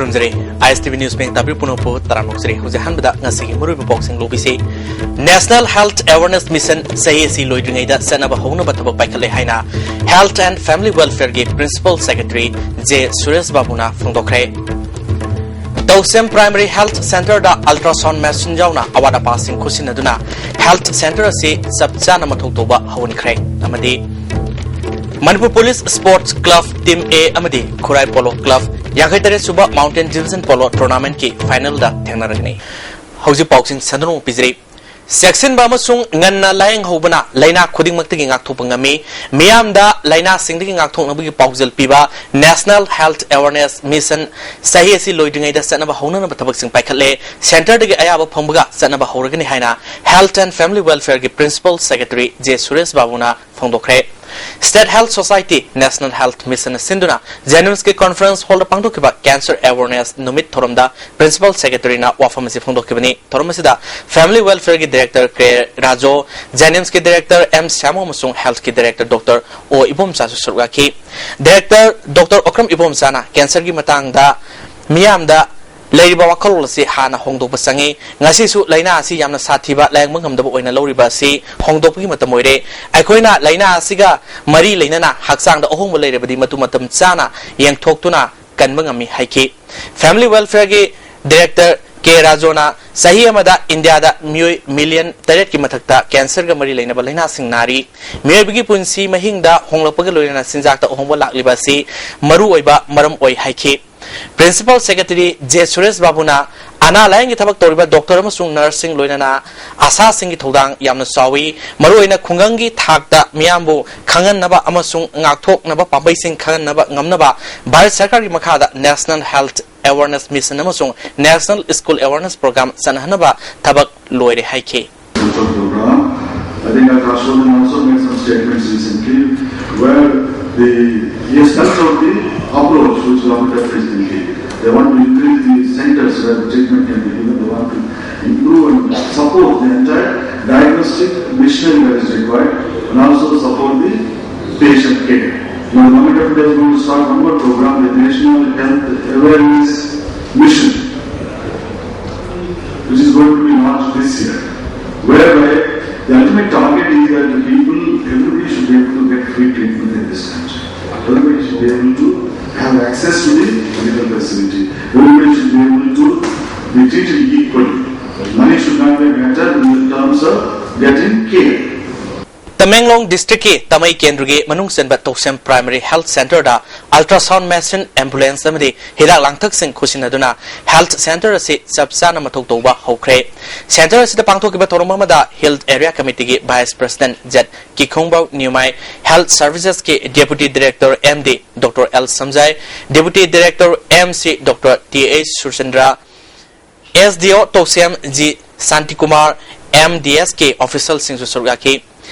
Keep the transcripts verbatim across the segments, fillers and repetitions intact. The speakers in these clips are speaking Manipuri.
ꯊꯝꯖꯔꯤ꯫ ꯑꯥꯏ ꯑꯦꯁ ꯇꯤ ꯚꯤ ꯅ꯭ꯌꯨꯁ ꯃꯤꯡ ꯇꯥꯕꯤꯔꯤꯕ ꯄꯨꯝꯅꯃꯛꯄꯨ ꯇꯔꯥꯝꯅ ꯑꯣꯛꯆꯔꯤ꯫ ꯍꯧꯖꯤꯛ ꯑꯍꯥꯟꯕꯗ ꯉꯁꯤꯒꯤ ꯃꯔꯨꯑꯣꯏꯕ ꯄꯥꯎꯁꯤꯡ ꯂꯧꯕꯤꯁꯤ꯫ ꯅꯦꯁꯅꯦꯜ ꯍꯦꯜꯊ ꯑꯦꯋꯥꯔꯅꯦꯁ ꯃꯤꯁꯟ ꯆꯍꯤ ꯑꯁꯤ ꯂꯣꯏꯗ꯭ꯔꯤꯉꯩꯗ ꯆꯠꯅꯕ ꯍꯧꯅꯕ ꯊꯕꯛ ꯄꯥꯏꯈꯠꯂꯦ ꯍꯥꯏꯅ ꯍꯦꯜꯊ ꯑꯦꯟ ꯐꯦꯃꯤꯂꯤ ꯋꯦꯜꯐꯤꯌꯔꯒꯤ ꯄ꯭ꯔꯤꯟꯁꯤꯄꯜ ꯁꯦꯀ꯭ꯔꯦꯇꯔꯤ ꯖꯦ ꯁꯨꯔꯦꯁ ꯕꯥꯕꯨꯅ ꯐꯣꯡꯗꯣꯛꯈ꯭ꯔꯦ꯫ ꯇꯧꯁꯦꯝ ꯄ꯭ꯔꯥꯏꯃꯔꯤ ꯍꯦꯜꯊ ꯁꯦꯟꯇꯔꯗ ꯑꯜꯇ꯭ꯔꯥꯁꯥꯎꯟ ꯃꯦꯁꯤꯟ ꯌꯥꯎꯅ ꯑꯋꯥꯠ ꯑꯄꯥꯁꯤꯡ ꯈꯨꯠꯁꯤꯟꯅꯗꯨꯅ ꯍꯦꯜꯊ ꯁꯦꯟꯇꯔ ꯑꯁꯤ ꯆꯞ ꯆꯥꯅ ꯃꯊꯧ ꯇꯧꯕ ꯍꯧꯍꯟꯈ꯭ꯔꯦ꯫ ꯑꯃꯗꯤ Manipur police sports club team A ꯑꯃꯗꯤ ꯈꯨꯔꯥꯏ ꯄꯣꯂꯣ ꯀ꯭ꯂꯕ ꯌꯥꯡꯈꯩ ꯇꯔꯦꯠ ꯁꯨꯕ ꯃꯥꯎꯟꯇꯦꯟ ꯗꯤꯕꯤꯖꯟ ꯄꯣꯂꯣ ꯇꯣꯔꯅꯥꯃꯦꯟꯠꯀꯤ ꯐꯥꯏꯅꯦꯜꯗ ꯊꯦꯡꯅꯔꯒꯅꯤ꯫ ꯍꯧꯖꯤꯛ ꯄꯥꯎꯁꯤꯡ ꯁꯟꯗꯣꯛꯅ ꯄꯤꯖꯔꯤ꯫ ꯆꯦꯛꯁꯤꯟꯕ ꯑꯃꯁꯨꯡ ꯉꯟꯅ ꯂꯥꯌꯦꯡꯍꯧꯕꯅ ꯂꯥꯏꯅꯥ ꯈꯨꯗꯤꯡꯃꯛꯇꯒꯤ ꯉꯥꯛꯊꯣꯛꯄ ꯉꯝꯃꯤ꯫ ꯃꯤꯌꯥꯝꯗ ꯂꯥꯏꯅꯥꯁꯤꯡꯗꯒꯤ ꯉꯥꯛꯊꯣꯛꯅꯕꯒꯤ ꯄꯥꯎꯖꯦꯜ ꯄꯤꯕ ꯅꯦꯁꯅꯦꯜ ꯍꯦꯜꯊ ꯑꯦꯋꯥꯔꯅꯦꯁ ꯃꯤꯁꯟ ꯆꯍꯤ ꯑꯁꯤ ꯂꯣꯏꯗ꯭ꯔꯤꯉꯩꯗ ꯆꯠꯅꯕ ꯍꯧꯅꯅꯕ ꯊꯕꯛꯁꯤꯡ ꯄꯥꯏꯈꯠꯂꯦ꯫ ꯁꯦꯟꯇꯔꯗꯒꯤ ꯑꯌꯥꯕ ꯐꯪꯕꯒ ꯆꯠꯅꯕ ꯍꯧꯔꯒꯅꯤ ꯍꯥꯏꯅ ꯍꯦꯜꯊ ꯑꯦꯟ ꯐꯦꯃꯤꯂꯤ ꯋꯦꯜꯐꯤꯌꯔꯒꯤ ꯄ꯭ꯔꯤꯟꯁꯤꯄꯜ ꯁꯦꯀ꯭ꯔꯦꯇꯔꯤ ꯖꯦ ꯁꯨꯔꯦꯁ ꯕꯥꯕꯨꯅ ꯐꯣꯡꯗꯣꯛꯈ꯭ꯔꯦ꯫ State health society national health ꯃꯤꯁꯟꯅ ꯁꯤꯟꯗꯨꯅ ꯖꯦꯅꯤꯝꯁꯀꯤ ꯀꯣꯟꯐꯔꯦꯟꯁ ꯍꯣꯜꯗ ꯄꯥꯡꯊꯣꯛꯈꯤꯕ ꯀꯦꯟꯁꯔ ꯑꯦꯋꯥꯔꯅꯦꯁ ꯅꯨꯃꯤꯠ ꯊꯧꯔꯝꯗ ꯄ꯭ꯔꯤꯟꯁꯤꯄꯜ ꯁꯦꯀ꯭ꯔꯦꯇꯔꯤꯅ ꯋꯥꯐꯝ ꯑꯁꯤ ꯐꯣꯡꯗꯣꯛꯈꯤꯕꯅꯤ꯫ ꯊꯧꯔꯝ ꯑꯁꯤꯗ ꯐꯦꯃꯤꯂꯤ ꯋꯦꯜꯐꯤꯌꯔꯒꯤ ꯗꯥꯏꯔꯦꯛꯇꯔ ꯀꯦ ꯔꯥꯖꯣ, ꯖꯦꯅꯤꯝꯁꯀꯤ ꯗꯥꯏꯔꯦꯛꯇꯔ ꯑꯦꯝ ꯁ꯭ꯌꯥꯃꯣ ꯑꯃꯁꯨꯡ ꯍꯦꯜꯊꯀꯤ ꯗꯥꯏꯔꯦꯛꯇꯔ ꯗꯣꯛꯇꯔ ꯑꯣ ꯏꯕꯣꯝꯆꯥꯁꯨ ꯁꯔꯨꯛ ꯌꯥꯈꯤ꯫ ꯗꯥꯏꯔꯦꯛꯇꯔ ꯗꯣꯛꯇꯔ ꯑꯣꯀ꯭ꯔꯝ ꯏꯕꯣꯝꯆꯥꯅ ꯀꯦꯟꯁꯔꯒꯤ ꯃꯇꯥꯡꯗ ꯃꯤꯌꯥꯝꯗ ꯂꯩꯔꯤꯕ ꯋꯥꯈꯜꯂꯣꯟ ꯑꯁꯤ ꯍꯥꯟꯅ ꯍꯣꯡꯗꯣꯛꯄ ꯆꯪꯏ꯫ ꯉꯁꯤꯁꯨ ꯂꯥꯏꯅꯥ ꯑꯁꯤ ꯌꯥꯝꯅ ꯁꯥꯊꯤꯕ, ꯂꯥꯌꯦꯡꯕ ꯉꯝꯗꯕ ꯑꯣꯏꯅ ꯂꯧꯔꯤꯕ ꯑꯁꯤ ꯍꯣꯡꯗꯣꯛꯄꯒꯤ ꯃꯇꯝ ꯑꯣꯏꯔꯦ꯫ ꯑꯩꯈꯣꯏꯅ ꯂꯥꯏꯅꯥ ꯑꯁꯤꯒ ꯃꯔꯤ ꯂꯩꯅꯅ ꯍꯛꯆꯥꯡꯗ ꯑꯍꯣꯡꯕ ꯂꯩꯔꯕꯗꯤ ꯃꯗꯨ ꯃꯇꯝ ꯆꯥꯅ ꯌꯦꯡꯊꯣꯛꯇꯨꯅ ꯀꯟꯕ ꯉꯝꯃꯤ ꯍꯥꯏꯈꯤ꯫ ꯐꯦꯃꯤꯂꯤ ꯋꯦꯜꯐꯤꯌꯔꯒꯤ ꯗꯥꯏꯔꯦꯛꯇꯔ ꯀꯦ ꯔꯥꯖꯣꯅ ꯆꯍꯤ ꯑꯃꯗ ꯏꯟꯗꯤꯌꯥꯗ ꯃꯤꯑꯣꯏ ꯃꯤꯂꯤꯌꯟ ꯇꯔꯦꯠꯀꯤ ꯃꯊꯛꯇ ꯀꯦꯟꯁꯔꯒ ꯃꯔꯤ ꯂꯩꯅꯕ ꯂꯥꯏꯅꯥꯁꯤꯡ ꯅꯥꯔꯤ꯫ ꯃꯤꯑꯣꯏꯕꯒꯤ ꯄꯨꯟꯁꯤ ꯃꯍꯤꯡꯗ ꯍꯣꯡꯂꯛꯄꯒ ꯂꯣꯏꯅꯅ ꯆꯤꯟꯖꯥꯛꯇ ꯑꯍꯣꯡꯕ ꯂꯥꯛꯂꯤꯕ ꯑꯁꯤ ꯃꯔꯨꯑꯣꯏꯕ ꯃꯔꯝ ꯑꯣꯏ ꯍꯥꯏꯈꯤ꯫ ꯄ꯭ꯔꯤꯟꯁꯤꯄꯜ ꯁꯦꯀ꯭ꯔꯦꯇꯔꯤ ꯖꯦ ꯁꯨꯔꯦꯁ ꯕꯥꯕꯨꯅ ꯑꯅꯥ ꯂꯥꯌꯦꯡꯒꯤ ꯊꯕꯛ ꯇꯧꯔꯤꯕ ꯗꯣꯛꯇꯔ ꯑꯃꯁꯨꯡ ꯅꯔꯁꯁꯤꯡ, ꯂꯣꯏꯅꯅ ꯑꯁꯥꯁꯤꯡꯒꯤ ꯊꯧꯗꯥꯡ ꯌꯥꯝꯅ ꯆꯥꯎꯏ꯫ ꯃꯔꯨꯑꯣꯏꯅ ꯈꯨꯡꯒꯪꯒꯤ ꯊꯥꯛꯇ ꯃꯤꯌꯥꯝꯕꯨ ꯈꯪꯍꯟꯅꯕ ꯑꯃꯁꯨꯡ ꯉꯥꯛꯊꯣꯛꯅꯕ ꯄꯥꯝꯕꯩꯁꯤꯡ ꯈꯪꯍꯟꯅꯕ ꯉꯝꯅꯕ ꯚꯥꯔꯠ ꯁꯔꯀꯥꯔꯒꯤ ꯃꯈꯥꯗ ꯅꯦꯁꯅꯦꯜ ꯍꯦꯜꯊ ꯑꯦꯋꯥꯔꯅꯦꯁ ꯃꯤꯁꯟ ꯑꯃꯁꯨꯡ ꯅꯦꯁꯅꯦꯜ ꯁ꯭ꯀꯨꯜ ꯑꯦꯋꯥꯔꯅꯦꯁ ꯄ꯭ꯔꯣꯒ꯭ꯔꯥꯝ ꯆꯠꯅꯍꯟꯅꯕ ꯊꯕꯛ ꯂꯣꯏꯔꯦ ꯍꯥꯏꯈꯤ꯫ Program. I think Doctor Ashwin also made some statements recently where the, he has spelled out the approach which government has recently. They want to increase the centers where the treatment can be given. They want to improve and support the entire diagnostic machinery that is required and also support the patient care. Now, the government of India is going to start one more program, the National Health Awareness Mission, which is going to be launched this year, whereby the ultimate target is that the people, everybody should be able to get free treatment in this country. Everybody should be able to have access to the medical facility. Everybody should be able to be treated equally. Money should not be a matter in terms of getting care. Tamenglong ꯗꯤꯁꯇ꯭ꯔꯤꯛꯀꯤ ꯇꯥꯃꯩ ꯀꯦꯟꯗ꯭ꯔꯒꯤ ꯃꯅꯨꯡ ꯆꯟꯕ ꯇꯧꯁꯦꯝ ꯄ꯭ꯔꯥꯏꯃꯔꯤ ꯍꯦꯜꯊ ꯁꯦꯟꯇꯔꯗ ꯑꯜꯇ꯭ꯔꯥꯁꯥꯎꯟ ꯃꯦꯁꯤꯟ, ꯑꯦꯝꯕꯨꯂꯦꯟꯁ ꯑꯃꯗꯤ ꯍꯤꯗꯥꯛ ꯂꯥꯡꯊꯛꯁꯤꯡ ꯈꯨꯠꯁꯤꯟꯅꯗꯨꯅ ꯍꯦꯜꯊ ꯁꯦꯟꯇꯔ ꯑꯁꯤ ꯆꯞ ꯆꯥꯅ ꯃꯊꯧ ꯇꯧꯕ ꯍꯧꯈ꯭ꯔꯦ꯫ ꯁꯦꯟꯇꯔ ꯑꯁꯤꯗ ꯄꯥꯡꯊꯣꯛꯈꯤꯕ ꯊꯧꯔꯝ ꯑꯃꯗ ꯍꯤꯜ ꯑꯦꯔꯤꯌꯥ ꯀꯃꯤꯇꯤꯒꯤ vice president Z Kikhongbou Newmai, health ꯁꯔꯚꯤꯁꯦꯁꯀꯤ deputy director M D doctor L Samjai, deputy director M C doctor T H Surchandra, S D O Tousem G Shantikumar, M D S ꯀꯤ ꯑꯣꯐꯤꯁꯤꯌꯦꯜꯁꯤꯡꯁꯨ ꯁꯔꯨꯛ ꯌꯥꯈꯤ꯫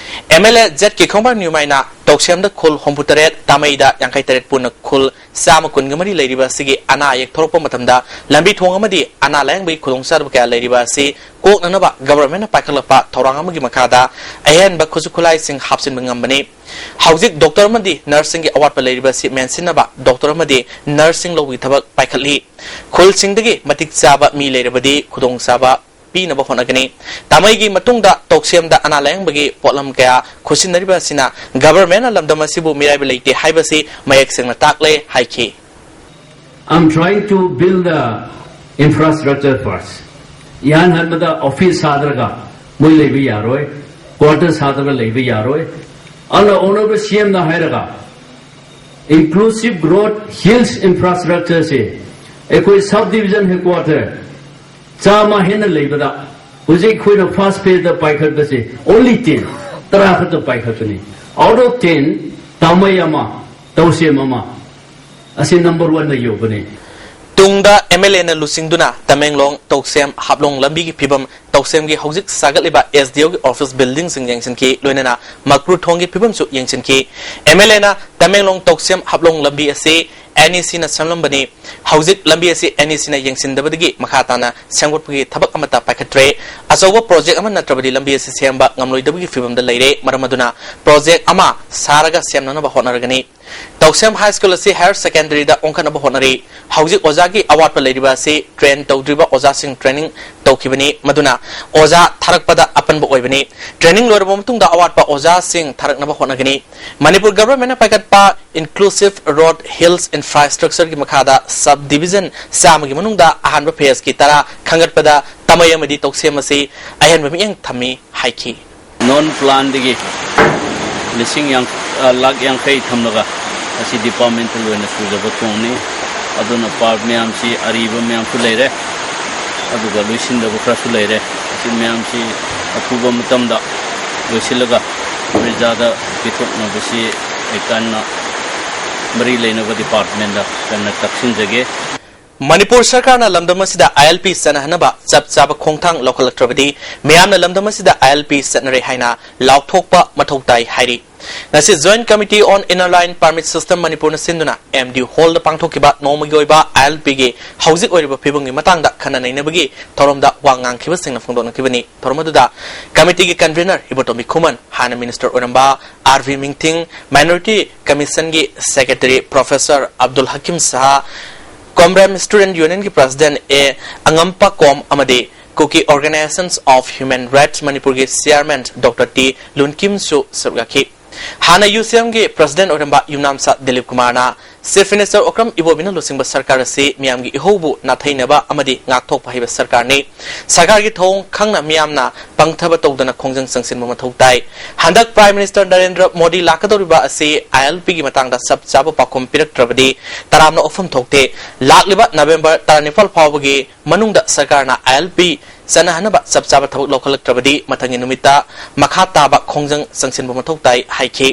M L A Z Kikhongbou ꯅ꯭ꯌꯨꯃꯥꯏꯅ ꯇꯧꯁꯦꯝꯗ ꯈꯨꯜ ꯍꯨꯝꯐꯨꯇꯔꯦꯠ, ꯇꯥꯃꯩꯗ ꯌꯥꯡꯈꯩ ꯇꯔꯦꯠ ꯄꯨꯟꯅ ꯈꯨꯜ ꯆꯥꯝꯃ ꯀꯨꯟꯒ ꯃꯔꯤ ꯂꯩꯔꯤꯕ ꯑꯁꯤꯒꯤ ꯑꯅꯥ ꯑꯌꯦꯛ ꯊꯣꯛꯂꯛꯄ ꯃꯇꯝꯗ ꯂꯝꯕꯤ ꯊꯣꯡ ꯑꯃꯗꯤ ꯑꯅꯥ ꯂꯥꯌꯦꯡꯕꯒꯤ ꯈꯨꯗꯣꯡꯆꯥꯗꯕ ꯀꯌꯥ ꯂꯩꯔꯤꯕ ꯑꯁꯤ ꯀꯣꯛꯅꯅꯕ ꯒꯚꯔꯟꯃꯦꯟꯠꯅ ꯄꯥꯏꯈꯠꯂꯛꯄ ꯊꯧꯔꯥꯡ ꯑꯃꯒꯤ ꯃꯈꯥꯗ ꯑꯍꯦꯟꯕ ꯈꯨꯠꯁꯨ ꯈꯨꯠꯂꯥꯏꯁꯤꯡ ꯍꯥꯞꯆꯤꯟꯕ ꯉꯝꯕꯅꯤ꯫ ꯍꯧꯖꯤꯛ ꯗꯣꯛꯇꯔ ꯑꯃꯗꯤ ꯅꯔꯁꯁꯤꯡꯒꯤ ꯑꯋꯥꯠꯄ ꯂꯩꯔꯤꯕ ꯑꯁꯤ ꯃꯦꯟꯁꯤꯟꯅꯕ ꯗꯣꯛꯇꯔ ꯑꯃꯗꯤ ꯅꯔꯁꯁꯤꯡ ꯂꯧꯕꯒꯤ ꯊꯕꯛ ꯄꯥꯏꯈꯠꯂꯤ꯫ ꯈꯨꯜꯁꯤꯡꯗꯒꯤ ꯃꯇꯤꯛ ꯆꯥꯕ ꯃꯤ ꯂꯩꯔꯕꯗꯤ ꯈꯨꯗꯣꯡꯆꯥꯕ ꯄꯤꯅꯕ ꯍꯣꯠꯅꯒꯅꯤ꯫ ꯇꯥꯃꯩꯒꯤ ꯃꯇꯨꯡꯗ ꯇꯧꯁꯦꯝꯗ ꯑꯅꯥ ꯂꯥꯌꯦꯡꯕꯒꯤ ꯄꯣꯠꯂꯝ ꯀꯌꯥ ꯈꯨꯠꯁꯤꯟꯅꯔꯤꯕ ꯑꯁꯤꯅ ꯒꯚꯔꯟꯃꯦꯟꯠꯅ ꯂꯝꯗꯝ ꯑꯁꯤꯕꯨ ꯃꯤꯔꯥꯏꯕ ꯂꯩꯇꯦ ꯍꯥꯏꯕꯁꯤ ꯃꯌꯦꯛ ꯁꯦꯡꯅ ꯇꯥꯛꯂꯦ ꯍꯥꯏꯈꯤ꯫ I'm trying to build the infrastructure first. ꯏꯍꯥꯟ ꯍꯥꯟꯕꯗ ꯑꯣꯐꯤꯁ ꯁꯥꯗ꯭ꯔꯒ ꯃꯣꯏ ꯂꯩꯕ ꯌꯥꯔꯣꯏ, ꯀ꯭ꯋꯥꯇꯔ ꯁꯥꯗ꯭ꯔꯒ ꯂꯩꯕ ꯌꯥꯔꯣꯏ꯫ ꯑꯗꯨꯅ ꯑꯣꯅꯔꯦꯕꯜ ꯁꯤ ꯑꯦꯝꯅ ꯍꯥꯏꯔꯒ inclusive growth hills infrastructureꯁꯦ ꯑꯩꯈꯣꯏ ꯁꯕ ꯗꯤꯕꯤꯖꯟ ꯍꯦꯗꯀ꯭ꯋꯥꯇꯔ ꯆꯥꯝꯃ ꯍꯦꯟꯅ ꯂꯩꯕꯗ ꯍꯧꯖꯤꯛ ꯑꯩꯈꯣꯏꯅ ꯐꯥꯔꯁ ꯐꯦꯖꯇ ꯄꯥꯏꯈꯠꯄꯁꯦ only ten, ꯇꯔꯥ ꯈꯛꯇ ꯄꯥꯏꯈꯠꯄꯅꯤ꯫ Out of ten, ꯇꯥꯃꯩ ꯑꯃ, ꯇꯧꯁꯦꯝ ꯑꯃ, ꯑꯁꯤ ꯅꯝꯕꯔ ꯋꯥꯟꯗ ꯌꯧꯕꯅꯤ꯫ ꯇꯨꯡꯗ ꯑꯦꯝ ꯑꯦꯜ ꯑꯦꯅ ꯂꯨꯆꯤꯡꯗꯨꯅ ꯇꯃꯦꯡꯂꯣꯡ ꯇꯧꯁꯦꯝ ꯍꯥꯞꯂꯣꯡ ꯂꯝꯕꯤꯒꯤ ꯐꯤꯕꯝ, ꯇꯧꯁꯦꯝꯒꯤ ꯍꯧꯖꯤꯛ ꯁꯥꯒꯠꯂꯤꯕ ꯑꯦꯁ ꯗꯤ ꯑꯣꯒꯤ ꯑꯣꯐꯤꯁ ꯕꯤꯜꯗꯤꯡꯁꯤꯡ ꯌꯦꯡꯁꯤꯟꯈꯤ, ꯂꯣꯏꯅꯅ ꯃꯀ꯭ꯔꯨ ꯊꯣꯡꯒꯤ ꯐꯤꯕꯝꯁꯨ ꯌꯦꯡꯁꯤꯟꯈꯤ꯫ ꯑꯦꯝ ꯑꯦꯜ ꯑꯦꯅ ꯇꯃꯦꯡꯂꯣꯡ ꯇꯧꯁꯦꯝ ꯍꯥꯞꯂꯣꯡ ꯂꯝꯕꯤ ꯑꯁꯤ ꯑꯦꯟ ꯏ ꯁꯤꯅ ꯁꯦꯝꯂꯝꯕꯅꯤ꯫ ꯍꯧꯖꯤꯛ ꯂꯝꯕꯤ ꯑꯁꯤ ꯑꯦꯟ ꯏ ꯁꯤꯅ ꯌꯦꯡꯁꯤꯟꯗꯕꯗꯒꯤ ꯃꯈꯥ ꯇꯥꯅ ꯁꯦꯝꯒꯠꯄꯒꯤ ꯊꯕꯛ ꯑꯃꯠꯇ ꯄꯥꯏꯈꯠꯇ꯭ꯔꯦ꯫ ꯑꯆꯧꯕ ꯄ꯭ꯔꯣꯖꯦꯛ ꯑꯃ ꯅꯠꯇ꯭ꯔꯕꯗꯤ ꯂꯝꯕꯤ ꯑꯁꯤ ꯁꯦꯝꯕ ꯉꯝꯂꯣꯏꯗꯕꯒꯤ ꯐꯤꯕꯝꯗ ꯂꯩꯔꯦ꯫ ꯃꯔꯝ ꯑꯗꯨꯅ ꯄ꯭ꯔꯣꯖꯦꯛ ꯑꯃ ꯁꯥꯔꯒ ꯁꯦꯝꯅꯅꯕ ꯍꯣꯠꯅꯔꯒꯅꯤ꯫ ꯇꯧꯁꯦꯝ ꯍꯥꯏ ꯁ꯭ꯀꯨꯜ ꯑꯁꯤ ꯍꯥꯌꯔ ꯁꯦꯀꯦꯟꯗꯔꯤꯗ ꯑꯣꯟꯈꯠꯅꯕ ꯍꯣꯠꯅꯔꯤ꯫ ꯍꯧꯖꯤꯛ ꯑꯣꯖꯥꯒꯤ ꯑꯋꯥꯠꯄ ꯂꯩꯔꯤꯕ ꯑꯁꯤ ꯇ꯭ꯔꯦꯟ ꯇꯧꯗ꯭ꯔꯤꯕ ꯑꯣꯖꯥꯁꯤꯡ ꯇ꯭ꯔꯦꯅꯤꯡ ꯇꯧꯈꯤꯕꯅꯤ, ꯃꯗꯨꯅ ꯑꯣꯖꯥ ꯊꯥꯔꯛꯄꯗ ꯑꯄꯟꯕ ꯑꯣꯏꯕꯅꯤ꯫ ꯇ꯭ꯔꯦꯅꯤꯡ ꯂꯣꯏꯔꯕ ꯃꯇꯨꯡꯗ ꯑꯋꯥꯠꯄ ꯑꯣꯖꯥꯁꯤꯡ ꯊꯥꯔꯛꯅꯕ ꯍꯣꯠꯅꯒꯅꯤ꯫ ꯃꯅꯤꯄꯨꯔ ꯒꯚꯔꯟꯃꯦꯟꯠꯅ ꯄꯥꯏꯈꯠꯄ Inclusive Road Hills Infrastructureꯒꯤ ꯃꯈꯥꯗ ꯁꯕ ꯗꯤꯚꯤꯖꯟ ꯆꯥꯝꯃꯒꯤ ꯃꯅꯨꯡꯗ ꯑꯍꯥꯟꯕ ꯐꯦꯖꯀꯤ ꯇꯔꯥ ꯈꯟꯒꯠꯄꯗ ꯇꯥꯃꯩ ꯑꯃꯗꯤ ꯇꯧꯁꯦꯝ ꯑꯁꯤ ꯑꯍꯦꯟꯕ ꯃꯤꯠꯌꯦꯡ ꯊꯝꯃꯤ ꯍꯥꯏꯈꯤ꯫ ꯅꯣꯟ ꯄ꯭ꯂꯥꯟꯗꯒꯤ ꯂꯤꯁꯤꯡ ꯌꯥꯡ-, ꯑ, ꯂꯥꯈ ꯌꯥꯡꯈꯩ ꯊꯝꯂꯒ ꯑꯁꯤ ꯗꯤꯄꯥꯔꯠꯃꯦꯟꯇꯦꯜ ꯑꯣꯏꯅ ꯁꯨꯖꯕ ꯊꯣꯡꯅꯤ꯫ ꯑꯗꯨꯅ ꯄꯥꯔꯠ ꯃꯌꯥꯝꯁꯤ ꯑꯔꯤꯕ ꯃꯌꯥꯝꯁꯨ ꯂꯩꯔꯦ, ꯑꯗꯨꯒ ꯂꯣꯏꯁꯤꯟꯗꯕ ꯈꯔꯁꯨ ꯂꯩꯔꯦ꯫ ꯑꯁꯤ ꯃꯌꯥꯝꯁꯤ ꯑꯊꯨꯕ ꯃꯇꯝꯗ ꯂꯣꯏꯁꯤꯜꯂꯒ ꯄ꯭ꯔꯖꯥꯗ ꯄꯤꯊꯣꯛꯅꯕꯁꯤ ꯑꯩ ꯀꯟꯅ ꯃꯔꯤ ꯂꯩꯅꯕ ꯗꯤꯄꯥꯔꯠꯃꯦꯟꯗ ꯀꯟꯅ ꯇꯛꯁꯤꯟꯖꯒꯦ꯫ ꯃꯅꯤꯄꯨꯔ ꯁꯔꯀꯥꯔꯅ ꯂꯝꯗꯝ ꯑꯁꯤꯗ ꯑꯥꯏ ꯑꯦꯜ ꯄꯤ ꯆꯠꯅꯍꯟꯅꯕ ꯆꯞ ꯆꯥꯕ ꯈꯣꯡꯊꯥꯡ ꯂꯧꯈꯠꯂꯛꯇ꯭ꯔꯕꯗꯤ ꯃꯤꯌꯥꯝꯅ ꯂꯝꯗꯝ ꯑꯁꯤꯗ ꯑꯥꯏ ꯑꯦꯜ ꯄꯤ ꯆꯠꯅꯔꯦ ꯍꯥꯏꯅ ꯂꯥꯎꯊꯣꯛꯄ ꯃꯊꯧ ꯇꯥꯏ ꯍꯥꯏꯔꯤ꯫ ꯉꯁꯤ Joint Committee on Inner Line Permit System ꯃꯅꯤꯄꯨꯔꯅ ꯁꯤꯟꯗꯨꯅ ꯑꯦꯝ ꯗꯤ ꯍꯣꯜꯗ ꯄꯥꯡꯊꯣꯛꯈꯤꯕ ꯅꯣꯡꯃꯒꯤ ꯑꯣꯏꯕ ꯑꯥꯏ ꯑꯦꯜ ꯄꯤꯒꯤ ꯍꯧꯖꯤꯛ ꯑꯣꯏꯔꯤꯕ ꯐꯤꯕꯝꯒꯤ ꯃꯇꯥꯡꯗ ꯈꯟꯅ ꯅꯩꯅꯕꯒꯤ ꯊꯧꯔꯝꯗ ꯋꯥ ꯉꯥꯡꯈꯤꯕꯁꯤꯡꯅ ꯐꯣꯡꯗꯣꯛꯅꯈꯤꯕꯅꯤ꯫ ꯊꯧꯔꯝ ꯑꯗꯨꯗ ꯀꯃꯤꯇꯤꯒꯤ ꯀꯟꯚꯤꯅꯔ ꯏꯕꯣꯇꯣꯝꯕꯤ ꯈꯨꯃꯟ, ꯍꯥꯟꯅ ꯃꯤꯅꯤꯁꯇꯔ ꯑꯣꯏꯔꯝꯕ ꯑꯥꯔ ꯚꯤ ꯃꯤꯡꯊꯤꯡ, ꯃꯥꯏꯅꯣꯔꯤꯇꯤ ꯀꯃꯤꯁꯟꯒꯤ secretary professor Abdul Hakim Saha, Komrem student ꯌꯨꯅꯤꯌꯟꯒꯤ ꯄ꯭ꯔꯁꯤꯗꯦꯟꯠ ꯑꯦ ꯑꯉꯝꯄꯥ ꯀꯣꯝ ꯑꯃꯗꯤ Kuki Organisations of Human Rights ꯃꯅꯤꯄꯨꯔꯒꯤ ꯆꯤꯌꯥꯔꯃꯦꯟ ꯗꯣꯛꯇꯔ ꯇꯤ ꯂꯨꯟꯀꯤꯝꯁꯨ ꯁꯔꯨꯛ ꯌꯥꯈꯤ꯫ ꯍꯥꯟꯅ ꯌꯨ ꯁꯤ ꯑꯦꯝꯒꯤ ꯄ꯭ꯔꯁꯤꯗꯦꯟꯠ ꯑꯣꯏꯔꯝꯕ ꯌꯨꯝꯅꯥꯝꯆꯥ ꯗꯤꯂꯤꯞ ꯀꯨꯃꯥꯔꯅ, ꯆꯤꯐ ꯃꯤꯅꯤꯁꯇꯔ ꯑꯣꯀ꯭ꯔꯝ ꯏꯕꯣꯕꯤꯅ ꯂꯨꯆꯤꯡꯕ ꯁꯔꯀꯥꯔ ꯑꯁꯤ ꯃꯤꯌꯥꯝꯒꯤ ꯏꯍꯧꯕꯨ ꯅꯥꯊꯩꯅꯕ ꯑꯃꯗꯤ ꯉꯥꯛꯊꯣꯛꯄ ꯍꯩꯕ ꯁꯔꯀꯥꯔꯅꯤ꯫ ꯁꯔꯀꯥꯔꯒꯤ ꯊꯧꯑꯣꯡ ꯈꯪꯅ ꯃꯤꯌꯥꯝꯅ ꯄꯪꯊꯕ ꯇꯧꯗꯅ ꯈꯣꯡꯖꯪ ꯆꯪꯁꯤꯟꯕ ꯃꯊꯧ ꯇꯥꯏ꯫ ꯍꯟꯗꯛ ꯄ꯭ꯔꯥꯏꯝ ꯃꯤꯅꯤꯁꯇꯔ ꯅꯔꯦꯟꯗ꯭ꯔ ꯃꯣꯗꯤ ꯂꯥꯛꯀꯗꯧꯔꯤꯕ ꯑꯁꯤ ꯑꯥꯏ ꯑꯦꯜ ꯄꯤꯒꯤ ꯃꯇꯥꯡꯗ ꯆꯞ ꯆꯥꯕ ꯄꯥꯎꯈꯨꯝ ꯄꯤꯔꯛꯇ꯭ꯔꯕꯗꯤ ꯇꯔꯥꯝꯅ ꯑꯣꯛꯐꯝ ꯊꯣꯛꯇꯦ꯫ ꯂꯥꯛꯂꯤꯕ ꯅꯕꯦꯝꯕꯔ ꯇꯔꯥꯅꯤꯄꯥꯜ ꯐꯥꯎꯕꯒꯤ ꯃꯅꯨꯡꯗ ꯁꯔꯀꯥꯔꯅ ꯑꯥꯏ ꯑꯦꯜ ꯄꯤ ꯆꯠꯅꯍꯟꯅꯕ ꯆꯞ ꯆꯥꯕ ꯊꯕꯛ ꯂꯧꯈꯠꯂꯛꯇ꯭ꯔꯕꯗꯤ ꯃꯊꯪꯒꯤ ꯅꯨꯃꯤꯠꯇ ꯃꯈꯥ ꯇꯥꯕ ꯈꯣꯡꯖꯪ ꯆꯪꯁꯤꯟꯕ ꯃꯊꯧ ꯇꯥꯏ ꯍꯥꯏꯈꯤ꯫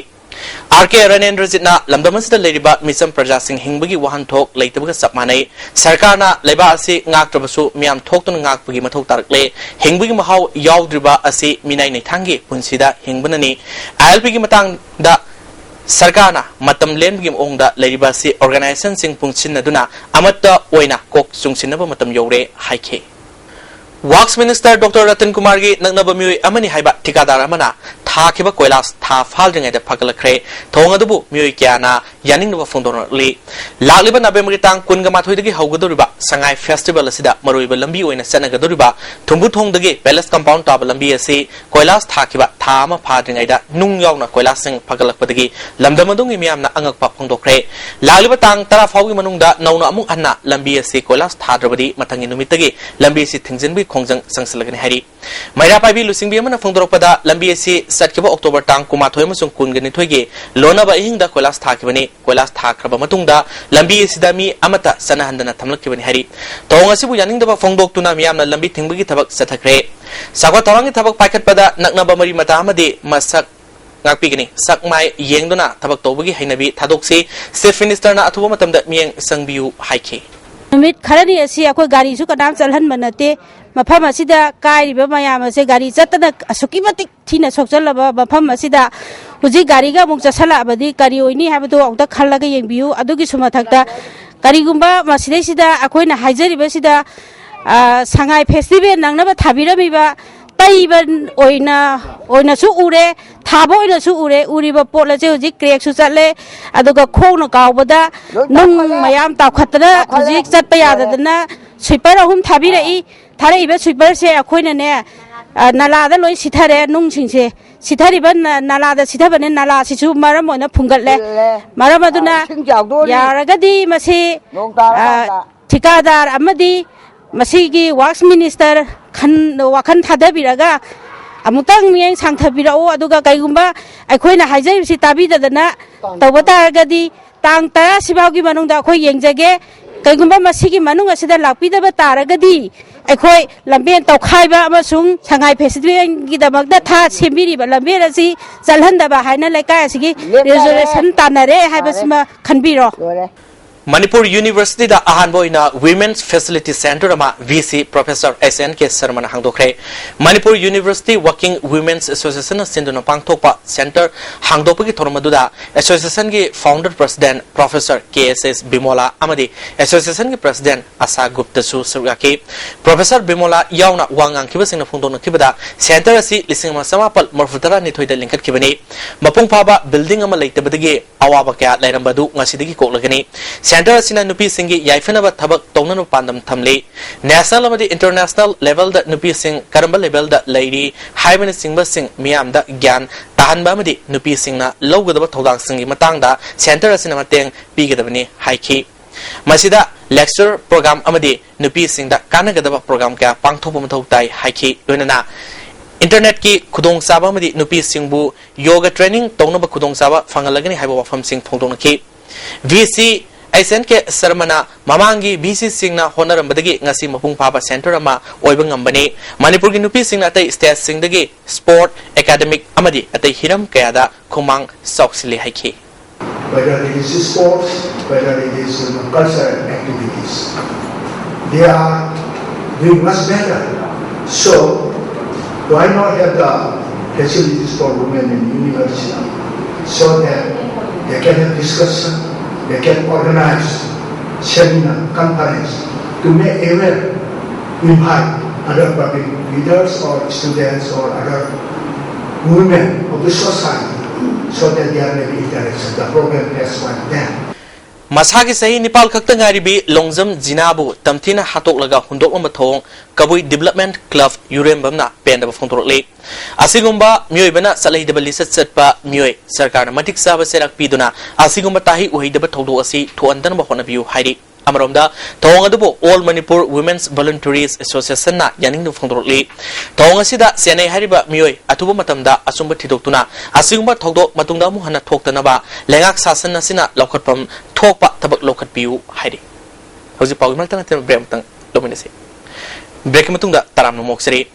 ꯑꯥꯔ ꯀꯦ ꯔꯥꯅꯦꯟꯗ꯭ꯔꯖꯤꯠꯅ ꯂꯝꯗꯝ ꯑꯁꯤꯗ ꯂꯩꯔꯤꯕ ꯃꯤꯆꯝ ꯄ꯭ꯔꯖꯥꯁꯤꯡ ꯍꯤꯡꯕꯒꯤ ꯋꯥꯍꯟꯊꯣꯛ ꯂꯩꯇꯕꯒ ꯆꯞ ꯃꯥꯟꯅꯩ꯫ ꯁꯔꯀꯥꯔꯅ ꯂꯩꯕꯥꯛ ꯑꯁꯤ ꯉꯥꯛꯇ꯭ꯔꯕꯁꯨ ꯃꯤꯌꯥꯝ ꯊꯣꯛꯇꯨꯅ ꯉꯥꯛꯄꯒꯤ ꯃꯊꯧ ꯇꯥꯔꯛꯂꯦ꯫ ꯍꯤꯡꯕꯒꯤ ꯃꯍꯥꯎ ꯌꯥꯎꯗ꯭ꯔꯤꯕ ꯑꯁꯤ ꯃꯤꯅꯥꯏ ꯅꯩꯊꯥꯡꯒꯤ ꯄꯨꯟꯁꯤꯗ ꯍꯤꯡꯕꯅꯅꯤ꯫ ꯑꯥꯏ ꯑꯦꯜ ꯄꯤꯒꯤ ꯃꯇꯥꯡꯗ ꯁꯔꯀꯥꯔꯅ ꯃꯇꯝ ꯂꯦꯟꯕꯒꯤ ꯃꯑꯣꯡꯗ ꯂꯩꯔꯤꯕ ꯑꯁꯤ ꯑꯣꯔꯒꯅꯥꯏꯖꯦꯁꯟꯁꯤꯡ ꯄꯨꯟꯁꯤꯟꯅꯗꯨꯅ ꯑꯃꯠꯇ ꯑꯣꯏꯅ ꯀꯣꯛ ꯆꯨꯡꯁꯤꯟꯅꯕ ꯃꯇꯝ ꯌꯧꯔꯦ ꯍꯥꯏꯈꯤ꯫ ꯋꯥꯛꯁ ꯃꯤꯅꯤꯁꯇꯔ ꯗꯣꯛꯇꯔ ꯔꯇꯟ ꯀꯨꯃꯥꯔꯒꯤ ꯅꯛꯅꯕ ꯃꯤꯑꯣꯏ ꯑꯃꯅꯤ ꯍꯥꯏꯕ ꯊꯤꯀꯥꯗꯥꯔ ꯑꯃꯅ ꯊꯥꯈꯤꯕ ꯀꯣꯏꯂꯥꯁ ꯊꯥ ꯐꯥꯗ꯭ꯔꯤꯉꯩꯗ ꯐꯒꯠꯂꯛꯈ꯭ꯔꯦ꯫ ꯊꯧꯑꯣꯡ ꯑꯗꯨꯕꯨ ꯃꯤꯑꯣꯏ ꯀꯌꯥꯅ ꯌꯥꯅꯤꯡꯗꯕ ꯐꯣꯡꯗꯣꯔꯛꯂꯤ꯫ ꯂꯥꯛꯂꯤꯕ ꯅꯕꯦꯝꯕꯔꯒꯤ ꯇꯥꯡ ꯀꯨꯟꯒ ꯃꯥꯊꯣꯏꯗꯒꯤ ꯍꯧꯒꯗꯧꯔꯤꯕ ꯁꯉꯥꯏ ꯐꯦꯁꯇꯤꯚꯦꯜ ꯑꯁꯤꯗ ꯃꯔꯨꯑꯣꯏꯕ ꯂꯝꯕꯤ ꯑꯣꯏꯅ ꯆꯠꯅꯒꯗꯧꯔꯤꯕ ꯊꯨꯝꯕꯨ ꯊꯣꯡꯗꯒꯤ ꯄꯦꯂꯦꯁ ꯀꯝꯄꯥꯎꯟ ꯇꯥꯕ ꯂꯝꯕꯤ ꯑꯁꯤ ꯀꯣꯏꯂꯥꯁ ꯊꯥꯈꯤꯕ ꯊꯥ ꯑꯃ ꯐꯥꯗ꯭ꯔꯤꯉꯩꯗ ꯅꯨꯡ ꯌꯥꯎꯅ ꯀꯣꯏꯂꯥꯁꯁꯤꯡ ꯐꯒꯠꯂꯛꯄꯗꯒꯤ ꯂꯝꯗꯝ ꯑꯗꯨꯒꯤ ꯃꯤꯌꯥꯝꯅ ꯑꯉꯛꯄ ꯐꯣꯡꯗꯣꯛꯈ꯭ꯔꯦ꯫ ꯂꯥꯛꯂꯤꯕ ꯇꯥꯡ ꯇꯔꯥ ꯐꯥꯎꯒꯤ ꯃꯅꯨꯡꯗ ꯅꯧꯅ ꯑꯃꯨꯛ ꯍꯟꯅ ꯂꯝꯕꯤ ꯑꯁꯤ ꯀꯣꯏꯂꯥꯁ ꯊꯥꯗ꯭ꯔꯕꯗꯤ ꯃꯊꯪꯒꯤ ꯅꯨꯃꯤꯠꯇꯒꯤ ꯂꯝꯕꯤ ꯑꯁꯤ ꯊꯤꯡꯖꯤꯟꯕꯒꯤ ꯈꯣꯡꯖꯪ ꯆꯪꯁꯤꯜꯂꯒꯅꯤ ꯍꯥꯏꯔꯤ꯫ ꯃꯩꯔꯥ ꯄꯥꯏꯕꯤ ꯂꯨꯆꯤꯡꯕꯤ ꯑꯃꯅ ꯐꯣꯡꯗꯣꯔꯛꯄꯗ, ꯂꯝꯕꯤ ꯑꯁꯤ ꯆꯠꯈꯤꯕ ꯑꯣꯛꯇꯣꯕꯔ ꯇꯥꯡ ꯀꯨꯟꯃꯥꯊꯣꯏ ꯑꯃꯁꯨꯡ ꯀꯨꯟꯒ ꯅꯤꯊꯣꯏꯒꯤ ꯂꯣꯟꯅꯕ ꯑꯍꯤꯡꯗ ꯀꯣꯏꯂꯥꯁ ꯊꯥꯈꯤꯕꯅꯤ꯫ ꯀꯣꯏꯂꯥꯁ ꯊꯥꯈ꯭ꯔꯕ ꯃꯇꯨꯡꯗ ꯂꯝꯕꯤ ꯑꯁꯤꯗ ꯃꯤ ꯑꯃꯠꯇ ꯆꯠꯅꯍꯟꯗꯅ ꯊꯝꯂꯛꯈꯤꯕꯅꯤ ꯍꯥꯏꯔꯤ꯫ ꯊꯧꯑꯣꯡ ꯑꯁꯤꯕꯨ ꯌꯥꯅꯤꯡꯗꯕ ꯐꯣꯡꯗꯣꯛꯇꯨꯅ ꯃꯤꯌꯥꯝꯅ ꯂꯝꯕꯤ ꯊꯤꯡꯕꯒꯤ ꯊꯕꯛ ꯆꯠꯊꯈ꯭ꯔꯦ꯫ ꯆꯥꯎꯈꯠ ꯊꯧꯔꯥꯡꯒꯤ ꯊꯕꯛ ꯄꯥꯏꯈꯠꯄꯗ ꯅꯛꯅꯕ ꯃꯔꯤ ꯃꯇꯥ ꯑꯃꯗꯤ ꯃꯁꯛ ꯉꯥꯛꯄꯤꯒꯅꯤ꯫ ꯁꯛ ꯃꯥꯏ ꯌꯦꯡꯗꯨꯅ ꯊꯕꯛ ꯇꯧꯕꯒꯤ ꯍꯩꯅꯕꯤ ꯊꯥꯗꯣꯛꯁꯤ꯫ ꯆꯤꯐ ꯃꯤꯅꯤꯁꯇꯔꯅ ꯑꯊꯨꯕ ꯃꯇꯝꯗ ꯃꯤꯠꯌꯦꯡ ꯆꯪꯕꯤꯌꯨ ꯍꯥꯏꯈꯤ꯫ ꯅꯨꯃꯤꯠ ꯈꯔꯅꯤ ꯑꯁꯤ ꯑꯩꯈꯣꯏ ꯒꯥꯔꯤꯁꯨ ꯀꯅꯥꯝ ꯆꯠꯍꯟꯕ ꯅꯠꯇꯦ꯫ ꯃꯐꯝ ꯑꯁꯤꯗ ꯀꯥꯏꯔꯤꯕ ꯃꯌꯥꯝ ꯑꯁꯦ ꯒꯥꯔꯤ ꯆꯠꯇꯅ ꯑꯁꯨꯛꯀꯤ ꯃꯇꯤꯛ ꯊꯤꯅ ꯁꯣꯛꯆꯜꯂꯕ ꯃꯐꯝ ꯑꯁꯤꯗ ꯍꯧꯖꯤꯛ ꯒꯥꯔꯤꯒ ꯑꯃꯨꯛ ꯆꯠꯁꯜꯂꯛꯑꯕꯗꯤ ꯀꯔꯤ ꯑꯣꯏꯅꯤ ꯍꯥꯏꯕꯗꯨ ꯑꯃꯨꯛꯇ ꯈꯜꯂꯒ ꯌꯦꯡꯕꯤꯌꯨ꯫ ꯑꯗꯨꯒꯤꯁꯨ ꯃꯊꯛꯇ ꯀꯔꯤꯒꯨꯝꯕ ꯃꯁꯤꯗꯩꯁꯤꯗ ꯑꯩꯈꯣꯏꯅ ꯍꯥꯏꯖꯔꯤꯕꯁꯤꯗ, ꯑ, ꯁꯉꯥꯏ ꯐꯦꯁꯇꯤꯚꯦꯜ ꯅꯪꯅꯕ ꯊꯥꯕꯤꯔꯝꯃꯤꯕ ꯇꯩꯕ ꯑꯣꯏꯅ, ꯑꯣꯏꯅꯁꯨ ꯎꯔꯦ, ꯊꯥꯕ ꯑꯣꯏꯅꯁꯨ ꯎꯔꯦ꯫ ꯎꯔꯤꯕ ꯄꯣꯠ ꯑꯁꯦ ꯍꯧꯖꯤꯛ ꯀ꯭ꯔꯦꯛꯁꯨ ꯆꯠꯂꯦ, ꯑꯗꯨꯒ ꯈꯣꯡꯅ ꯀꯥꯎꯕꯗ ꯂꯣꯏ ꯅꯨꯡ ꯇꯥꯎꯈꯠꯂꯦ꯫ ꯃꯌꯥꯝ ꯇꯥꯎꯈꯠꯇꯅ ꯇꯥꯎꯈꯠꯂꯦ꯫ ꯍꯧꯖꯤꯛ ꯆꯠꯄ ꯌꯥꯗꯗꯅ ꯁ꯭ꯋꯤꯄꯔ ꯑꯍꯨꯝ ꯊꯥꯕꯤꯔꯛꯏ꯫ ꯊꯥꯔꯛꯏꯕ ꯁ꯭ꯋꯤꯄꯔꯁꯦ ꯑꯩꯈꯣꯏꯅꯅꯦ, ꯑ, ꯅꯂꯥꯗ ꯂꯣꯏ ꯁꯤꯊꯔꯦ ꯅꯨꯡꯁꯤꯡꯁꯦ꯫ ꯁꯤꯊꯔꯤꯕ ꯅ-, ꯅꯂꯥꯗ ꯁꯤꯊꯕꯅꯦ, ꯅꯂꯥꯁꯤꯁꯨ ꯃꯔꯝ ꯑꯣꯏꯅ ꯐꯨꯡꯒꯠꯂꯦ꯫ ꯐꯨꯡꯒꯠꯂꯦ꯫ ꯃꯔꯝ ꯑꯗꯨꯅ ꯑ, ꯏꯁꯤꯡ ꯆꯥꯎꯗꯣꯔꯤ꯫ ꯌꯥꯔꯒꯗꯤ ꯃꯁꯤ, ꯅꯣꯡ ꯑ, ꯇꯥꯔꯀꯥꯟꯗ꯫ ꯊꯤꯀꯥꯗꯥꯔ ꯑꯃꯗꯤ ꯃꯁꯤꯒꯤ ꯋꯥꯛꯁ ꯃꯤꯅꯤꯁꯇꯔ ꯈꯟ-, ꯋꯥꯈꯜ ꯊꯥꯗꯕꯤꯔꯒ ꯑꯃꯨꯛꯇꯪ ꯃꯤꯠꯌꯦꯡ ꯁꯥꯡꯊꯕꯤꯔꯛꯎ꯫ ꯑꯗꯨꯒ ꯀꯩꯒꯨꯝꯕ ꯑꯩꯈꯣꯏꯅ ꯍꯥꯏꯖꯔꯤꯕꯁꯤ ꯇꯥꯕꯤꯗꯗꯅ ꯇꯧꯕ ꯇꯥꯔꯒꯗꯤ ꯇꯥꯡ ꯇꯔꯥ ꯁꯤꯐꯥꯎꯒꯤ ꯃꯅꯨꯡꯗ ꯑꯩꯈꯣꯏ ꯌꯦꯡꯖꯒꯦ꯫ ꯀꯩꯒꯨꯝꯕ ꯃꯁꯤꯒꯤ ꯃꯅꯨꯡ ꯑꯁꯤꯗ ꯂꯥꯛꯄꯤꯗꯕ ꯇꯥꯔꯒꯗꯤ ꯑꯩꯈꯣꯏ ꯂꯝꯕꯦꯟ ꯇꯧꯈꯥꯏꯕ ꯑꯃꯁꯨꯡ ꯁꯉꯥꯏ ꯐꯦꯁꯇꯤꯚꯦꯜꯒꯤꯗꯃꯛꯇ ꯊꯥ ꯁꯦꯝꯕꯤꯔꯤꯕ ꯂꯝꯕꯦꯟ ꯑꯁꯤ ꯆꯠꯍꯟꯗꯕ ꯍꯥꯏꯅ ꯂꯩꯀꯥꯏ ꯑꯁꯤꯒꯤ ꯂꯦꯞꯅꯔꯦ꯫ ꯔꯤꯖꯣꯂꯨꯁꯟ ꯇꯥꯟꯅꯔꯦ ꯍꯥꯏꯕꯁꯤꯃ ꯈꯟꯕꯤꯔꯣ꯫ ꯂꯣꯏꯔꯦ꯫ ꯃꯅꯤꯄꯨꯔ ꯌꯨꯅꯤꯚꯔꯁꯤꯇꯤꯗ ꯑꯍꯥꯟꯕ ꯑꯣꯏꯅ Women's Facility Center ꯑꯃ V C Professor S N K ꯁꯔꯃꯅ ꯍꯥꯡꯗꯣꯛꯈ꯭ꯔꯦ꯫ Manipur university Working Women's Association ꯅ ꯁꯤꯟꯗꯨꯅ ꯄꯥꯡꯊꯣꯛꯄ center ꯍꯥꯡꯗꯣꯛꯄꯒꯤ ꯊꯧꯔꯝ ꯑꯗꯨꯗ association ꯒꯤ founder president Professor K S S ꯕꯤꯃꯣꯂꯥ ꯑꯃꯗꯤ association ꯒꯤ president ꯑꯁꯥ ꯒꯨꯞꯇꯁꯨ ꯁꯔꯨꯛ ꯌꯥꯈꯤ꯫ Professor ꯕꯤꯃꯣꯂꯥ ꯌꯥꯎꯅ ꯋꯥ ꯉꯥꯡꯈꯤꯕꯁꯤꯡꯅ ꯐꯣꯡꯗꯣꯛꯅꯈꯤꯕꯗ, center ꯑꯁꯤ ꯂꯤꯁꯤꯡ ꯑꯃ ꯆꯥꯃꯥꯄꯜ ꯃꯔꯤꯐꯨ ꯇꯔꯥꯅꯤꯊꯣꯏꯗ ꯂꯤꯡꯈꯠꯈꯤꯕꯅꯤ꯫ ꯃꯄꯨꯡ ꯐꯥꯕ building ꯑꯃ ꯂꯩꯇꯕꯗꯒꯤ ꯑꯋꯥꯕ ꯀꯌꯥ ꯂꯩꯔꯝꯕ ꯑꯗꯨ ꯉꯁꯤꯗꯒꯤ ꯀꯣꯛꯂꯒꯅꯤ꯫ Center ꯑꯁꯤꯅ ꯅꯨꯄꯤꯁꯤꯡꯒꯤ ꯌꯥꯏꯐꯅꯕ ꯊꯕꯛ ꯇꯧꯅꯅꯕ ꯄꯥꯟꯗꯝ ꯊꯝꯂꯤ꯫ National ꯑꯃꯗꯤ international level ꯗ ꯅꯨꯄꯤꯁꯤꯡ ꯀꯔꯝꯕ level ꯗ ꯂꯩꯔꯤ ꯍꯥꯏꯕꯅꯆꯤꯡꯕꯁꯤꯡ ꯃꯤꯌꯥꯝꯗ ꯒ꯭ꯌꯥꯟ ꯇꯥꯍꯟꯕ ꯑꯃꯗꯤ ꯅꯨꯄꯤꯁꯤꯡꯅ ꯂꯧꯒꯗꯕ ꯊꯧꯗꯥꯡꯁꯤꯡꯒꯤ ꯃꯇꯥꯡꯗ center ꯑꯁꯤꯅ ꯃꯇꯦꯡ ꯄꯤꯒꯗꯕꯅꯤ ꯍꯥꯏꯈꯤ꯫ ꯃꯁꯤꯗ lecture program ꯑꯃꯗꯤ ꯅꯨꯄꯤꯁꯤꯡꯗ ꯀꯥꯟꯅꯒꯗꯕ program ꯀꯌꯥ ꯄꯥꯡꯊꯣꯛꯄ ꯃꯊꯧ ꯇꯥꯏ ꯍꯥꯏꯈꯤ꯫ ꯂꯣꯏꯅꯅ internet ꯀꯤ ꯈꯨꯗꯣꯡꯆꯥꯕ ꯑꯃꯗꯤ ꯅꯨꯄꯤꯁꯤꯡꯕꯨ yoga training ꯇꯧꯅꯕ ꯈꯨꯗꯣꯡꯆꯥꯕ ꯐꯪꯍꯜꯂꯒꯅꯤ ꯍꯥꯏꯕ ꯋꯥꯐꯝꯁꯤꯡ ꯐꯣꯡꯗꯣꯛꯅꯈꯤ꯫ V C S N K ꯁꯔꯃꯅ ꯃꯃꯥꯡꯒꯤ V C ꯁꯤꯡꯅ ꯍꯣꯠꯅꯔꯝꯕꯗꯒꯤ ꯉꯁꯤ ꯃꯄꯨꯡ ꯐꯥꯕ center ꯑꯃ ꯑꯣꯏꯕ ꯉꯝꯕꯅꯤ꯫ ꯃꯅꯤꯄꯨꯔꯒꯤ ꯅꯨꯄꯤꯁꯤꯡꯅ ꯑꯇꯩ state ꯁꯤꯡꯗꯒꯤ sport, academic ꯑꯃꯗꯤ ꯑꯇꯩ ꯍꯤꯔꯝ ꯀꯌꯥꯗ ꯈꯨꯃꯥꯡ ꯆꯥꯎꯁꯤꯜꯂꯤ ꯍꯥꯏꯈꯤ꯫ Whether it is sports, whether it is, you know, cultural activities, they are doing much better. So, why not have the facilities for women in university so that they can have discussion, they can organize seminar, conference to make aware, invite other public leaders or students or other women of the society so that there may be interaction. The problem has one then. ꯃꯁꯥꯒꯤ ꯆꯍꯤ ꯅꯤꯄꯥꯟ ꯈꯛꯇ ꯉꯥꯏꯔꯤꯕꯤ ꯂꯣꯡꯖꯝ ꯖꯤꯅꯥꯕꯨ ꯇꯝꯊꯤꯅ ꯍꯥꯠꯇꯣꯛꯂꯒ ꯍꯨꯟꯗꯣꯛꯂꯝꯕ ꯊꯧꯑꯣꯡ ꯀꯕꯨꯏ Development Club ꯌꯨꯔꯦꯝꯕꯝꯅ ꯄꯦꯟꯗꯕ ꯐꯣꯡꯗꯣꯔꯛꯂꯤ꯫ ꯑꯁꯤꯒꯨꯝꯕ ꯃꯤꯑꯣꯏꯕꯅ ꯆꯠꯍꯩꯗꯕ ꯂꯤꯆꯠ ꯆꯠꯄ ꯃꯤꯑꯣꯏ ꯁꯔꯀꯥꯔꯅ ꯃꯇꯤꯛ ꯆꯥꯕ ꯆꯩꯔꯥꯛ ꯄꯤꯗꯨꯅ ꯑꯁꯤꯒꯨꯝꯕ ꯇꯥꯍꯩ ꯎꯍꯩꯗꯕ ꯊꯧꯗꯣꯛ ꯑꯁꯤ ꯊꯣꯛꯍꯟꯗꯅꯕ ꯍꯣꯠꯅꯕꯤꯌꯨ ꯍꯥꯏꯔꯤ꯫ ꯑꯃꯔꯣꯝꯗ, ꯊꯧꯑꯣꯡ ꯑꯗꯨꯕꯨ All Manipur Women's Volunteers Association ꯅ ꯌꯥꯅꯤꯡꯗꯕ ꯐꯣꯡꯗꯣꯔꯛꯂꯤ꯫ ꯊꯧꯑꯣꯡ ꯑꯁꯤꯗ ꯆꯦꯟꯅꯩ ꯍꯥꯏꯔꯤꯕ ꯃꯤꯑꯣꯏ ꯑꯊꯨꯕ ꯃꯇꯝꯗ ꯑꯆꯨꯝꯕ ꯊꯤꯗꯣꯛꯇꯨꯅ ꯑꯁꯤꯒꯨꯝꯕ ꯊꯧꯗꯣꯛ ꯃꯇꯨꯡꯗ ꯑꯃꯨꯛ ꯍꯟꯅ ꯊꯣꯛꯇꯅꯕ ꯂꯩꯉꯥꯛ ꯁꯥꯁꯟ ꯑꯁꯤꯅ ꯂꯧꯈꯠꯐꯝ ꯊꯣꯛꯄ ꯊꯕꯛ ꯂꯧꯈꯠꯄꯤꯌꯨ ꯍꯥꯏꯔꯤ꯫ ꯍꯧꯖꯤꯛ ꯄꯥꯎꯒꯤ ꯃꯔꯛꯇ ꯅꯠꯇꯅ break ꯑꯃꯇꯪ ꯂꯧꯃꯤꯟꯅꯁꯤ꯫ Break ꯀꯤ ꯃꯇꯨꯡꯗ ꯇꯔꯥꯝꯅ ꯑꯃꯨꯛ ꯑꯣꯛꯆꯔꯤ꯫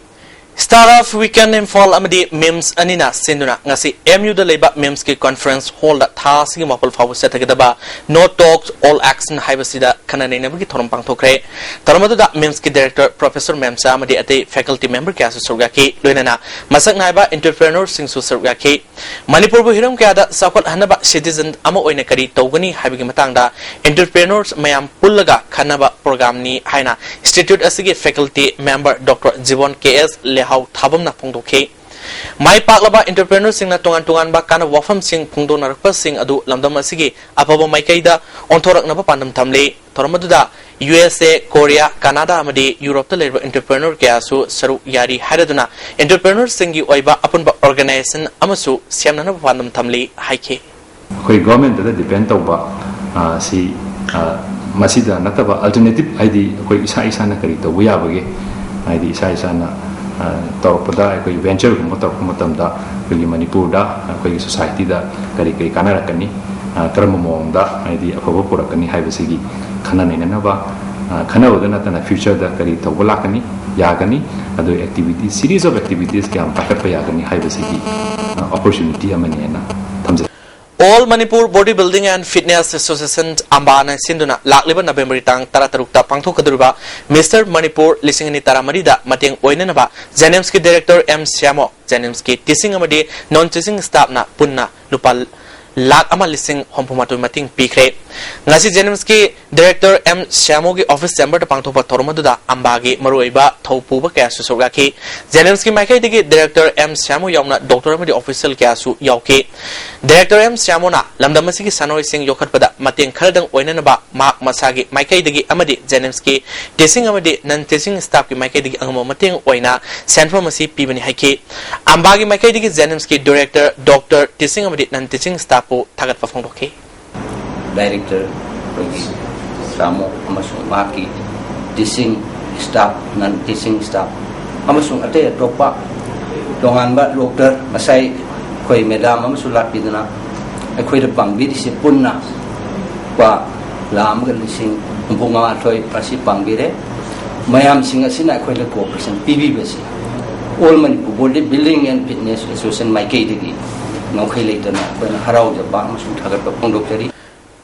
Startup Weekend Imphal ꯑꯃꯗꯤ MIMS ꯑꯅꯤꯅ ꯁꯤꯟꯗꯨꯅ ꯉꯁꯤ MUꯗ ꯂꯩꯕ MIMSꯀꯤ conference hallꯗ ꯊꯥ ꯑꯁꯤꯒꯤ ꯃꯥꯄꯜ ꯐꯥꯎꯕ ꯆꯠꯊꯒꯗꯕ No Talks All Action ꯍꯥꯏꯕꯁꯤꯗ ꯈꯟꯅ ꯅꯩꯅꯕꯒꯤ ꯊꯧꯔꯝ ꯄꯥꯡꯊꯣꯛꯈ꯭ꯔꯦ꯫ ꯊꯧꯔꯝ ꯑꯗꯨꯗ MIMSꯀꯤ director professor ꯃꯦꯝꯆꯥ ꯑꯃꯗꯤ ꯑꯇꯩ faculty member ꯀꯌꯥꯁꯨ ꯁꯔꯨꯛ ꯌꯥꯈꯤ꯫ ꯂꯣꯏꯅꯅ ꯃꯁꯛ ꯅꯥꯏꯕ entrepreneurꯁꯤꯡꯁꯨ ꯁꯔꯨꯛ ꯌꯥꯈꯤ꯫ ꯃꯅꯤꯄꯨꯔꯕꯨ ꯍꯤꯔꯝ ꯀꯌꯥꯗ ꯆꯥꯎꯈꯠꯍꯟꯅꯕ citizen ꯑꯃ ꯑꯣꯏꯅ ꯀꯔꯤ ꯇꯧꯒꯅꯤ ꯍꯥꯏꯕꯒꯤ ꯃꯇꯥꯡꯗ entrepreneurs ꯃꯌꯥꯝ ꯄꯨꯜꯂꯒ ꯈꯟꯅꯕ programꯅꯤ ꯍꯥꯏꯅ institute ꯑꯁꯤꯒꯤ faculty member Doctor Jibon K S ꯂꯦꯍꯥꯎ ꯊꯥꯕꯝꯅ ꯐꯣꯡꯗꯣꯛꯈꯤ꯫ ꯃꯥꯏ ꯄꯥꯛꯂꯕ entrepreneurꯁꯤꯡꯅ ꯇꯣꯉꯥꯟ ꯇꯣꯉꯥꯟꯕ ꯀꯥꯟꯅꯕ ꯋꯥꯐꯝꯁꯤꯡ ꯐꯣꯡꯗꯣꯛꯅꯔꯛꯄꯁꯤꯡ ꯑꯗꯨ ꯂꯝꯗꯝ ꯑꯁꯤꯒꯤ ꯑꯐꯕ ꯃꯥꯏꯀꯩꯗ ꯑꯣꯟꯊꯣꯔꯛꯅꯕ ꯄꯥꯟꯗꯝ ꯊꯝꯂꯤ꯫ ꯊꯧꯔꯝ ꯑꯗꯨꯗ U S A, Korea, Canada ꯑꯃꯗꯤ Europeꯇ ꯂꯩꯔꯤꯕ entrepreneur ꯀꯌꯥꯁꯨ ꯁꯔꯨꯛ ꯌꯥꯔꯤ ꯍꯥꯏꯔꯗꯨꯅ entrepreneurꯁꯤꯡꯒꯤ ꯑꯣꯏꯕ ꯑꯄꯨꯟꯕ organization ꯑꯃꯁꯨ ꯁꯦꯝꯅꯅꯕ ꯄꯥꯟꯗꯝ ꯊꯝꯂꯤ ꯍꯥꯏꯈꯤ꯫ ꯑꯩꯈꯣꯏ governmentꯇ depend ꯇꯧꯕ, ꯑ, ꯁꯤ, ꯑ, ꯃꯁꯤꯗ ꯅꯠꯇꯕ alternative, ꯍꯥꯏꯗꯤ ꯑꯩꯈꯣꯏ ꯏꯁꯥ ꯏꯁꯥꯅ ꯀꯔꯤ ꯇꯧꯕ ꯌꯥꯕꯒꯦ, ꯍꯥꯏꯗꯤ ꯏꯁꯥ ꯏꯁꯥꯅ, ꯑ, ꯇꯧꯔꯛꯄꯗ, ꯑꯩꯈꯣꯏ ventureꯒꯨꯝꯕ ꯇꯧꯔꯛꯄ ꯃꯇꯝꯗ ꯑꯩꯈꯣꯏꯒꯤ ꯃꯅꯤꯄꯨꯔꯗ, ꯑꯩꯈꯣꯏꯒꯤ societyꯗ ꯀꯔꯤ ꯀꯔꯤ ꯀꯥꯟꯅꯔꯛꯀꯅꯤ, ꯑ, ꯀꯔꯝꯕ ꯃꯑꯣꯡꯗ, ꯍꯥꯏꯗꯤ ꯑꯐꯕ ꯄꯨꯔꯛꯀꯅꯤ ꯍꯥꯏꯕꯁꯤꯒꯤ ꯈꯟꯅ ꯅꯩꯅꯅꯕ, ꯑ, ꯈꯟꯅꯕꯗ ꯅꯠꯇꯅ futureꯗ ꯀꯔꯤ ꯇꯧꯕ ꯂꯥꯛꯀꯅꯤ, ꯌꯥꯒꯅꯤ, ꯑꯗꯨ activity, series of activities ꯀꯌꯥꯝ ꯄꯥꯏꯈꯠꯄ ꯌꯥꯒꯅꯤ ꯍꯥꯏꯕꯁꯤꯒꯤ, ꯑ, opportunity ꯑꯃꯅꯤ ꯍꯥꯏꯅ ꯊꯝꯖꯩ꯫ All Manipur Body Building and Fitness Association ꯑꯝꯕꯥꯅ ꯁꯤꯟꯗꯨꯅ ꯂꯥꯛꯂꯤꯕ Novemberꯒꯤ ꯇꯥꯡ ꯇꯔꯥꯇꯔꯨꯛꯇ ꯄꯥꯡꯊꯣꯛꯀꯗꯧꯔꯤꯕ Mister Manipur ꯂꯤꯁꯤꯡ ꯑꯅꯤ ꯇꯔꯥꯃꯔꯤꯗ ꯃꯇꯦꯡ ꯑꯣꯏꯅꯅꯕ JNIMSꯀꯤ director M ꯁ꯭ꯌꯥꯃꯣ, JNIMSꯀꯤ teaching ꯑꯃꯗꯤ non teaching staffꯅ ꯄꯨꯟꯅ ꯂꯨꯄꯥ ꯂꯥꯈ ꯑꯃ ꯂꯤꯁꯤꯡ ꯍꯨꯝꯐꯨ ꯃꯥꯊꯣꯏ ꯃꯇꯦꯡ ꯄꯤꯈ꯭ꯔꯦ꯫ ꯉꯁꯤ JNIMSꯀꯤ director M ꯁ꯭ꯌꯥꯃꯣꯒꯤ office chamberꯗ ꯄꯥꯡꯊꯣꯛꯄ ꯊꯧꯔꯝ ꯑꯗꯨꯗ ꯑꯝꯕꯥꯒꯤ ꯃꯔꯨꯑꯣꯏꯕ ꯊꯧ ꯄꯨꯕ ꯀꯌꯥꯁꯨ ꯁꯔꯨꯛ ꯌꯥꯈꯤ꯫ JNIMSꯀꯤ ꯃꯥꯏꯀꯩꯗꯒꯤ director M ꯁ꯭ꯌꯥꯃꯣ ꯌꯥꯎꯅ doctor ꯑꯃꯗꯤ official ꯀꯌꯥꯁꯨ ꯌꯥꯎꯈꯤ꯫ Director M ꯁ꯭ꯌꯥꯃꯣꯅ ꯂꯝꯗꯝ ꯑꯁꯤꯒꯤ ꯁꯥꯟꯅꯔꯣꯏꯁꯤꯡ ꯌꯣꯛꯈꯠꯄꯗ ꯃꯇꯦꯡ ꯈꯔꯗꯪ ꯑꯣꯏꯅꯅꯕ ꯃꯍꯥꯛ ꯃꯁꯥꯒꯤ ꯃꯥꯏꯀꯩꯗꯒꯤ ꯑꯃꯗꯤ JNIMSꯀꯤ teaching ꯑꯃꯗꯤ non teaching staffꯀꯤ ꯃꯥꯏꯀꯩꯗꯒꯤ ꯑꯉꯝꯕ ꯃꯇꯦꯡ ꯑꯣꯏꯅ ꯁꯦꯟꯐꯝ ꯑꯁꯤ ꯄꯤꯕꯅꯤ ꯍꯥꯏꯈꯤ꯫ ꯑꯝꯕꯥꯒꯤ ꯃꯥꯏꯀꯩꯗꯒꯤ JNIMSꯀꯤ director, doctor, teaching ꯑꯃꯗꯤ non teaching staffꯄꯨ ꯊꯥꯒꯠꯄ ꯐꯣꯡꯗꯣꯛꯈꯤ꯫ Director ꯑꯩꯈꯣꯏꯒꯤ ꯁ꯭ꯌꯥꯃꯣ ꯑꯃꯁꯨꯡ ꯃꯍꯥꯛꯀꯤ teaching staff, non teaching staff ꯑꯃꯁꯨꯡ ꯑꯇꯩ ꯑꯇꯣꯞꯄ ꯇꯣꯉꯥꯟꯕ doctor, ꯉꯁꯥꯏ ꯑꯩꯈꯣꯏ madam ꯑꯃꯁꯨ ꯂꯥꯛꯄꯤꯗꯨꯅ ꯑꯩꯈꯣꯏꯗ ꯄꯥꯡꯕꯤꯔꯤꯁꯦ ꯄꯨꯟꯅ ꯂꯨꯄꯥ ꯂꯥꯈ ꯑꯃꯒ ꯂꯤꯁꯤꯡ ꯍꯨꯝꯐꯨ ꯃꯉꯥꯊꯣꯏ ꯑꯁꯤ ꯄꯥꯡꯕꯤꯔꯦ꯫ ꯃꯌꯥꯝꯁꯤꯡ ꯑꯁꯤꯅ ꯑꯩꯈꯣꯏꯗ cooperation ꯄꯤꯕꯤꯕꯁꯤ All Manipur Body Building and Fitness Association ꯃꯥꯏꯀꯩꯗꯒꯤ ꯉꯝꯈꯩ ꯂꯩꯇꯅ ꯑꯩꯈꯣꯏꯅ ꯍꯔꯥꯎꯖꯕ ꯑꯃꯁꯨꯡ ꯊꯥꯒꯠꯄ ꯐꯣꯡꯗꯣꯛꯆꯔꯤ꯫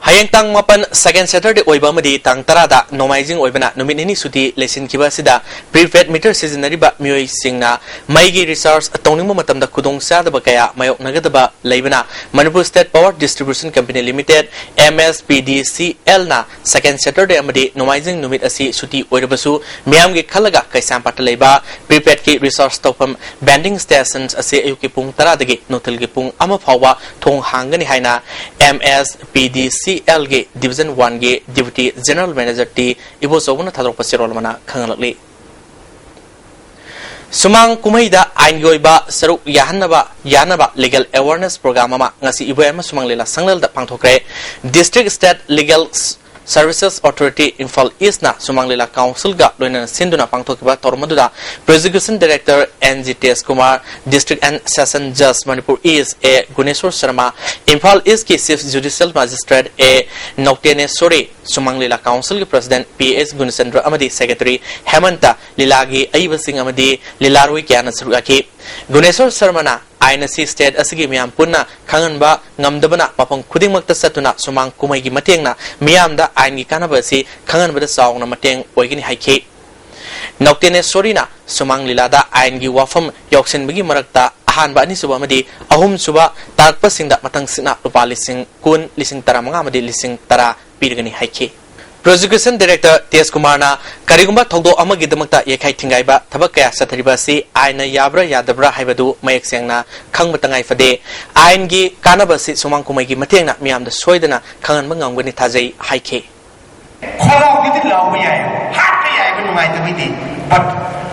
ꯍꯌꯦꯡ ꯇꯥꯡ ꯃꯥꯄꯟ second Saturday ꯑꯣꯏꯕ ꯑꯃꯗꯤ ꯇꯥꯡ ꯇꯔꯥꯗ ꯅꯣꯡꯃꯥꯏꯖꯤꯡ ꯑꯣꯏꯕꯅ ꯅꯨꯃꯤꯠ ꯅꯤꯅꯤ ꯁꯨꯇꯤ ꯂꯩꯁꯤꯟꯈꯤꯕ ꯑꯁꯤꯗ prepaid meter ꯁꯤꯖꯤꯟꯅꯔꯤꯕ ꯃꯤꯑꯣꯏꯁꯤꯡꯅ ꯃꯩꯒꯤ recharge ꯇꯧꯅꯤꯡꯕ ꯃꯇꯝꯗ ꯈꯨꯗꯣꯡꯆꯥꯗꯕ ꯀꯌꯥ ꯃꯥꯌꯣꯛꯅꯒꯗꯕ ꯂꯩꯕꯅ Manipur State Power Distribution Company Limited, M S P D C L ꯅ second Saturday ꯑꯃꯗꯤ ꯅꯣꯡꯃꯥꯏꯖꯤꯡ ꯅꯨꯃꯤꯠ ꯑꯁꯤ ꯁꯨꯇꯤ ꯑꯣꯏꯔꯕꯁꯨ ꯃꯤꯌꯥꯝꯒꯤ ꯈꯜꯂꯒ ꯀꯩꯁꯥꯝꯄꯥꯠꯇ ꯂꯩꯕ prepaid ꯀꯤ recharge ꯇꯧꯐꯝ vending stations ꯑꯁꯤ ꯑꯌꯨꯛꯀꯤ ꯄꯨꯡ ꯇꯔꯥꯗꯒꯤ ꯅꯨꯡꯊꯤꯜꯒꯤ ꯄꯨꯡ ꯑꯃ ꯐꯥꯎꯕ ꯊꯣꯡ ꯍꯥꯡꯒꯅꯤ ꯍꯥꯏꯅ M S P D C L ꯒꯤ Division one ꯒꯤ Deputy General Manager T ꯏꯕꯣꯆꯧꯕꯅ ꯊꯥꯗꯣꯔꯛꯄ ꯆꯦꯔꯣꯜ ꯑꯃꯅ ꯈꯪꯍꯜꯂꯛꯂꯤ꯫ ꯁꯨꯃꯥꯡ ꯀꯨꯝꯍꯩꯗ ꯑꯥꯏꯟꯒꯤ ꯑꯣꯏꯕ ꯁꯔꯨꯛ ꯌꯥꯍꯟꯅꯕ ꯌꯥꯅꯕ legal awareness program ꯑꯃ ꯉꯁꯤ ꯏꯕꯣꯌꯥꯏꯃ ꯁꯨꯃꯥꯡ ꯂꯤꯂꯥ ꯁꯪꯂꯦꯜꯗ ꯄꯥꯡꯊꯣꯛꯈ꯭ꯔꯦ꯫ District State Legal Services Authority Imphal East ꯅ ꯁꯨꯃꯥꯡ ꯂꯤꯂꯥ council ꯒ ꯂꯣꯏꯅꯅ ꯁꯤꯟꯗꯨꯅ ꯄꯥꯡꯊꯣꯛꯈꯤꯕ ꯊꯧꯔꯝ ꯑꯗꯨꯗ Prosecution Director N G Tej Kumar, District and Session Judge Manipur East A Guneswar Sharma, Imphal East ꯀꯤ Chief Judicial Magistrate A ꯅꯧꯇꯦꯅꯦꯁꯣꯔꯤ, ꯁꯨꯃꯥꯡ ꯂꯤꯂꯥ council ꯒꯤ President P H Gunichandra ꯑꯃꯗꯤ Secretary ꯍꯦꯃꯟꯇ, ꯂꯤꯂꯥꯒꯤ ꯑꯏꯕꯁꯤꯡ ꯑꯃꯗꯤ ꯂꯤꯂꯥꯔꯣꯏ ꯀꯌꯥꯅ ꯁꯔꯨꯛ ꯌꯥꯈꯤ꯫ ꯒꯨꯅꯦꯁꯣꯔ ꯁꯔꯃꯅ ꯑꯥꯏꯟ ꯑꯁꯤ state ꯑꯁꯤꯒꯤ ꯃꯤꯌꯥꯝ ꯄꯨꯟꯅ ꯈꯪꯍꯟꯕ ꯉꯝꯗꯕꯅ ꯃꯐꯝ ꯈꯨꯗꯤꯡꯃꯛꯇ ꯆꯠꯇꯨꯅ ꯁꯨꯃꯥꯡ ꯀꯨꯝꯍꯩꯒꯤ ꯃꯇꯦꯡꯅ ꯃꯤꯌꯥꯝꯗ ꯑꯥꯏꯟꯒꯤ ꯀꯥꯟꯅꯕ ꯑꯁꯤ ꯈꯪꯍꯟꯕꯗ ꯆꯥꯎꯅ ꯃꯇꯦꯡ ꯑꯣꯏꯒꯅꯤ ꯍꯥꯏꯈꯤ꯫ ꯅꯧꯇꯦꯅꯦꯁꯣꯔꯤꯅ ꯁꯨꯃꯥꯡ ꯂꯤꯂꯥꯗ ꯑꯥꯏꯟꯒꯤ ꯋꯥꯐꯝ ꯌꯥꯎꯁꯤꯟꯕꯒꯤ ꯃꯔꯛꯇ ꯑꯍꯥꯟꯕ, ꯑꯅꯤꯁꯨꯕ ꯑꯃꯗꯤ ꯑꯍꯨꯝꯁꯨꯕ ꯇꯥꯔꯛꯄꯁꯤꯡꯗ ꯃꯊꯪꯁꯤꯠꯅ ꯂꯨꯄꯥ ꯂꯤꯁꯤꯡ ꯀꯨꯟ, ꯂꯤꯁꯤꯡ ꯇꯔꯥꯃꯉꯥ ꯑꯃꯗꯤ ꯂꯤꯁꯤꯡ ꯇꯔꯥ ꯄꯤꯔꯒꯅꯤ ꯍꯥꯏꯈꯤ꯫ Prosecution Director ꯇꯦꯖ ꯀꯨꯃꯥꯔꯅ ꯀꯔꯤꯒꯨꯝꯕ ꯊꯧꯗꯣꯛ ꯑꯃꯒꯤꯗꯃꯛꯇ ꯌꯩꯈꯥꯏ ꯊꯤꯡꯒꯥꯏꯕ ꯊꯕꯛ ꯀꯌꯥ ꯆꯠꯊꯔꯤꯕ ꯑꯁꯤ ꯑꯥꯏꯟꯅ ꯌꯥꯕ꯭ꯔꯥ ꯌꯥꯗꯕ꯭ꯔꯥ ꯍꯥꯏꯕꯗꯨ ꯃꯌꯦꯛ ꯁꯦꯡꯅ ꯈꯪꯕ ꯇꯉꯥꯏ ꯐꯗꯦ꯫ ꯑꯥꯏꯟꯒꯤ ꯀꯥꯟꯅꯕ ꯑꯁꯤ ꯁꯨꯃꯥꯡ ꯀꯨꯝꯍꯩꯒꯤ ꯃꯇꯦꯡꯅ ꯃꯤꯌꯥꯝꯗ ꯁꯣꯏꯗꯅ ꯈꯪꯍꯟꯕ ꯉꯝꯒꯅꯤ ꯊꯥꯖꯩ ꯍꯥꯏꯈꯤ꯫ ꯈꯣꯜꯂꯥꯎꯒꯤꯗꯤ ꯂꯥꯎꯕ ꯌꯥꯏ, ꯍꯥꯠꯄ ꯌꯥꯏꯕ ꯅꯨꯡꯉꯥꯏꯇꯕꯩꯗꯤ, but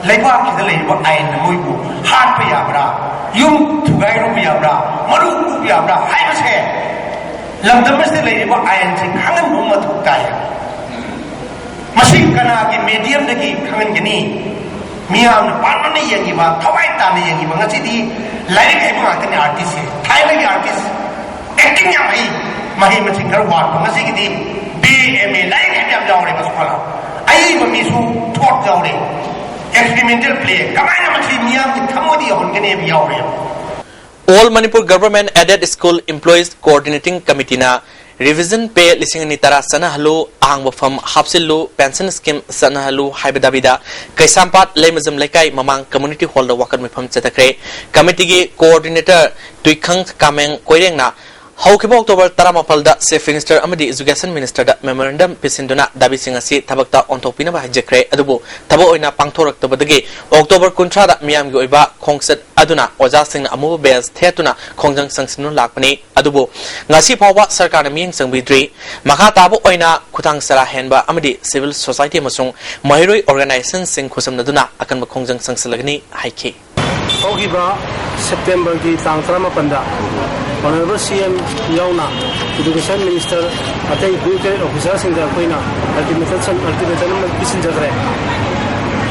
ꯂꯩꯕꯥꯛꯁꯤꯗ ꯂꯩꯔꯤꯕ ꯑꯥꯏꯟꯅ ꯃꯣꯏꯕꯨ ꯍꯥꯠꯄ ꯌꯥꯕ꯭ꯔꯥ, ꯌꯨꯝ ꯊꯨꯒꯥꯏꯔꯨꯕ ꯌꯥꯕ꯭ꯔꯥ, ꯃꯔꯨ ꯀꯣꯛꯄ ꯌꯥꯕ꯭ꯔꯥ ꯍꯥꯏꯕꯁꯦ ꯂꯝꯗꯝ ꯑꯁꯤꯗ ꯂꯩꯔꯤꯕ ꯑꯥꯏꯟꯁꯦ ꯈꯪꯍꯟꯕ ꯑꯃ ꯃꯊꯧ ꯇꯥꯏ꯫ ꯃꯁꯤ ꯀꯅꯥꯒꯤ medium ꯗꯒꯤ ꯈꯪꯍꯟꯒꯅꯤ? ꯃꯤꯌꯥꯝꯅ ꯄꯥꯝꯅꯅ ꯌꯦꯡꯉꯤꯕ, ꯊꯋꯥꯏ ꯇꯥꯅ ꯌꯦꯡꯉꯤꯕ, ꯉꯁꯤꯗꯤ ꯂꯥꯏꯔꯤꯛ ꯍꯩꯕ ꯉꯥꯛꯇꯅꯤ artist ꯁꯦ꯫ ꯊꯥꯏꯅꯒꯤ artist, acting ꯌꯥꯝ ꯍꯩ, ꯃꯍꯩ ꯃꯁꯤꯡ ꯈꯔ ꯋꯥꯠꯄ, ꯉꯁꯤꯒꯤꯗꯤ B A, M A, ꯂꯥꯏꯔꯤꯛ ꯍꯩꯕ ꯌꯥꯝ ꯌꯥꯎꯔꯦꯕ scholar꯫ ꯑꯏꯕ ꯃꯤꯁꯨ thought ꯌꯥꯎꯔꯦ꯫ Incremental play ꯀꯃꯥꯏꯅ ꯃꯁꯤ ꯃꯤꯌꯥꯝꯒꯤ ꯊꯃꯣꯏꯗ ꯌꯧꯍꯟꯒꯅꯤ ꯍꯥꯏꯕ ꯌꯥꯎꯔꯦꯕ꯫ All Manipur Government Aided School Employees Coordinating Committeeꯅ revision pay ꯂꯤꯁꯤꯡ ꯑꯅꯤ ꯇꯔꯥ ꯆꯠꯅꯍꯜꯂꯨ, ꯑꯍꯥꯡꯕ ꯐꯝ ꯍꯥꯞꯆꯤꯜꯂꯨ, pension scheme ꯆꯠꯅꯍꯜꯂꯨ ꯍꯥꯏꯕ ꯗꯥꯕꯤꯗ ꯀꯩꯁꯥꯝꯄꯥꯠ ꯂꯩꯃꯖꯝ ꯂꯩꯀꯥꯏ ꯃꯃꯥꯡ community hallꯗ ꯋꯥꯀꯠ ꯃꯤꯐꯝ ꯆꯠꯊꯈ꯭ꯔꯦ꯫ Committeeꯒꯤ coordinator ꯇꯨꯏꯈꯪ ꯀꯥꯃꯦꯡ ꯀꯣꯏꯔꯦꯡꯅ ꯍꯧꯈꯤꯕ October ꯇꯔꯥꯃꯥꯄꯜꯗ Chief Minister ꯑꯃꯗꯤ Education Ministerꯗ memorandum ꯄꯤꯁꯤꯟꯗꯨꯅ ꯗꯥꯕꯤꯁꯤꯡ ꯑꯁꯤ ꯊꯕꯛꯇ ꯑꯣꯟꯊꯣꯛꯄꯤꯅꯕ ꯍꯥꯏꯖꯈ꯭ꯔꯦ꯫ ꯑꯗꯨꯕꯨ ꯊꯕꯛ ꯑꯣꯏꯅ ꯄꯥꯡꯊꯣꯔꯛꯇꯕꯗꯒꯤ October ꯀꯨꯟꯊ꯭ꯔꯥꯗ ꯃꯤꯌꯥꯝꯒꯤ ꯑꯣꯏꯕ ꯈꯣꯡꯆꯠ ꯑꯗꯨꯅ ꯑꯣꯖꯥꯁꯤꯡꯅ ꯑꯃꯨꯕ badge ꯊꯦꯠꯇꯨꯅ ꯈꯣꯡꯖꯪ ꯆꯪꯁꯤꯟꯗꯨꯅ ꯂꯥꯛꯄꯅꯤ꯫ ꯑꯗꯨꯕꯨ ꯉꯁꯤ ꯐꯥꯎꯕ ꯁꯔꯀꯥꯔꯅ ꯃꯤꯠꯌꯦꯡ ꯆꯪꯕꯤꯗ꯭ꯔꯤ꯫ ꯃꯈꯥ ꯇꯥꯕ ꯑꯣꯏꯅ ꯈꯨꯊꯥꯡ ꯆꯔꯥ ꯍꯦꯟꯕ ꯑꯃꯗꯤ civil society ꯑꯃꯁꯨꯡ ꯃꯍꯩꯔꯣꯏ organizationꯁꯤꯡ ꯈꯨꯠꯁꯝꯅꯗꯨꯅ ꯑꯀꯟꯕ ꯈꯣꯡꯖꯪ ꯆꯪꯁꯤꯜꯂꯒꯅꯤ ꯍꯥꯏꯈꯤ꯫ ꯍꯧꯈꯤꯕ Septemberꯒꯤ ꯇꯥꯡ ꯇꯔꯥꯃꯥꯄꯜꯗ Honourable C M ꯌꯥꯎꯅ Education Minister, ꯑꯇꯩ bureaucratic officerꯁꯤꯡꯗ ꯑꯩꯈꯣꯏꯅ ultimatum, ultimatum ꯑꯃ ꯄꯤꯁꯤꯟꯖꯈ꯭ꯔꯦ꯫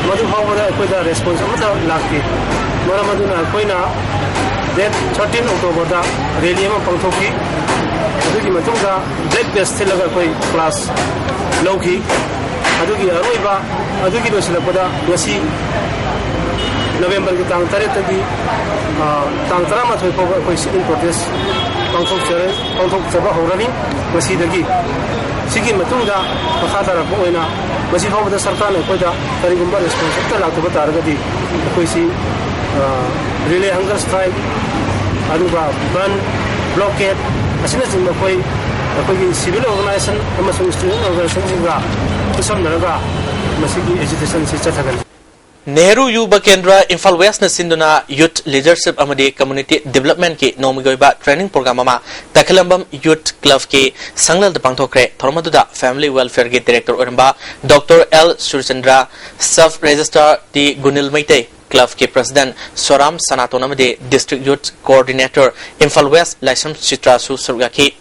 ꯃꯗꯨ ꯐꯥꯎꯕꯗ ꯑꯩꯈꯣꯏꯗ response ꯑꯃꯠꯇ ꯂꯥꯛꯇꯦ꯫ ꯃꯔꯝ ꯑꯗꯨꯅ ꯑꯩꯈꯣꯏꯅ date thirteen Octoberꯗ rally ꯑꯃ ꯄꯥꯡꯊꯣꯛꯈꯤ꯫ ꯑꯗꯨꯒꯤ ꯃꯇꯨꯡꯗ black badge ꯊꯤꯜꯂꯒ ꯑꯩꯈꯣꯏ class ꯂꯧꯈꯤ꯫ ꯑꯗꯨꯒꯤ ꯑꯔꯣꯏꯕ, ꯑꯗꯨꯒꯤ ꯂꯣꯏꯁꯤꯜꯂꯛꯄꯗ ꯉꯁꯤ Novemberꯒꯤ ꯇꯥꯡ ꯇꯔꯦꯠꯇꯒꯤ, ꯑ, ꯇꯥꯡ ꯇꯔꯥꯃꯥꯊꯣꯏ ꯐꯥꯎꯕ ꯑꯩꯈꯣꯏ sit-in protest ꯄꯥꯡꯊꯣꯛꯆꯔꯦ, ꯄꯥꯡꯊꯣꯛꯆꯕ ꯍꯧꯔꯅꯤ ꯉꯁꯤꯗꯒꯤ꯫ ꯁꯤꯒꯤ ꯃꯇꯨꯡꯗ ꯃꯈꯥ ꯇꯥꯔꯛꯄ ꯑꯣꯏꯅ ꯃꯁꯤ ꯐꯥꯎꯕꯗ ꯁꯔꯀꯥꯔꯅ ꯑꯩꯈꯣꯏꯗ ꯀꯔꯤꯒꯨꯝꯕ response ꯑꯃꯠꯇ ꯂꯥꯛꯇꯕ ꯇꯥꯔꯒꯗꯤ ꯑꯩꯈꯣꯏꯁꯤ, ꯑ, relay hunger strike, ꯑꯗꯨꯒ ꯕꯟ, blockade ꯑꯁꯤꯅꯆꯤꯡꯕ ꯑꯩꯈꯣꯏ, ꯑꯩꯈꯣꯏꯒꯤ civil organisation ꯑꯃꯁꯨꯡ student organisationꯁꯤꯡꯒ ꯈꯨꯠꯁꯝꯅꯔꯒ ꯃꯁꯤꯒꯤ agitationꯁꯤ ꯆꯠꯊꯒꯅꯤ꯫ ꯅꯦꯍꯔꯨ ꯌꯨꯕ ꯀꯦꯟꯗ꯭ꯔ ꯏꯝꯐꯥꯜ Westꯅ ꯁꯤꯟꯗꯨꯅ youth leadership ꯑꯃꯗꯤ community developmentꯀꯤ ꯅꯣꯡꯃꯒꯤ ꯑꯣꯏꯕ training program ꯑꯃ ꯇꯈꯦꯂꯝꯕꯝ Youth Clubꯀꯤ ꯁꯪꯂꯦꯜꯗ ꯄꯥꯡꯊꯣꯛꯈ꯭ꯔꯦ꯫ ꯊꯧꯔꯝ ꯑꯗꯨꯗ Family Welfareꯒꯤ director ꯑꯣꯏꯔꯝꯕ Doctor L Surchandra, Sub Registrar T Gunil Meitei, clubꯀꯤ president ꯁꯣꯔꯥꯝ ꯁꯅꯥꯇꯣꯟ ꯑꯃꯗꯤ district youth coordinator Imphal West ꯂꯥꯏꯁ꯭ꯔꯝ ꯆꯤꯇ꯭ꯔꯥꯁꯨ ꯁꯔꯨꯛ ꯌꯥꯈꯤ꯫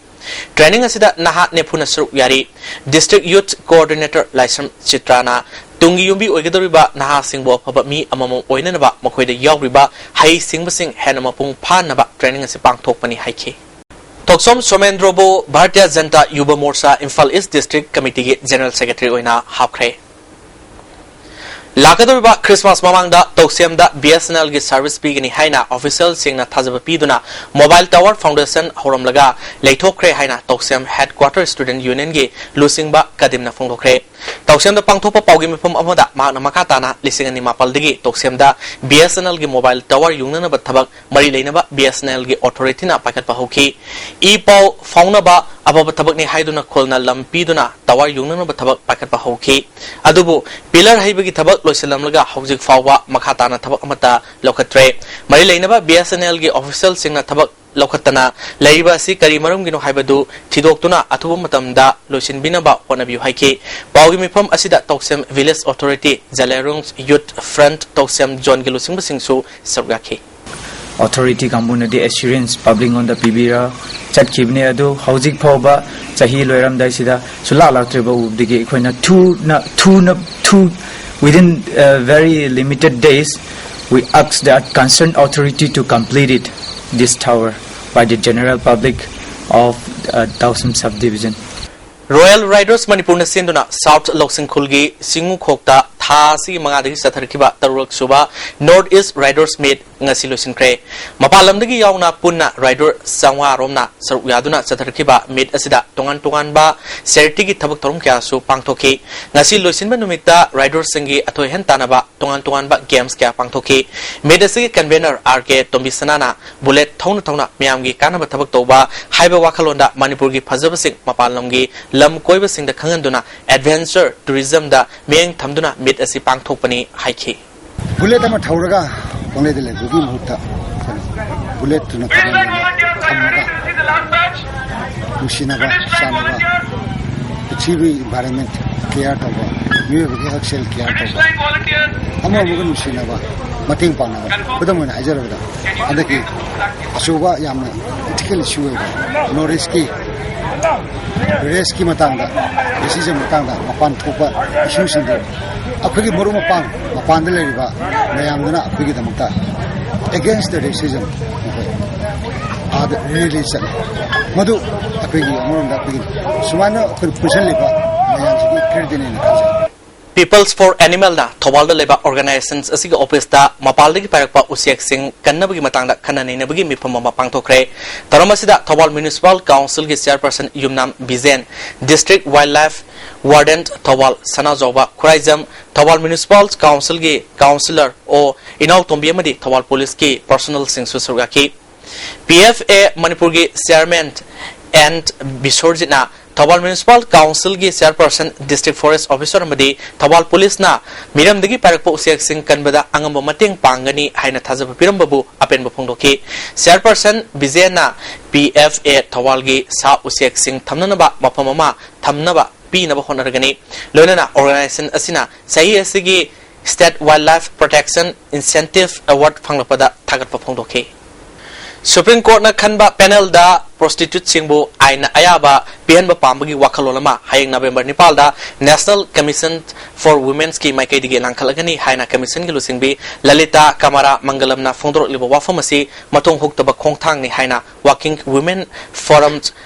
Training ꯑꯁꯤꯗ ꯅꯍꯥ ꯅꯤꯐꯨꯅ ꯁꯔꯨꯛ ꯌꯥꯔꯤ꯫ District youth coordinator ꯂꯥꯏꯁ꯭ꯔꯝ ꯆꯤꯇ꯭ꯔꯥꯅ ꯇꯨꯡꯒꯤ ꯌꯨꯝꯕꯤ ꯑꯣꯏꯒꯗꯧꯔꯤꯕ ꯅꯍꯥꯁꯤꯡꯕꯨ ꯑꯐꯕ ꯃꯤ ꯑꯃꯃꯝ ꯑꯣꯏꯅꯅꯕ ꯃꯈꯣꯏꯗ ꯌꯥꯎꯔꯤꯕ ꯍꯩꯁꯤꯡꯕꯁꯤꯡ ꯍꯦꯟꯅ ꯃꯄꯨꯡ ꯐꯥꯍꯟꯅꯕ training ꯑꯁꯤ ꯄꯥꯡꯊꯣꯛꯄꯅꯤ ꯍꯥꯏꯈꯤ꯫ ꯊꯣꯛꯆꯣꯝ ꯁꯣꯃꯦꯟꯗ꯭ꯔꯣꯕꯨ Bharatiya Janata ꯌꯨꯕ ꯃꯣꯔꯆꯥ Imphal East District Committeeꯒꯤ General Secretary ꯑꯣꯏꯅ ꯍꯥꯞꯈ꯭ꯔꯦ꯫ ꯂꯥꯛꯀꯗꯧꯔꯤꯕ ꯈ꯭ꯔꯤꯁꯃꯥꯁ ꯃꯃꯥꯡꯗ ꯇꯧꯁꯦꯝꯗ BSNL ꯒꯤ ꯁꯔꯚꯤꯁ ꯄꯤꯒꯅꯤ ꯍꯥꯏꯅ ꯑꯣꯐꯤꯁꯤꯌꯦꯜꯁꯤꯡꯅ ꯊꯥꯖꯕ ꯄꯤꯗꯨꯅ ꯃꯣꯕꯥꯏꯜ ꯇꯥꯋꯔ ꯐꯥꯎꯟꯗꯦꯁꯟ ꯍꯧꯔꯝꯂꯒ ꯂꯩꯊꯣꯛꯈ꯭ꯔꯦ ꯍꯥꯏꯅ ꯇꯧꯁꯦꯝ ꯍꯦꯗꯀ꯭ꯋꯥꯇꯔ ꯁ꯭ꯇꯨꯗꯦꯟꯠ ꯌꯨꯅꯤꯌꯟꯒꯤ ꯂꯨꯆꯤꯡꯕ ꯀꯗꯤꯝꯅ ꯐꯣꯡꯗꯣꯛꯈ꯭ꯔꯦ꯫ ꯇꯧꯁꯦꯝꯗ ꯄꯥꯡꯊꯣꯛꯄ ꯄꯥꯎꯒꯤ ꯃꯤꯐꯝ ꯑꯃꯗ ꯃꯍꯥꯛꯅ ꯃꯈꯥ ꯇꯥꯅ ꯂꯤꯁꯤꯡ ꯑꯅꯤ ꯃꯥꯄꯜꯗꯒꯤ ꯇꯧꯁꯦꯝꯗ BSNL ꯒꯤ ꯃꯣꯕꯥꯏꯜ ꯇꯥꯋꯔ ꯌꯨꯡꯅꯅꯕ ꯊꯕꯛ ꯃꯔꯤ ꯂꯩꯅꯕ BSNL ꯒꯤ ꯑꯣꯊꯣꯔꯤꯇꯤꯅ ꯄꯥꯏꯈꯠꯄ ꯍꯧꯈꯤ꯫ ꯏ ꯄꯥꯎ ꯐꯥꯎꯅꯕ ꯑꯐꯕ ꯊꯕꯛꯅꯤ ꯍꯥꯏꯗꯨꯅ ꯈꯨꯜꯅ ꯂꯝ ꯄꯤꯗꯨꯅ ꯇꯥꯋꯔ ꯌꯨꯡꯅꯅꯕ ꯊꯕꯛ ꯄꯥꯏꯈꯠꯄ ꯍꯧꯈꯤ꯫ ꯑꯗꯨꯕꯨ ꯄꯤꯂꯔ ꯍꯩꯕꯒꯤ ꯊꯕꯛ ꯂꯣꯏꯁꯤꯜꯂꯝꯂꯒ ꯍꯧꯖꯤꯛ ꯐꯥꯎꯕ ꯃꯈꯥ ꯇꯥꯅ ꯊꯕꯛ ꯑꯃꯠꯇ ꯂꯧꯈꯠꯇ꯭ꯔꯦ꯫ ꯃꯔꯤ ꯂꯩꯅꯕ BSNL ꯒꯤ ꯑꯣꯐꯤꯁꯤꯌꯦꯜꯁꯤꯡꯅ ꯊꯕꯛ ꯂꯧꯈꯠꯇꯅ ꯂꯩꯔꯤꯕ ꯑꯁꯤ ꯀꯔꯤ ꯃꯔꯝꯒꯤꯅꯣ ꯍꯥꯏꯕꯗꯨ ꯊꯤꯗꯣꯛꯇꯨꯅ ꯑꯊꯨꯕ ꯃꯇꯝꯗ ꯂꯣꯏꯁꯤꯟꯕꯤꯅꯕ ꯍꯣꯠꯅꯕꯤꯌꯨ ꯍꯥꯏꯈꯤ꯫ ꯄꯥꯎꯒꯤ ꯃꯤꯐꯝ ꯑꯁꯤꯗ ꯇꯧꯁꯦꯝ ꯚꯤꯂꯦꯖ ꯑꯣꯊꯣꯔꯤꯇꯤ, ꯖꯂꯦꯔꯨꯡ ꯌꯨꯠ ꯐ꯭ꯔꯟꯠ, ꯇꯧꯁꯦꯝ ꯖꯣꯟꯒꯤ ꯂꯨꯆꯤꯡꯕꯁꯤꯡꯁꯨ ꯁꯔꯨꯛ ꯌꯥꯈꯤ꯫ ꯑꯣꯊꯣꯔꯤꯇꯤ ꯀꯥꯡꯕꯨꯅꯗꯤ ꯑꯦꯁꯨꯔꯦꯟꯁ ꯄꯕ꯭ꯂꯤꯛꯉꯣꯟꯗ ꯄꯤꯕꯤꯔ ꯆꯠꯈꯤꯕꯅꯦ, ꯑꯗꯨ ꯍꯧꯖꯤꯛ ꯐꯥꯎꯕ ꯆꯍꯤ ꯂꯣꯏꯔꯝꯗꯥꯏꯁꯤꯗ ꯁꯨꯡꯂꯥꯛ ꯂꯥꯛꯇ꯭ꯔꯤꯕ ꯎꯕꯗꯒꯤ ꯑꯩꯈꯣꯏꯅ ꯊꯨꯅ, ꯊꯨꯅ, ꯊꯨ, within, uh, very limited days, we ask the concerned authority to complete it, this tower, by the general public of, uh, Tausum subdivision. Royal riders ꯃꯅꯤꯄꯨꯔꯅ ꯁꯤꯟꯗꯨꯅ ꯁꯥꯎꯠ ꯂꯧꯁꯤꯡꯈꯨꯜꯒꯤ ꯆꯤꯡꯉꯨꯈꯣꯛꯇ ꯊꯥ ꯑꯁꯤꯒꯤ ꯃꯉꯥꯗꯒꯤ ꯆꯠꯊꯔꯛꯈꯤꯕ ꯇꯔꯨꯛꯂꯛ ꯁꯨꯕ ꯅꯣꯔꯠ ꯏꯁ ꯔꯥꯏꯗꯔꯁ ꯃꯤꯠ ꯉꯁꯤ ꯂꯣꯏꯁꯤꯟꯈ꯭ꯔꯦ꯫ ꯃꯄꯥꯟ ꯂꯝꯗꯒꯤ ꯌꯥꯎꯅ ꯄꯨꯟꯅ ꯔꯥꯏꯗꯔ ꯆꯥꯝꯃꯉꯥ ꯔꯣꯝꯅ ꯁꯔꯨꯛ ꯌꯥꯗꯨꯅ ꯆꯠꯊꯔꯛꯈꯤꯕ ꯃꯤꯠ ꯑꯁꯤꯗ ꯇꯣꯉꯥꯟ ꯇꯣꯉꯥꯟꯕ ꯆꯦꯔꯤꯇꯤꯒꯤ ꯊꯕꯛ ꯊꯧꯔꯝ ꯀꯌꯥꯁꯨ ꯄꯥꯡꯊꯣꯛꯈꯤ꯫ ꯉꯁꯤ ꯂꯣꯏꯁꯤꯟꯕ ꯅꯨꯃꯤꯠꯇ ꯔꯥꯏꯗꯔꯁꯤꯡꯒꯤ ꯑꯊꯣꯏ ꯑꯍꯦꯟ ꯇꯥꯟꯅꯕ ꯇꯣꯉꯥꯟ ꯇꯣꯉꯥꯟꯕ ꯒꯦꯝꯁ ꯀꯌꯥ ꯄꯥꯡꯊꯣꯛꯈꯤ꯫ ꯃꯤꯠ ꯑꯁꯤꯒꯤ ꯀꯟꯚꯦꯅꯔ ꯑꯥꯔ ꯀꯦ ꯇꯣꯝꯕꯤꯁꯅꯥꯅ ꯕꯨꯂꯦꯠ ꯊꯧꯅ ꯊꯧꯅ ꯃꯤꯌꯥꯝꯒꯤ ꯀꯥꯟꯅꯕ ꯊꯕꯛ ꯇꯧꯕ ꯍꯥꯏꯕ ꯋꯥꯈꯜꯂꯣꯟꯗ ꯃꯅꯤꯄꯨꯔꯒꯤ ꯐꯖꯕꯁꯤꯡ ꯃꯄꯥꯟ ꯂꯝꯒꯤ ꯂꯝ ꯀꯣꯏꯕꯁꯤꯡꯗ ꯈꯪꯍꯟꯗꯨꯅ ꯑꯦꯗꯚꯦꯟꯆꯔ ꯇꯨꯔꯤꯖꯝꯗ ꯃꯤꯠꯌꯦꯡ ꯊꯝꯗꯨꯅ ꯃꯤꯠ ꯑꯁꯤ ꯄꯥꯡꯊꯣꯛꯄꯅꯤ ꯍꯥꯏꯈꯤ꯫ ꯕꯨꯂꯦꯠ ꯑꯃ ꯊꯧꯔꯒ ꯄꯪꯂꯩꯗ ꯂꯩꯕꯒꯤ ꯃꯍꯨꯠꯇ ꯑꯩꯈꯣꯏꯅ ꯕꯨꯂꯦꯠꯇꯨꯅ ꯀꯃꯟ ꯑꯣꯏꯅ ꯊꯝꯃꯒ ꯅꯨꯡꯁꯤꯅꯕ, ꯆꯥꯟꯅꯕ, ꯄ꯭ꯔꯤꯊꯤꯕꯤ ꯏꯟꯚꯥꯏꯔꯟꯃꯦꯟ ꯀꯤꯌꯔ ꯇꯧꯕ, ꯃꯤꯑꯣꯏꯕꯒꯤ ꯍꯛꯁꯦꯜ ꯀꯤꯌꯔ ꯇꯧꯕ, ꯑꯃ ꯑꯃꯒ ꯅꯨꯡꯁꯤꯅꯕ, ꯃꯇꯦꯡ ꯄꯥꯡꯅꯕ꯫ ꯈꯨꯗꯝ ꯑꯣꯏꯅ ꯍꯥꯏꯖꯔꯕꯗ, ꯍꯟꯗꯛꯀꯤ ꯑꯆꯧꯕ ꯌꯥꯝꯅ ꯀ꯭ꯔꯤꯇꯤꯀꯦꯜ ꯏꯁꯨ ꯑꯣꯏꯕ ꯅꯣꯔꯠ ꯏꯁꯀꯤ ꯔꯦꯁꯀꯤ ꯃꯇꯥꯡꯗ, ꯔꯦꯁꯤꯖꯝ ꯃꯇꯥꯡꯗ ꯃꯄꯥꯟ ꯊꯣꯛꯄ ꯏꯁꯨꯁꯤꯡꯗꯨ ꯑꯩꯈꯣꯏꯒꯤ ꯃꯔꯨꯞ ꯃꯄꯥꯡ ꯃꯄꯥꯟꯗ ꯂꯩꯔꯤꯕ ꯃꯌꯥꯝꯗꯨꯅ ꯑꯩꯈꯣꯏꯒꯤꯗꯃꯛꯇ against the racism ꯑꯩꯈꯣꯏ ꯑꯥꯗ ꯔꯦꯂꯤ ꯆꯠꯂꯤ꯫ ꯃꯗꯨ ꯑꯩꯈꯣꯏꯒꯤ ꯑꯃꯔꯣꯝꯗ ꯑꯩꯈꯣꯏꯒꯤ ꯁꯨꯃꯥꯏꯅ ꯑꯩꯈꯣꯏ ꯄꯨꯟꯁꯤꯜꯂꯤꯕ ꯃꯌꯥꯝꯁꯤꯒꯤ creditꯅꯦꯅ ꯈꯟꯖꯩ꯫ Peoples for Animalꯅ ꯊꯧꯕꯥꯜꯗ ꯂꯩꯕ organisations ꯑꯁꯤꯒꯤ officeꯇ ꯃꯄꯥꯜꯗꯒꯤ ꯄꯥꯏꯔꯛꯄ ꯎꯆꯦꯛꯁꯤꯡ ꯀꯟꯅꯕꯒꯤ ꯃꯇꯥꯡꯗ ꯈꯟꯅ ꯅꯩꯅꯕꯒꯤ ꯃꯤꯐꯝ ꯑꯃ ꯄꯥꯡꯊꯣꯛꯈ꯭ꯔꯦ꯫ ꯊꯧꯔꯝ ꯑꯁꯤꯗ ꯊꯧꯕꯥꯜ Municipal Councilꯒꯤ Chairperson ꯌꯨꯝꯅꯥꯝ ꯕꯤꯖꯦꯟ, District Wildlife Warden ꯊꯧꯕꯥꯜ ꯁꯅꯥꯖꯥꯎꯕ ꯈꯨꯔꯥꯏꯖꯝ, ꯊꯧꯕꯥꯜ Municipal Councilꯒꯤ Councillor ꯑꯣ ꯏꯅꯥꯎꯇꯣꯝꯕꯤ ꯑꯃꯗꯤ ꯊꯧꯕꯥꯜ Policeꯀꯤ personnelꯁꯤꯡꯁꯨ ꯁꯔꯨꯛ ꯌꯥꯈꯤ꯫ ꯄꯤ ꯑꯦꯐ ꯑꯦ ꯃꯅꯤꯄꯨꯔꯒꯤ Chairman ꯑꯦꯟ ꯕꯤꯁ꯭ꯋꯔꯖꯤꯠꯅ ꯊꯧꯕꯥꯜ Municipal Councilꯒꯤ Chairperson, District Forest Officer ꯑꯃꯗꯤ ꯊꯧꯕꯥꯜ Policeꯅ ꯃꯤꯔꯝꯗꯒꯤ ꯄꯥꯏꯔꯛꯄ ꯎꯆꯦꯛꯁꯤꯡ ꯀꯟꯕꯗ ꯑꯉꯝꯕ ꯃꯇꯦꯡ ꯄꯥꯡꯒꯅꯤ ꯍꯥꯏꯅ ꯊꯥꯖꯕ ꯄꯤꯔꯝꯕꯕꯨ ꯑꯄꯦꯟꯕ ꯐꯣꯡꯗꯣꯛꯈꯤ꯫ Chairperson ꯕꯤꯖꯦꯟꯅ ꯄꯤ ꯑꯦꯐ ꯑꯦ ꯊꯧꯕꯥꯜꯒꯤ ꯁꯥ ꯎꯆꯦꯛꯁꯤꯡ ꯊꯝꯅꯅꯕ ꯃꯐꯝ ꯑꯃ ꯊꯝꯅꯕ ꯄꯤꯅꯕ ꯍꯣꯠꯅꯔꯒꯅꯤ꯫ ꯂꯣꯏꯅꯅ organisation ꯑꯁꯤꯅ ꯆꯍꯤ ꯑꯁꯤꯒꯤ State Wildlife Protection Incentive Award ꯐꯪꯂꯛꯄꯗ ꯊꯥꯒꯠꯄ ꯐꯣꯡꯗꯣꯛꯈꯤ꯫ Supreme Courtꯅ ꯈꯟꯕ panelꯗ prostituteꯁꯤꯡꯕꯨ ꯑꯥꯏꯟꯅ ꯑꯌꯥꯕ ꯄꯤꯍꯟꯕ ꯄꯥꯝꯕꯒꯤ ꯋꯥꯈꯜꯂꯣꯟ ꯑꯃ ꯍꯌꯦꯡ November ꯅꯤꯄꯥꯜꯗ National Commission for Womenꯁꯀꯤ ꯃꯥꯏꯀꯩꯗꯒꯤ ꯂꯥꯡꯈꯠꯂꯒꯅꯤ ꯍꯥꯏꯅ commissionꯒꯤ ꯂꯨꯆꯤꯡꯕꯤ ꯂꯂꯤꯇꯥ ꯀꯃꯥꯔꯥ ꯃꯪꯒꯂꯝꯅ ꯐꯣꯡꯗꯣꯔꯛꯂꯤꯕ ꯋꯥꯐꯝ ꯑꯁꯤ ꯃꯇꯣꯡ ꯍꯨꯛꯇꯕ ꯈꯣꯡꯊꯥꯡꯅꯤ ꯍꯥꯏꯅ Working Women Forum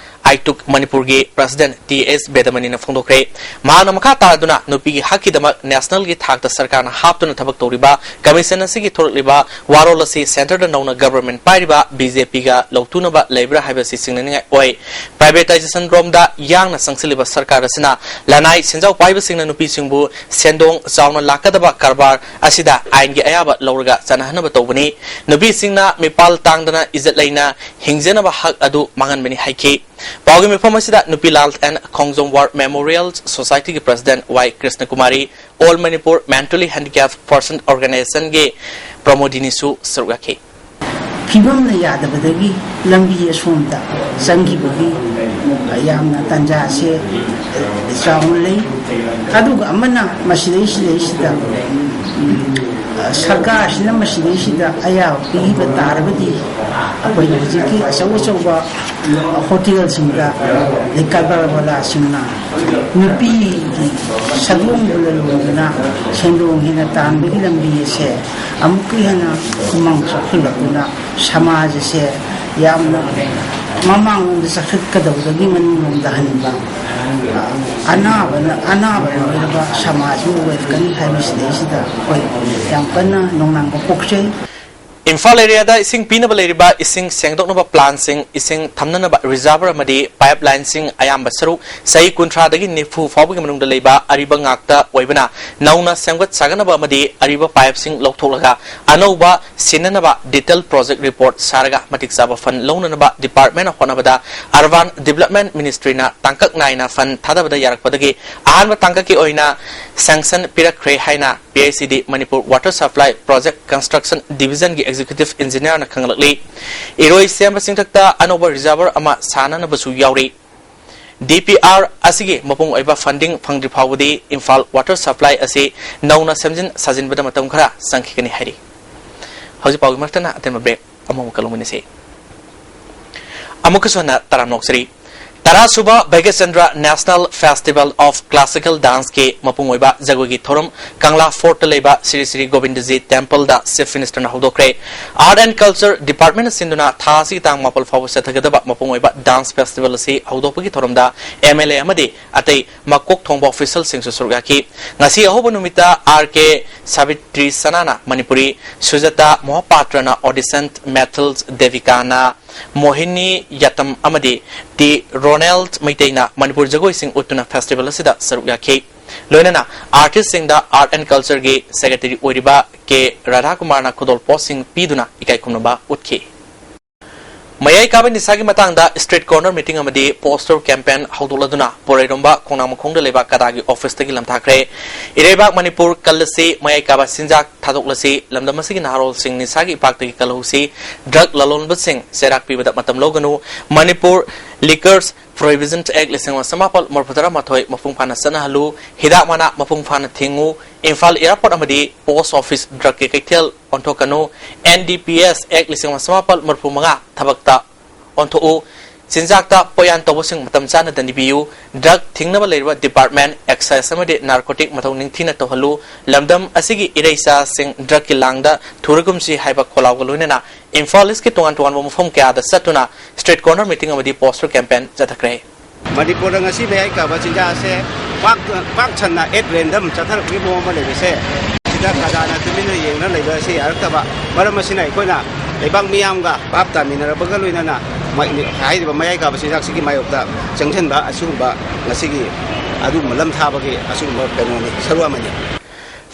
ꯑꯥꯏꯇꯨꯛ ꯃꯅꯤꯄꯨꯔꯒꯤ President ꯇꯤ ꯑꯦꯁ ꯕꯦꯗꯃꯅꯤꯅ ꯐꯣꯡꯗꯣꯛꯈ꯭ꯔꯦ꯫ ꯃꯍꯥꯛꯅ ꯃꯈꯥ ꯇꯥꯔꯗꯨꯅ ꯅꯨꯄꯤꯒꯤ ꯍꯛꯀꯤꯗꯃꯛ nationalꯒꯤ ꯊꯥꯛꯇ ꯁꯔꯀꯥꯔꯅ ꯍꯥꯞꯇꯨꯅ ꯊꯕꯛ ꯇꯧꯔꯤꯕ commission ꯑꯁꯤꯒꯤ ꯊꯣꯔꯛꯂꯤꯕ ꯋꯥꯔꯣꯜ ꯑꯁꯤ centreꯗ ꯅꯧꯅ government ꯄꯥꯏꯔꯤꯕ ꯕꯤ ꯖꯦ ꯄꯤꯒ ꯂꯧꯇꯨꯅꯕ ꯂꯩꯕ꯭ꯔꯥ ꯍꯥꯏꯕꯁꯤ ꯆꯤꯡꯅꯅꯤꯡꯉꯥꯏ ꯑꯣꯏ꯫ Privatizationꯔꯣꯝꯗ ꯌꯥꯡꯅ ꯆꯪꯁꯤꯜꯂꯤꯕ ꯁꯔꯀꯥꯔ ꯑꯁꯤꯅ ꯂꯅꯥꯏ ꯁꯦꯟꯖꯥꯎ ꯄꯥꯏꯕꯁꯤꯡꯅ ꯅꯨꯄꯤꯁꯤꯡꯕꯨ ꯁꯦꯟꯗꯣꯡ ꯆꯥꯎꯅ ꯂꯥꯛꯀꯗꯕ ꯀꯔꯕꯥꯔ ꯑꯁꯤꯗ ꯑꯥꯏꯟꯒꯤ ꯑꯌꯥꯕ ꯂꯧꯔꯒ ꯆꯠꯅꯍꯟꯅꯕ ꯇꯧꯕꯅꯤ꯫ ꯅꯨꯄꯤꯁꯤꯡꯅ ꯃꯤꯄꯥꯜ ꯇꯥꯡꯗꯅ ꯏꯖꯠ ꯂꯩꯅ ꯍꯤꯡꯖꯅꯕ ꯍꯛ ꯑꯗꯨ ꯃꯥꯡꯍꯟꯕꯅꯤ ꯍꯥꯏꯈꯤ꯫ ꯄꯥꯎꯒꯤ ꯃꯤꯐꯝ ꯑꯁꯤꯗ Nupi Lal and Khongjom War Memorial Societyꯒꯤ President Y Krishnakumari, All Manipur Mentally Handicapped Person Organisationꯒꯤ ꯄ꯭ꯔꯃꯣꯗꯤꯅꯤꯁꯨ ꯁꯔꯨꯛ ꯌꯥꯈꯤ꯫ ꯐꯤꯕꯝꯅ ꯌꯥꯗꯕꯗꯒꯤ ꯂꯝꯕꯤ ꯑꯁꯣꯝꯗ ꯆꯪꯈꯤꯕꯒꯤ ꯌꯥꯝꯅ ꯇꯥꯟꯖꯥꯁꯦ ꯆꯥꯎꯅ ꯂꯩ꯫ ꯑꯗꯨꯒ ꯑꯃꯅ ꯃꯁꯤꯗꯩꯁꯤꯗꯩꯁꯤꯗ ꯁꯔꯀꯥꯔꯁꯤꯅ ꯃꯁꯤꯗꯩꯁꯤꯗ ꯑꯌꯥꯕ ꯄꯤꯕ ꯇꯥꯔꯕꯗꯤ ꯑꯩꯈꯣꯏꯒꯤ ꯍꯧꯖꯤꯛꯀꯤ ꯑꯆꯧ ꯑꯆꯧꯕ ꯍꯣꯇꯦꯜꯁꯤꯡꯗ ꯑꯗꯩ ꯀꯔꯕꯥꯔ ꯋꯥꯂꯥꯁꯤꯡꯅ ꯅꯨꯄꯤꯒꯤ ꯁꯛꯂꯣꯡꯕꯨ ꯂꯂꯣꯟꯗꯨꯅ ꯁꯦꯟꯗꯣꯡ ꯍꯦꯟꯅ ꯇꯥꯟꯕꯒꯤ ꯂꯝꯕꯤ ꯑꯁꯦ ꯑꯃꯨꯛꯀ ꯍꯦꯟꯅ ꯈꯨꯃꯥꯡ ꯆꯥꯎꯁꯤꯜꯂꯛꯇꯨꯅ ꯁꯃꯥꯖ ꯑꯁꯦ ꯌꯥꯝꯅ ꯃꯃꯥꯡꯂꯣꯝꯗ ꯆꯠꯈꯠꯀꯗꯧꯕꯗꯒꯤ ꯃꯅꯤꯡꯂꯣꯝꯗ ꯍꯟꯕ, ꯑꯅꯥꯕꯅ, ꯑꯅꯥꯕ ꯂꯣꯏꯔꯕ ꯁꯃꯥꯖ ꯑꯃ ꯑꯣꯏꯔꯛꯀꯅꯤ ꯍꯥꯏꯕꯁꯤꯗꯩꯁꯤꯗ ꯑꯩꯈꯣꯏ ꯌꯥꯝ ꯀꯟꯅ ꯅꯨꯡꯅꯥꯡꯕ ꯄꯣꯛꯆꯩ꯫ ꯏꯝꯐꯥꯜ ꯑꯦꯔꯤꯌꯥꯗ ꯏꯁꯤꯡ ꯄꯤꯅꯕ ꯂꯩꯔꯤꯕ ꯏꯁꯤꯡ ꯁꯦꯡꯗꯣꯛꯅꯕ ꯄ꯭ꯂꯥꯟꯁꯤꯡ, ꯏꯁꯤꯡ ꯊꯝꯅꯅꯕ ꯔꯤꯖꯥꯔꯚꯔ ꯑꯃꯗꯤ ꯄꯥꯏꯞ ꯂꯥꯏꯟꯁꯤꯡ ꯑꯌꯥꯝꯕ ꯁꯔꯨꯛ ꯆꯍꯤ ꯀꯨꯟꯊ꯭ꯔꯥꯗꯒꯤ ꯅꯤꯐꯨ ꯐꯥꯎꯕꯒꯤ ꯃꯅꯨꯡꯗ ꯂꯩꯕ ꯑꯔꯤꯕ ꯉꯥꯛꯇ ꯑꯣꯏꯕꯅ, ꯅꯧꯅ ꯁꯦꯝꯒꯠ ꯁꯥꯒꯠꯅꯕ ꯑꯃꯗꯤ ꯑꯔꯤꯕ ꯄꯥꯏꯞꯁꯤꯡ ꯂꯧꯊꯣꯛꯂꯒ ꯑꯅꯧꯕ ꯁꯤꯟꯅꯅꯕ detail project report ꯁꯥꯔꯒ ꯃꯇꯤꯛ ꯆꯥꯕ ꯐꯟ ꯂꯧꯅꯅꯕ ꯗꯤꯄꯥꯔꯠꯃꯦꯟꯅ ꯍꯣꯠꯅꯕꯗ Urban Development Ministryꯅ ꯇꯥꯡꯀꯛ ꯅꯥꯏꯅ ꯐꯟ ꯊꯥꯗꯕꯗ ꯌꯥꯔꯛꯄꯗꯒꯤ ꯑꯍꯥꯟꯕ ꯇꯥꯡꯀꯛꯀꯤ ꯑꯣꯏꯅ sanction ꯄꯤꯔꯛꯈ꯭ꯔꯦ ꯍꯥꯏꯅ P I C D Manipur Water Supply Project Construction Divisionꯒꯤ Executive Engineerꯅ ꯈꯪꯂꯛꯂꯤ꯫ ꯏꯔꯣꯏ ꯁꯦꯝꯕ ꯆꯤꯡꯊꯛꯇ ꯑꯅꯧꯕ ꯔꯤꯖꯥꯔꯚꯔ ꯑꯃ ꯁꯥꯅꯅꯕꯁꯨ ꯌꯥꯎꯔꯤ꯫ D P R ꯑꯁꯤꯒꯤ ꯃꯄꯨꯡ ꯑꯣꯏꯕ funding ꯐꯪꯗ꯭ꯔꯤ ꯐꯥꯎꯕꯗꯤ ꯏꯝꯐꯥꯜ Water Supply ꯑꯁꯤ ꯅꯧꯅ ꯁꯦꯝꯖꯤꯟ ꯁꯥꯖꯤꯟꯕꯗ ꯃꯇꯝ ꯈꯔ ꯆꯪꯈꯤꯒꯅꯤ ꯍꯥꯏꯔꯤ꯫ ꯍꯧꯖꯤꯛ ꯄꯥꯎꯒꯤ ꯃꯔꯛꯇꯅ ꯑꯇꯦꯟꯕ break ꯑꯃꯃꯨꯛꯀ ꯂꯧꯃꯤꯟꯅꯁꯤ꯫ ꯑꯃꯨꯛꯀꯁꯨ ꯍꯟꯅ ꯇꯔꯥꯝꯅ ꯑꯣꯛꯆꯔꯤ꯫ ꯇꯔꯥꯁꯨꯕ Bhagyachandra National Festival of Classical Danceꯀꯤ ꯃꯄꯨꯡ ꯑꯣꯏꯕ ꯖꯒꯣꯏꯒꯤ ꯊꯧꯔꯝ ꯀꯪꯂꯥ Fortꯇ ꯂꯩꯕ Shri Shri Govindaji Templeꯗ Chief Ministerꯅ ꯍꯧꯗꯣꯛꯈ꯭ꯔꯦ꯫ Art and Culture Departmentꯅ ꯁꯤꯟꯗꯨꯅ ꯊꯥ ꯑꯁꯤꯒꯤ ꯇꯥꯡ ꯃꯥꯄꯜ ꯐꯥꯎꯕ ꯆꯠꯊꯒꯗꯕ ꯃꯄꯨꯡ ꯑꯣꯏꯕ dance festival ꯑꯁꯤ ꯍꯧꯗꯣꯛꯄꯒꯤ ꯊꯧꯔꯝꯗ M L A ꯑꯃꯗꯤ ꯑꯇꯩ ꯃꯀꯣꯛ ꯊꯣꯡꯕ officialꯁꯤꯡꯁꯨ ꯁꯔꯨꯛ ꯌꯥꯈꯤ꯫ ꯉꯁꯤ ꯑꯍꯧꯕ ꯅꯨꯃꯤꯠꯇ R K Savitri Sanana Manipuri, Sujata Mohapatra audition, Mathilda Devikana Mohini Yattam ꯑꯃꯗꯤ T Ronald ꯃꯩꯇꯩꯅ ꯃꯅꯤꯄꯨꯔ ꯖꯒꯣꯏꯁꯤꯡ ꯎꯠꯇꯨꯅ festival ꯑꯁꯤꯗ ꯁꯔꯨꯛ ꯌꯥꯈꯤ꯫ ꯂꯣꯏꯅꯅ artistꯁꯤꯡꯗ Art and Cultureꯒꯤ secretary ꯑꯣꯏꯔꯤꯕ K Radhakumarꯅ ꯈꯨꯗꯣꯜ ꯄꯣꯠꯁꯤꯡ ꯄꯤꯗꯨꯅ ꯏꯀꯥꯏ ꯈꯨꯝꯅꯕ ꯎꯠꯈꯤ꯫ ꯃꯌꯥꯏ ꯀꯥꯕ ꯅꯤꯁꯥꯒꯤ ꯃꯇꯥꯡꯗ street corner meeting ꯑꯃꯗꯤ poster campaign ꯍꯧꯗꯣꯛꯂꯗꯨꯅ ꯄꯣꯔꯩꯔꯣꯝꯕ ꯈꯣꯡꯅꯥꯡꯃꯈꯣꯡꯗ ꯂꯩꯕ ꯀꯗꯥꯒꯤ officeꯇꯒꯤ ꯂꯝꯊꯥꯈ꯭ꯔꯦ꯫ ꯏꯔꯩꯕꯥꯛ ꯃꯅꯤꯄꯨꯔ ꯀꯜꯂꯁꯤ, ꯃꯌꯥꯏ ꯀꯥꯕ ꯆꯤꯟꯖꯥꯛ ꯊꯥꯗꯣꯛꯂꯁꯤ, ꯂꯝꯗꯝ ꯑꯁꯤꯒꯤ ꯅꯍꯥꯔꯣꯜꯁꯤꯡ ꯅꯤꯁꯥꯒꯤ ꯏꯄꯥꯛꯇꯒꯤ ꯀꯜꯍꯧꯁꯤ, drug ꯂꯂꯣꯟꯕꯁꯤꯡ ꯆꯩꯔꯥꯛ ꯄꯤꯕꯗ ꯃꯇꯝ ꯂꯧꯒꯅꯨ, ꯃꯅꯤꯄꯨꯔ Liquors Prohibition Act ꯂꯤꯁꯤꯡ ꯑꯃ ꯆꯃꯥꯄꯜ ꯃꯔꯤꯐꯨ ꯇꯔꯥ ꯃꯥꯊꯣꯏ ꯃꯄꯨꯡ ꯐꯥꯅ ꯆꯠꯅꯍꯜꯂꯨ, ꯍꯤꯗꯥꯛ ꯃꯅꯥ ꯃꯄꯨꯡ ꯐꯥꯅ ꯊꯤꯡꯉꯨ, ꯏꯝꯐꯥꯜ airport ꯑꯃꯗꯤ post office drugꯀꯤ ꯀꯩꯊꯦꯜ ꯑꯣꯟꯊꯣꯛꯀꯅꯨ, N D P S Act ꯂꯤꯁꯤꯡ ꯑꯃ ꯆꯃꯥꯄꯜ ꯃꯔꯤꯐꯨ ꯃꯉꯥ ꯊꯕꯛꯇ ꯑꯣꯟꯊꯣꯛꯎ, ꯆꯤꯟꯖꯥꯛꯇ ꯄꯣꯠꯌꯥꯟ ꯇꯧꯕꯁꯤꯡ ꯃꯇꯝ ꯆꯥꯅ ꯗꯟꯗꯤ ꯄꯤꯌꯨ, drug ꯊꯤꯡꯅꯕ ꯂꯩꯔꯤꯕ department action ꯑꯦꯛꯁꯥꯏꯁ ꯑꯃꯗꯤ ꯅꯥꯔꯀꯣꯇꯤꯛ ꯃꯊꯧ ꯅꯤꯡꯊꯤꯅ ꯇꯧꯍꯜꯂꯨ, ꯂꯝꯗꯝ ꯑꯁꯤꯒꯤ ꯏꯔꯩꯆꯥꯁꯤꯡ ꯗ꯭ꯔꯒꯀꯤ ꯂꯥꯡꯗ ꯊꯨꯔꯒꯨꯝꯁꯤ ꯍꯥꯏꯕ ꯈꯣꯜꯂꯥꯎꯒ ꯂꯣꯏꯅꯅ ꯏꯝꯐꯥꯜ ꯏꯁꯀꯤ ꯇꯣꯉꯥꯟ ꯇꯣꯉꯥꯟꯕ ꯃꯐꯝ ꯀꯌꯥꯗ ꯆꯠꯇꯨꯅ ꯁ꯭ꯇ꯭ꯔꯤꯠ ꯀꯣꯔꯅꯔ ꯃꯤꯇꯤꯡ ꯑꯃꯗꯤ ꯄꯣꯁꯇꯔ ꯀꯦꯝꯄꯦꯟ ꯆꯠꯊꯈ꯭ꯔꯦ꯫ ꯃꯅꯤꯄꯨꯔꯗ ꯉꯁꯤ ꯃꯌꯥꯏ ꯀꯥꯕ ꯆꯤꯟꯖꯥꯛ ꯑꯁꯦ ꯄꯥꯛ, ꯄꯥꯛ ꯁꯟꯅ at random ꯆꯠꯊꯔꯛꯄꯒꯤ ꯃꯑꯣꯡ ꯑꯃ ꯂꯩꯕꯁꯦ, ꯁꯤꯗ ꯈꯖꯥꯅ ꯇꯨꯃꯤꯟꯅ ꯌꯦꯡꯅ ꯂꯩꯕ ꯑꯁꯤ ꯌꯥꯔꯛꯇꯕ ꯃꯔꯝ ꯑꯁꯤꯅ ꯑꯩꯈꯣꯏꯅ ꯂꯩꯕꯥꯛ ꯃꯤꯌꯥꯝꯒ ꯚꯥꯞ ꯇꯥꯃꯤꯟꯅꯔꯕꯒ ꯂꯣꯏꯅꯅ ꯃ-, ꯍꯥꯏꯔꯤꯕ ꯃꯌꯥꯏ ꯀꯥꯕ ꯆꯤꯟꯖꯥꯛꯁꯤꯒꯤ ꯃꯥꯌꯣꯛꯇ ꯆꯪꯁꯤꯟꯕ ꯑꯁꯤꯒꯨꯝꯕ ꯉꯁꯤꯒꯤ ꯑꯗꯨꯒꯨꯝꯕ ꯂꯝ ꯊꯥꯕꯒꯤ ꯑꯁꯤꯒꯨꯝꯕ ꯀꯩꯅꯣꯅꯤ, ꯁꯔꯨꯛ ꯑꯃꯅꯤ꯫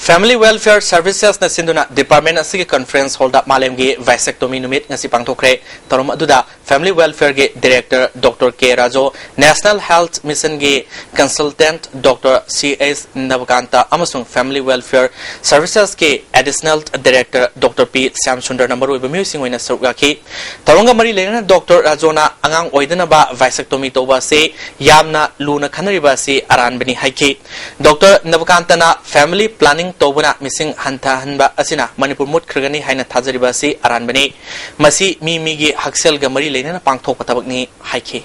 Family Welfare Servicesꯅ ꯁꯤꯟꯗꯨꯅ department ꯑꯁꯤꯒꯤ conference hallꯗ ꯃꯥꯂꯦꯝꯒꯤ vasectomy ꯅꯨꯃꯤꯠ ꯉꯁꯤ ꯄꯥꯡꯊꯣꯛꯈ꯭ꯔꯦ꯫ ꯊꯧꯔꯝ ꯑꯗꯨꯗ Family Welfareꯒꯤ director Doctor K ꯔꯥꯖꯣ, National Health Missionꯒꯤ consultant Doctor C H ꯅꯕꯀꯥꯟꯇ ꯑꯃꯁꯨꯡ Family Welfare Servicesꯀꯤ additional director Doctor P Shyam ꯁꯨꯟꯗꯔꯅ ꯃꯔꯨꯑꯣꯏꯕ ꯃꯤꯑꯣꯏꯁꯤꯡ ꯑꯣꯏꯅ ꯁꯔꯨꯛ ꯌꯥꯈꯤ꯫ ꯊꯧꯔꯝꯒ ꯃꯔꯤ ꯂꯩꯅꯅ Doctor ꯔꯥꯖꯣꯅ ꯑꯉꯥꯡ ꯑꯣꯏꯗꯅꯕ vasectomy ꯇꯧꯕ ꯑꯁꯤ ꯌꯥꯝꯅ ꯂꯨꯅ ꯈꯟꯅꯔꯤꯕ ꯑꯁꯤ ꯑꯔꯥꯟꯕꯅꯤ ꯍꯥꯏꯈꯤ꯫ Doctor ꯅꯕꯀꯥꯟꯇꯅ family planning ꯇꯧꯕꯅ ꯃꯤꯁꯤꯡ ꯍꯟꯊꯍꯟꯕ ꯑꯁꯤꯅ ꯃꯅꯤꯄꯨꯔ ꯃꯨꯠꯈ꯭ꯔꯒꯅꯤ ꯍꯥꯏꯅ ꯊꯥꯖꯔꯤꯕ ꯑꯁꯤ ꯑꯔꯥꯟꯕꯅꯤ꯫ ꯃꯁꯤ ꯃꯤ ꯃꯤꯒꯤ ꯍꯛꯁꯦꯜꯒ ꯃꯔꯤ ꯂꯩꯅꯅ ꯄꯥꯡꯊꯣꯛꯄ ꯊꯕꯛꯅꯤ ꯍꯥꯏꯈꯤ꯫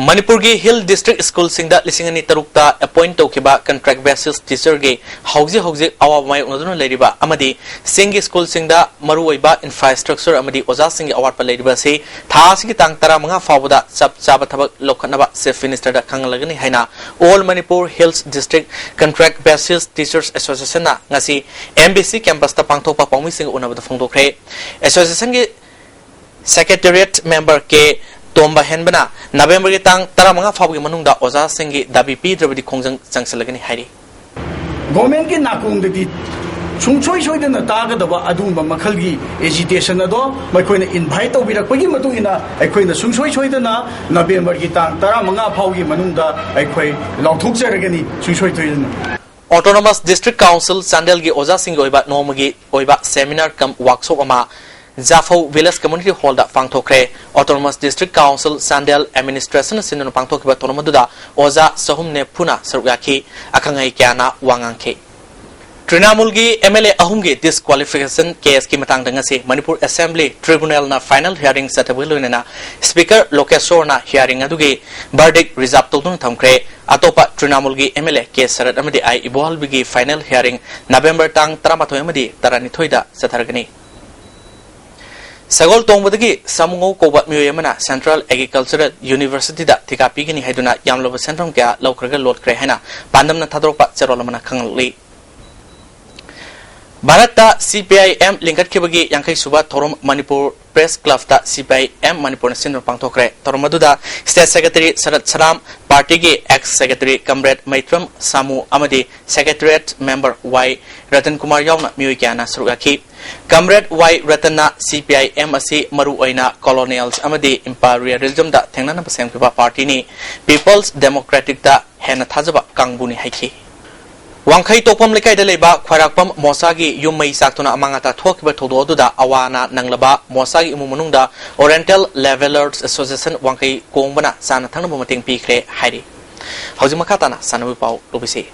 ꯃꯅꯤꯄꯨꯔꯒꯤ Hill District ꯁ꯭ꯀꯨꯜꯁꯤꯡꯗ ꯂꯤꯁꯤꯡ ꯑꯅꯤ ꯇꯔꯨꯛꯇ appoint ꯇꯧꯈꯤꯕ contract basis teacherꯒꯤ ꯍꯧꯖꯤꯛ ꯍꯧꯖꯤꯛ ꯑꯋꯥꯕ ꯃꯥꯌꯣꯛꯅꯗꯨꯅ ꯂꯩꯔꯤꯕ ꯑꯃꯗꯤ ꯆꯤꯡꯒꯤ ꯁ꯭ꯀꯨꯜꯁꯤꯡꯗ ꯃꯔꯨꯑꯣꯏꯕ infrastructure ꯑꯃꯗꯤ ꯑꯣꯖꯥꯁꯤꯡꯒꯤ ꯑꯋꯥꯠꯄ ꯂꯩꯔꯤꯕ ꯑꯁꯤ ꯊꯥ ꯑꯁꯤꯒꯤ ꯇꯥꯡ ꯇꯔꯥꯃꯉꯥ ꯐꯥꯎꯕꯗ ꯆꯞ ꯆꯥꯕ ꯊꯕꯛ ꯂꯧꯈꯠꯅꯕ Chief Ministerꯗ ꯈꯪꯍꯜꯂꯒꯅꯤ ꯍꯥꯏꯅ All Manipur Hills District Contract Basis Teachers Associationꯅ ꯉꯁꯤ M B C campusꯇ ꯄꯥꯡꯊꯣꯛꯄ ꯄꯥꯎꯃꯤꯁꯤꯡꯒ ꯎꯅꯕꯗ ꯐꯣꯡꯗꯣꯛꯈ꯭ꯔꯦ꯫ Associationꯒꯤ Secretariat member K ꯇꯣꯝꯕ ꯍꯦꯟꯕꯅ ꯅꯕꯦꯝꯕꯔꯒꯤ ꯇꯥꯡ ꯇꯔꯥꯃꯉꯥ ꯐꯥꯎꯕꯒꯤ ꯃꯅꯨꯡꯗ ꯑꯣꯖꯥꯁꯤꯡꯒꯤ ꯗꯥꯕꯤ ꯄꯤꯗ꯭ꯔꯕꯗꯤ ꯈꯣꯡꯖꯪ ꯆꯪꯁꯤꯜꯂꯒꯅꯤ ꯍꯥꯏꯔꯤ꯫ ꯒꯣꯔꯃꯦꯟꯒꯤ ꯅꯥꯀꯣꯡꯗꯗꯤ ꯁꯨꯡꯁꯣꯏ ꯁꯣꯏꯗꯅ ꯇꯥꯒꯗꯕ ꯑꯗꯨꯒꯨꯝꯕ ꯃꯈꯜꯒꯤ agitation ꯑꯗꯣ ꯃꯈꯣꯏꯅ invite ꯇꯧꯕꯤꯔꯛꯄꯒꯤ ꯃꯇꯨꯡ ꯏꯟꯅ ꯑꯩꯈꯣꯏꯅ ꯁꯨꯡꯁꯣꯏ ꯁꯣꯏꯗꯅ ꯅꯕꯦꯝꯕꯔꯒꯤ ꯇꯥꯡ ꯇꯔꯥꯃꯉꯥ ꯐꯥꯎꯒꯤ ꯃꯅꯨꯡꯗ ꯑꯩꯈꯣꯏ ꯂꯥꯎꯊꯣꯛꯆꯔꯒꯅꯤ, ꯁꯨꯡꯁꯣꯏ ꯁꯣꯏꯗꯅ꯫ Autonomous District Council ꯆꯥꯟꯗꯦꯜꯒꯤ ꯑꯣꯖꯥꯁꯤꯡꯒꯤ ꯑꯣꯏꯕ ꯅꯣꯡꯃꯒꯤ ꯑꯣꯏꯕ seminar cum workshop ꯑꯃ ꯖꯥꯐꯧ Village Community Hallꯗ ꯄꯥꯡꯊꯣꯛꯈ꯭ꯔꯦ꯫ Autonomous District Council Chandel administrationꯅ ꯁꯤꯟꯗꯨꯅ ꯄꯥꯡꯊꯣꯛꯈꯤꯕ ꯊꯧꯔꯝ ꯑꯗꯨꯗ ꯑꯣꯖꯥ ꯆꯍꯨꯝ ꯅꯤꯐꯨꯅ ꯁꯔꯨꯛ ꯌꯥꯈꯤ꯫ ꯑꯈꯪ ꯑꯍꯩ ꯀꯌꯥꯅ ꯋꯥ ꯉꯥꯡꯈꯤ꯫ ꯇ꯭ꯔꯤꯅꯥꯃꯨꯜꯒꯤ M L A ꯑꯍꯨꯝꯒꯤ disqualification caseꯀꯤ ꯃꯇꯥꯡꯗ ꯉꯁꯤ ꯃꯅꯤꯄꯨꯔ Assembly Tribunalꯅ final hearing ꯆꯠꯊꯕꯒ ꯂꯣꯏꯅꯅ Speaker ꯂꯣꯀꯦꯁꯣꯔꯅ hearing ꯑꯗꯨꯒꯤ verdict reserve ꯇꯧꯗꯨꯅ ꯊꯝꯈ꯭ꯔꯦ꯫ ꯑꯇꯣꯞꯄ ꯇ꯭ꯔꯤꯅꯥꯃꯨꯜꯒꯤ M L A K ꯁꯔꯠ ꯑꯃꯗꯤ I ꯏꯕꯣꯍꯜꯕꯤꯒꯤ final hearing November ꯇꯥꯡ ꯇꯔꯥꯃꯥꯊꯣꯏ ꯑꯃꯗꯤ ꯇꯔꯥꯅꯤꯊꯣꯏꯗ ꯆꯠꯊꯔꯒꯅꯤ꯫ ꯁꯒꯣꯜ ꯇꯣꯡꯕꯗꯒꯤ ꯁꯥꯃꯨꯉꯧ ꯀꯧꯕ ꯃꯤꯑꯣꯏ ꯑꯃꯅ Central Agricultural Universityꯗ ꯊꯤꯀꯥ ꯄꯤꯒꯅꯤ ꯍꯥꯏꯗꯨꯅ ꯌꯥꯝꯂꯕ ꯁꯦꯟꯐꯝ ꯀꯌꯥ ꯂꯧꯈ꯭ꯔꯒ ꯂꯣꯠꯈ꯭ꯔꯦ ꯍꯥꯏꯅ ꯄꯥꯟꯗꯝꯅ ꯊꯥꯗꯣꯔꯛꯄ ꯆꯦꯔꯣꯜ ꯑꯃꯅ ꯈꯪꯍꯜꯂꯤ꯫ ꯚꯥꯔꯠꯇ C P I M ꯂꯤꯡꯈꯠꯈꯤꯕꯒꯤ ꯌꯥꯡꯈꯩ ꯁꯨꯕ ꯊꯧꯔꯝ Manipur Press Clubꯇ C P I M ꯃꯅꯤꯄꯨꯔꯅ ꯁꯤꯟꯗꯨꯅ ꯄꯥꯡꯊꯣꯛꯈ꯭ꯔꯦ꯫ ꯊꯧꯔꯝ ꯑꯗꯨꯗ State Secretary ꯁꯔꯠ ꯁꯔꯥꯝ, partyꯒꯤ ex secretary comrade ꯃꯩꯇ꯭ꯔꯝ ꯁꯥꯃꯨ ꯑꯃꯗꯤ Secretariat member Y Ratan Kumar ꯌꯥꯎꯅ ꯃꯤꯑꯣꯏ ꯀꯌꯥꯅ ꯁꯔꯨꯛ ꯌꯥꯈꯤ꯫ Comrade Y ꯔꯇꯟꯅ C P I M ꯑꯁꯤ ꯃꯔꯨ ꯑꯣꯏꯅ colonials ꯑꯃꯗꯤ imperialismꯗ ꯊꯦꯡꯅꯅꯕ ꯁꯦꯝꯈꯤꯕ partyꯅꯤ, People's Democraticꯇ ꯍꯦꯟꯅ ꯊꯥꯖꯕ ꯀꯥꯡꯕꯨꯅꯤ ꯍꯥꯏꯈꯤ꯫ ꯋꯥꯡꯈꯩ ꯇꯣꯛꯐꯝ ꯂꯩꯀꯥꯏꯗ ꯂꯩꯕ ꯈ꯭ꯋꯥꯏꯔꯥꯛꯄꯝ ꯃꯣꯁꯥꯒꯤ ꯌꯨꯝ ꯃꯩ ꯆꯥꯛꯇꯨꯅ ꯑꯃꯥꯡ ꯑꯇꯥ ꯊꯣꯛꯈꯤꯕ ꯊꯧꯗꯣꯛ ꯑꯗꯨꯗ ꯑꯋꯥ ꯑꯅꯥ ꯅꯪꯂꯕ ꯃꯣꯁꯥꯒꯤ ꯏꯃꯨꯡ ꯃꯅꯨꯡꯗ Oriental Labourers Association ꯋꯥꯡꯈꯩ ꯀꯣꯡꯕꯅ ꯆꯥꯅ ꯊꯛꯅꯕ ꯃꯇꯦꯡ ꯄꯤꯈ꯭ꯔꯦ ꯍꯥꯏꯔꯤ꯫ ꯍꯧꯖꯤꯛ ꯃꯈꯥ ꯇꯥꯅ ꯁꯥꯟꯅꯕꯒꯤ ꯄꯥꯎ ꯂꯧꯕꯤꯁꯤ꯫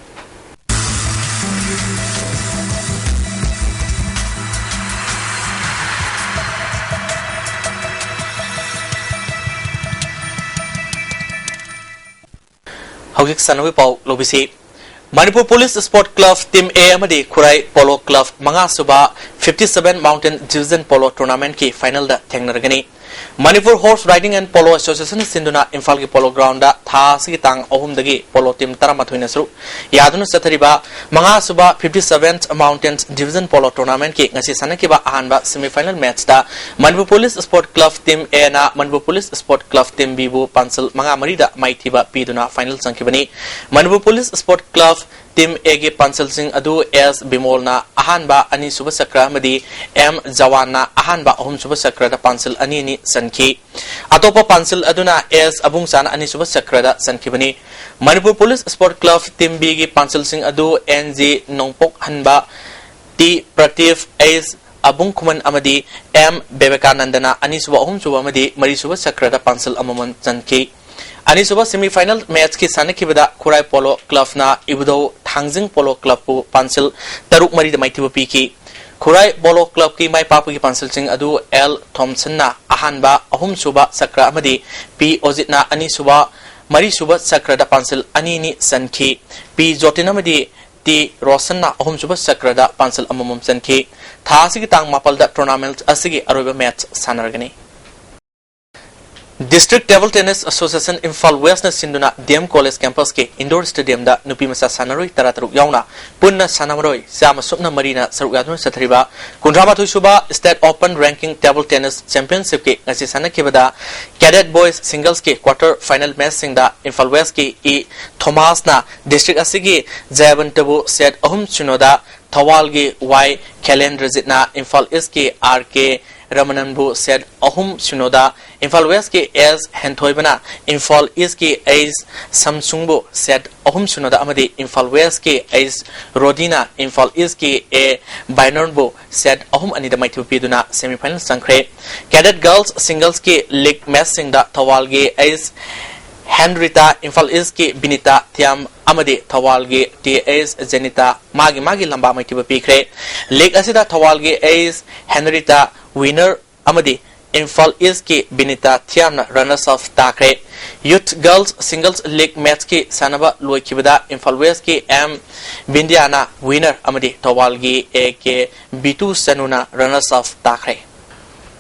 ꯍꯧꯖꯤꯛ ꯁꯥꯟꯅꯕꯒꯤ ꯄꯥꯎ ꯂꯧꯕꯤꯁꯤ꯫ Manipur police sport club team A ꯑꯃꯗꯤ ꯈꯨꯔꯥꯏ ꯄꯣꯂꯣ ꯀ꯭ꯂꯕ ꯃꯉꯥꯁꯨꯕ fifty seven Mountain Division Polo Tournamentꯀꯤ finalꯗ ꯊꯦꯡꯅꯔꯒꯅꯤ꯫ Manipur Horse Riding and Polo Associationꯅ ꯁꯤꯟꯗꯨꯅ ꯏꯝꯐꯥꯜꯒꯤ ꯄꯣꯂꯣ ꯒ꯭ꯔꯥꯎꯟꯗ ꯊꯥ ꯑꯁꯤꯒꯤ ꯇꯥꯡ ꯑꯍꯨꯝꯗꯒꯤ ꯄꯣꯂꯣ ꯇꯤꯝ ꯇꯔꯥꯃꯥꯊꯣꯏꯅ ꯁꯔꯨꯛ ꯌꯥꯗꯨꯅ ꯆꯠꯊꯔꯤꯕ ꯃꯉꯥꯁꯨꯕ fifty seventh Mountain Division Polo Tournamentꯀꯤ ꯉꯁꯤ ꯁꯥꯟꯅꯈꯤꯕ ꯑꯍꯥꯟꯕ semifinal matchꯇ Manipur police sport club team Aꯅ Manipur police sport club team Bꯕꯨ ꯄꯥꯟꯁꯜ ꯃꯉꯥ ꯃꯔꯤꯗ ꯃꯥꯏꯊꯤꯕ ꯄꯤꯗꯨꯅ final ꯆꯪꯈꯤꯕꯅꯤ꯫ Manipur police sport club team Aꯒꯤ ꯄꯥꯟꯁꯜꯁꯤꯡ ꯑꯗꯨ ꯑꯦꯁ ꯕꯤꯃꯣꯜꯅ ꯑꯍꯥꯟꯕ, ꯑꯅꯤꯁꯨꯕ ꯆꯀ꯭ꯔ ꯑꯃꯗꯤ ꯑꯦꯝ ꯖꯋꯥꯟꯅ ꯑꯍꯥꯟꯕ, ꯑꯍꯨꯝꯁꯨꯕ ꯆꯀ꯭ꯔꯗ ꯄꯥꯟꯁꯜ ꯑꯅꯤ ꯑꯅꯤ ꯆꯟꯈꯤ꯫ ꯑꯇꯣꯞꯄ ꯄꯥꯟꯁꯜ ꯑꯗꯨꯅ ꯑꯦꯁ ꯑꯕꯨꯡꯆꯥꯅ ꯑꯅꯤꯁꯨꯕ ꯆꯀ꯭ꯔꯗ ꯆꯟꯈꯤꯕꯅꯤ꯫ Manipur police sport club team Bꯒꯤ ꯄꯥꯟꯁꯜꯁꯤꯡ ꯑꯗꯨ ꯑꯦꯟ ꯖꯤ ꯅꯣꯡꯄꯣꯛꯍꯟꯕ, ꯇꯤ ꯄ꯭ꯔꯇꯤꯚ, ꯑꯩꯆ ꯑꯕꯨꯡꯈꯨꯃꯟ ꯑꯃꯗꯤ ꯑꯦꯝ ꯕꯤꯕꯦꯀꯥꯅꯟꯗꯅ ꯑꯅꯤꯁꯨꯕ, ꯑꯍꯨꯝꯁꯨꯕ ꯑꯃꯗꯤ ꯃꯔꯤꯁꯨꯕ ꯆꯀ꯭ꯔꯗ ꯄꯥꯟꯁꯜ ꯑꯃꯃꯝ ꯆꯟꯈꯤ꯫ ꯑꯅꯤꯁꯨꯕ semifinal matchꯀꯤ ꯁꯥꯟꯅꯈꯤꯕꯗ ꯈꯨꯔꯥꯏ ꯄꯣꯂꯣ ꯀ꯭ꯂꯕꯅ ꯏꯕꯨꯙꯧ ꯊꯥꯡꯖꯤꯡ ꯄꯣꯂꯣ ꯀ꯭ꯂꯕꯄꯨ ꯄꯥꯟꯁꯜ ꯇꯔꯨꯛ ꯃꯔꯤꯗ ꯃꯥꯏꯊꯤꯕ ꯄꯤꯈꯤ꯫ ꯈꯨꯔꯥꯏ ꯄꯣꯂꯣ ꯀ꯭ꯂꯕꯀꯤ ꯃꯥꯏ ꯄꯥꯛꯄꯒꯤ ꯄꯥꯟꯁꯜꯁꯤꯡ ꯑꯗꯨ ꯑꯦꯜ ꯊꯣꯝꯁꯟꯅ ꯑꯍꯥꯟꯕ, ꯑꯍꯨꯝꯁꯨꯕ ꯆꯀ꯭ꯔ ꯑꯃꯗꯤ ꯄꯤ ꯑꯣꯖꯤꯠꯅ ꯑꯅꯤꯁꯨꯕ, ꯃꯔꯤꯁꯨꯕ ꯆꯀ꯭ꯔꯗ ꯄꯥꯟꯁꯤꯜ ꯑꯅꯤ ꯑꯅꯤ ꯆꯟꯈꯤ꯫ ꯄꯤ ꯖꯣꯇꯤꯟ ꯑꯃꯗꯤ ꯇꯤ ꯔꯣꯁꯟꯅ ꯑꯍꯨꯝꯁꯨꯕ ꯆꯀ꯭ꯔꯗ ꯄꯥꯟꯁꯤꯜ ꯑꯃꯃꯝ ꯆꯟꯈꯤ꯫ ꯊꯥ ꯑꯁꯤꯒꯤ ꯇꯥꯡ ꯃꯥꯄꯜꯗ tournament ꯑꯁꯤꯒꯤ ꯑꯔꯣꯏꯕ match ꯁꯥꯟꯅꯔꯒꯅꯤ꯫ District Table Tennis Association Imphal Westꯅ ꯁꯤꯟꯗꯨꯅ D M College Campusꯀꯤ indoor stadiumꯗ ꯅꯨꯄꯤ ꯃꯆꯥ ꯁꯥꯟꯅꯔꯣꯏ ꯇꯔꯥꯇꯔꯨꯛ ꯌꯥꯎꯅ ꯄꯨꯟꯅ ꯁꯥꯟꯅꯔꯣꯏ ꯆꯥꯝꯃ ꯁꯨꯞꯅ ꯃꯔꯤꯅ ꯁꯔꯨꯛ ꯌꯥꯗꯨꯅ ꯆꯠꯊꯔꯤꯕ ꯀꯨꯟꯊ꯭ꯔꯥ ꯃꯥꯊꯣꯏ ꯁꯨꯕ State Open Ranking Table Tennis Championshipꯀꯤ ꯉꯁꯤ ꯁꯥꯟꯅꯈꯤꯕꯗ cadet boys singlesꯀꯤ quarter final matchꯁꯤꯡꯗ ꯏꯝꯐꯥꯜ Westꯀꯤ ꯏ ꯊꯣꯃꯥꯁꯅ district ꯑꯁꯤꯒꯤ ꯖꯌꯕꯟꯇꯕꯨ set ꯑꯍꯨꯝ ꯁꯤꯅꯣꯗ, ꯊꯧꯕꯥꯜꯒꯤ ꯋꯥꯏ ꯈꯦꯂꯦꯟꯗ꯭ꯔꯖꯤꯠꯅ ꯏꯝꯐꯥꯜ Eastꯀꯤ R K ꯔꯃꯅꯟꯕꯨ set ꯑꯍꯨꯝ ꯁꯤꯅꯣꯗ, Imphal Westꯀꯤ S ꯍꯦꯟꯊꯣꯏꯕꯅ Imphal Eastꯀꯤ H ꯁꯝꯁꯨꯡꯕꯨ set ꯑꯍꯨꯝ ꯁꯤꯅꯣꯗ ꯑꯃꯗꯤ Imphal Westꯀꯤ H ꯔꯣꯗꯤꯅ Imphal Eastꯀꯤ A ꯕꯥꯏꯅꯔꯕꯨ set ꯑꯍꯨꯝ ꯑꯅꯤꯗ ꯃꯥꯏꯊꯤꯕ ꯄꯤꯗꯨꯅ semifinal ꯆꯪꯈ꯭ꯔꯦ꯫ Cadet Girls singlesꯀꯤ league matchꯁꯤꯡꯗ ꯊꯧꯕꯥꯜꯒꯤ H ꯍꯦꯟꯔꯤꯇꯥ, Imphal Eastꯀꯤ Binita ꯊꯤꯌꯥꯝ ꯑꯃꯗꯤ ꯊꯧꯕꯥꯜꯒꯤ T H ꯖꯦꯅꯤꯇꯥ ꯃꯥꯒꯤ ꯃꯥꯒꯤ ꯂꯝꯕꯥ ꯃꯥꯏꯊꯤꯕ ꯄꯤꯈ꯭ꯔꯦ꯫ League ꯑꯁꯤꯗ ꯊꯧꯕꯥꯜꯒꯤ H ꯍꯦꯟꯔꯤꯇꯥ winner ꯑꯃꯗꯤ ꯏꯝꯐꯥꯜ Eastꯀꯤ ꯕꯤꯅꯤꯇꯥ ꯊꯤꯌꯥꯝꯅ runners up ꯇꯥꯈ꯭ꯔꯦ꯫ Youth Girls Singles League matchꯀꯤ ꯁꯥꯟꯅꯕ ꯂꯣꯏꯈꯤꯕꯗ ꯏꯝꯐꯥꯜ Westꯀꯤ M ꯕꯤꯟꯗꯤꯌꯥꯅ winner ꯑꯃꯗꯤ ꯊꯧꯕꯥꯜꯒꯤ A K ꯕꯤꯇꯨ ꯆꯅꯨꯅ runners up ꯇꯥꯈ꯭ꯔꯦ꯫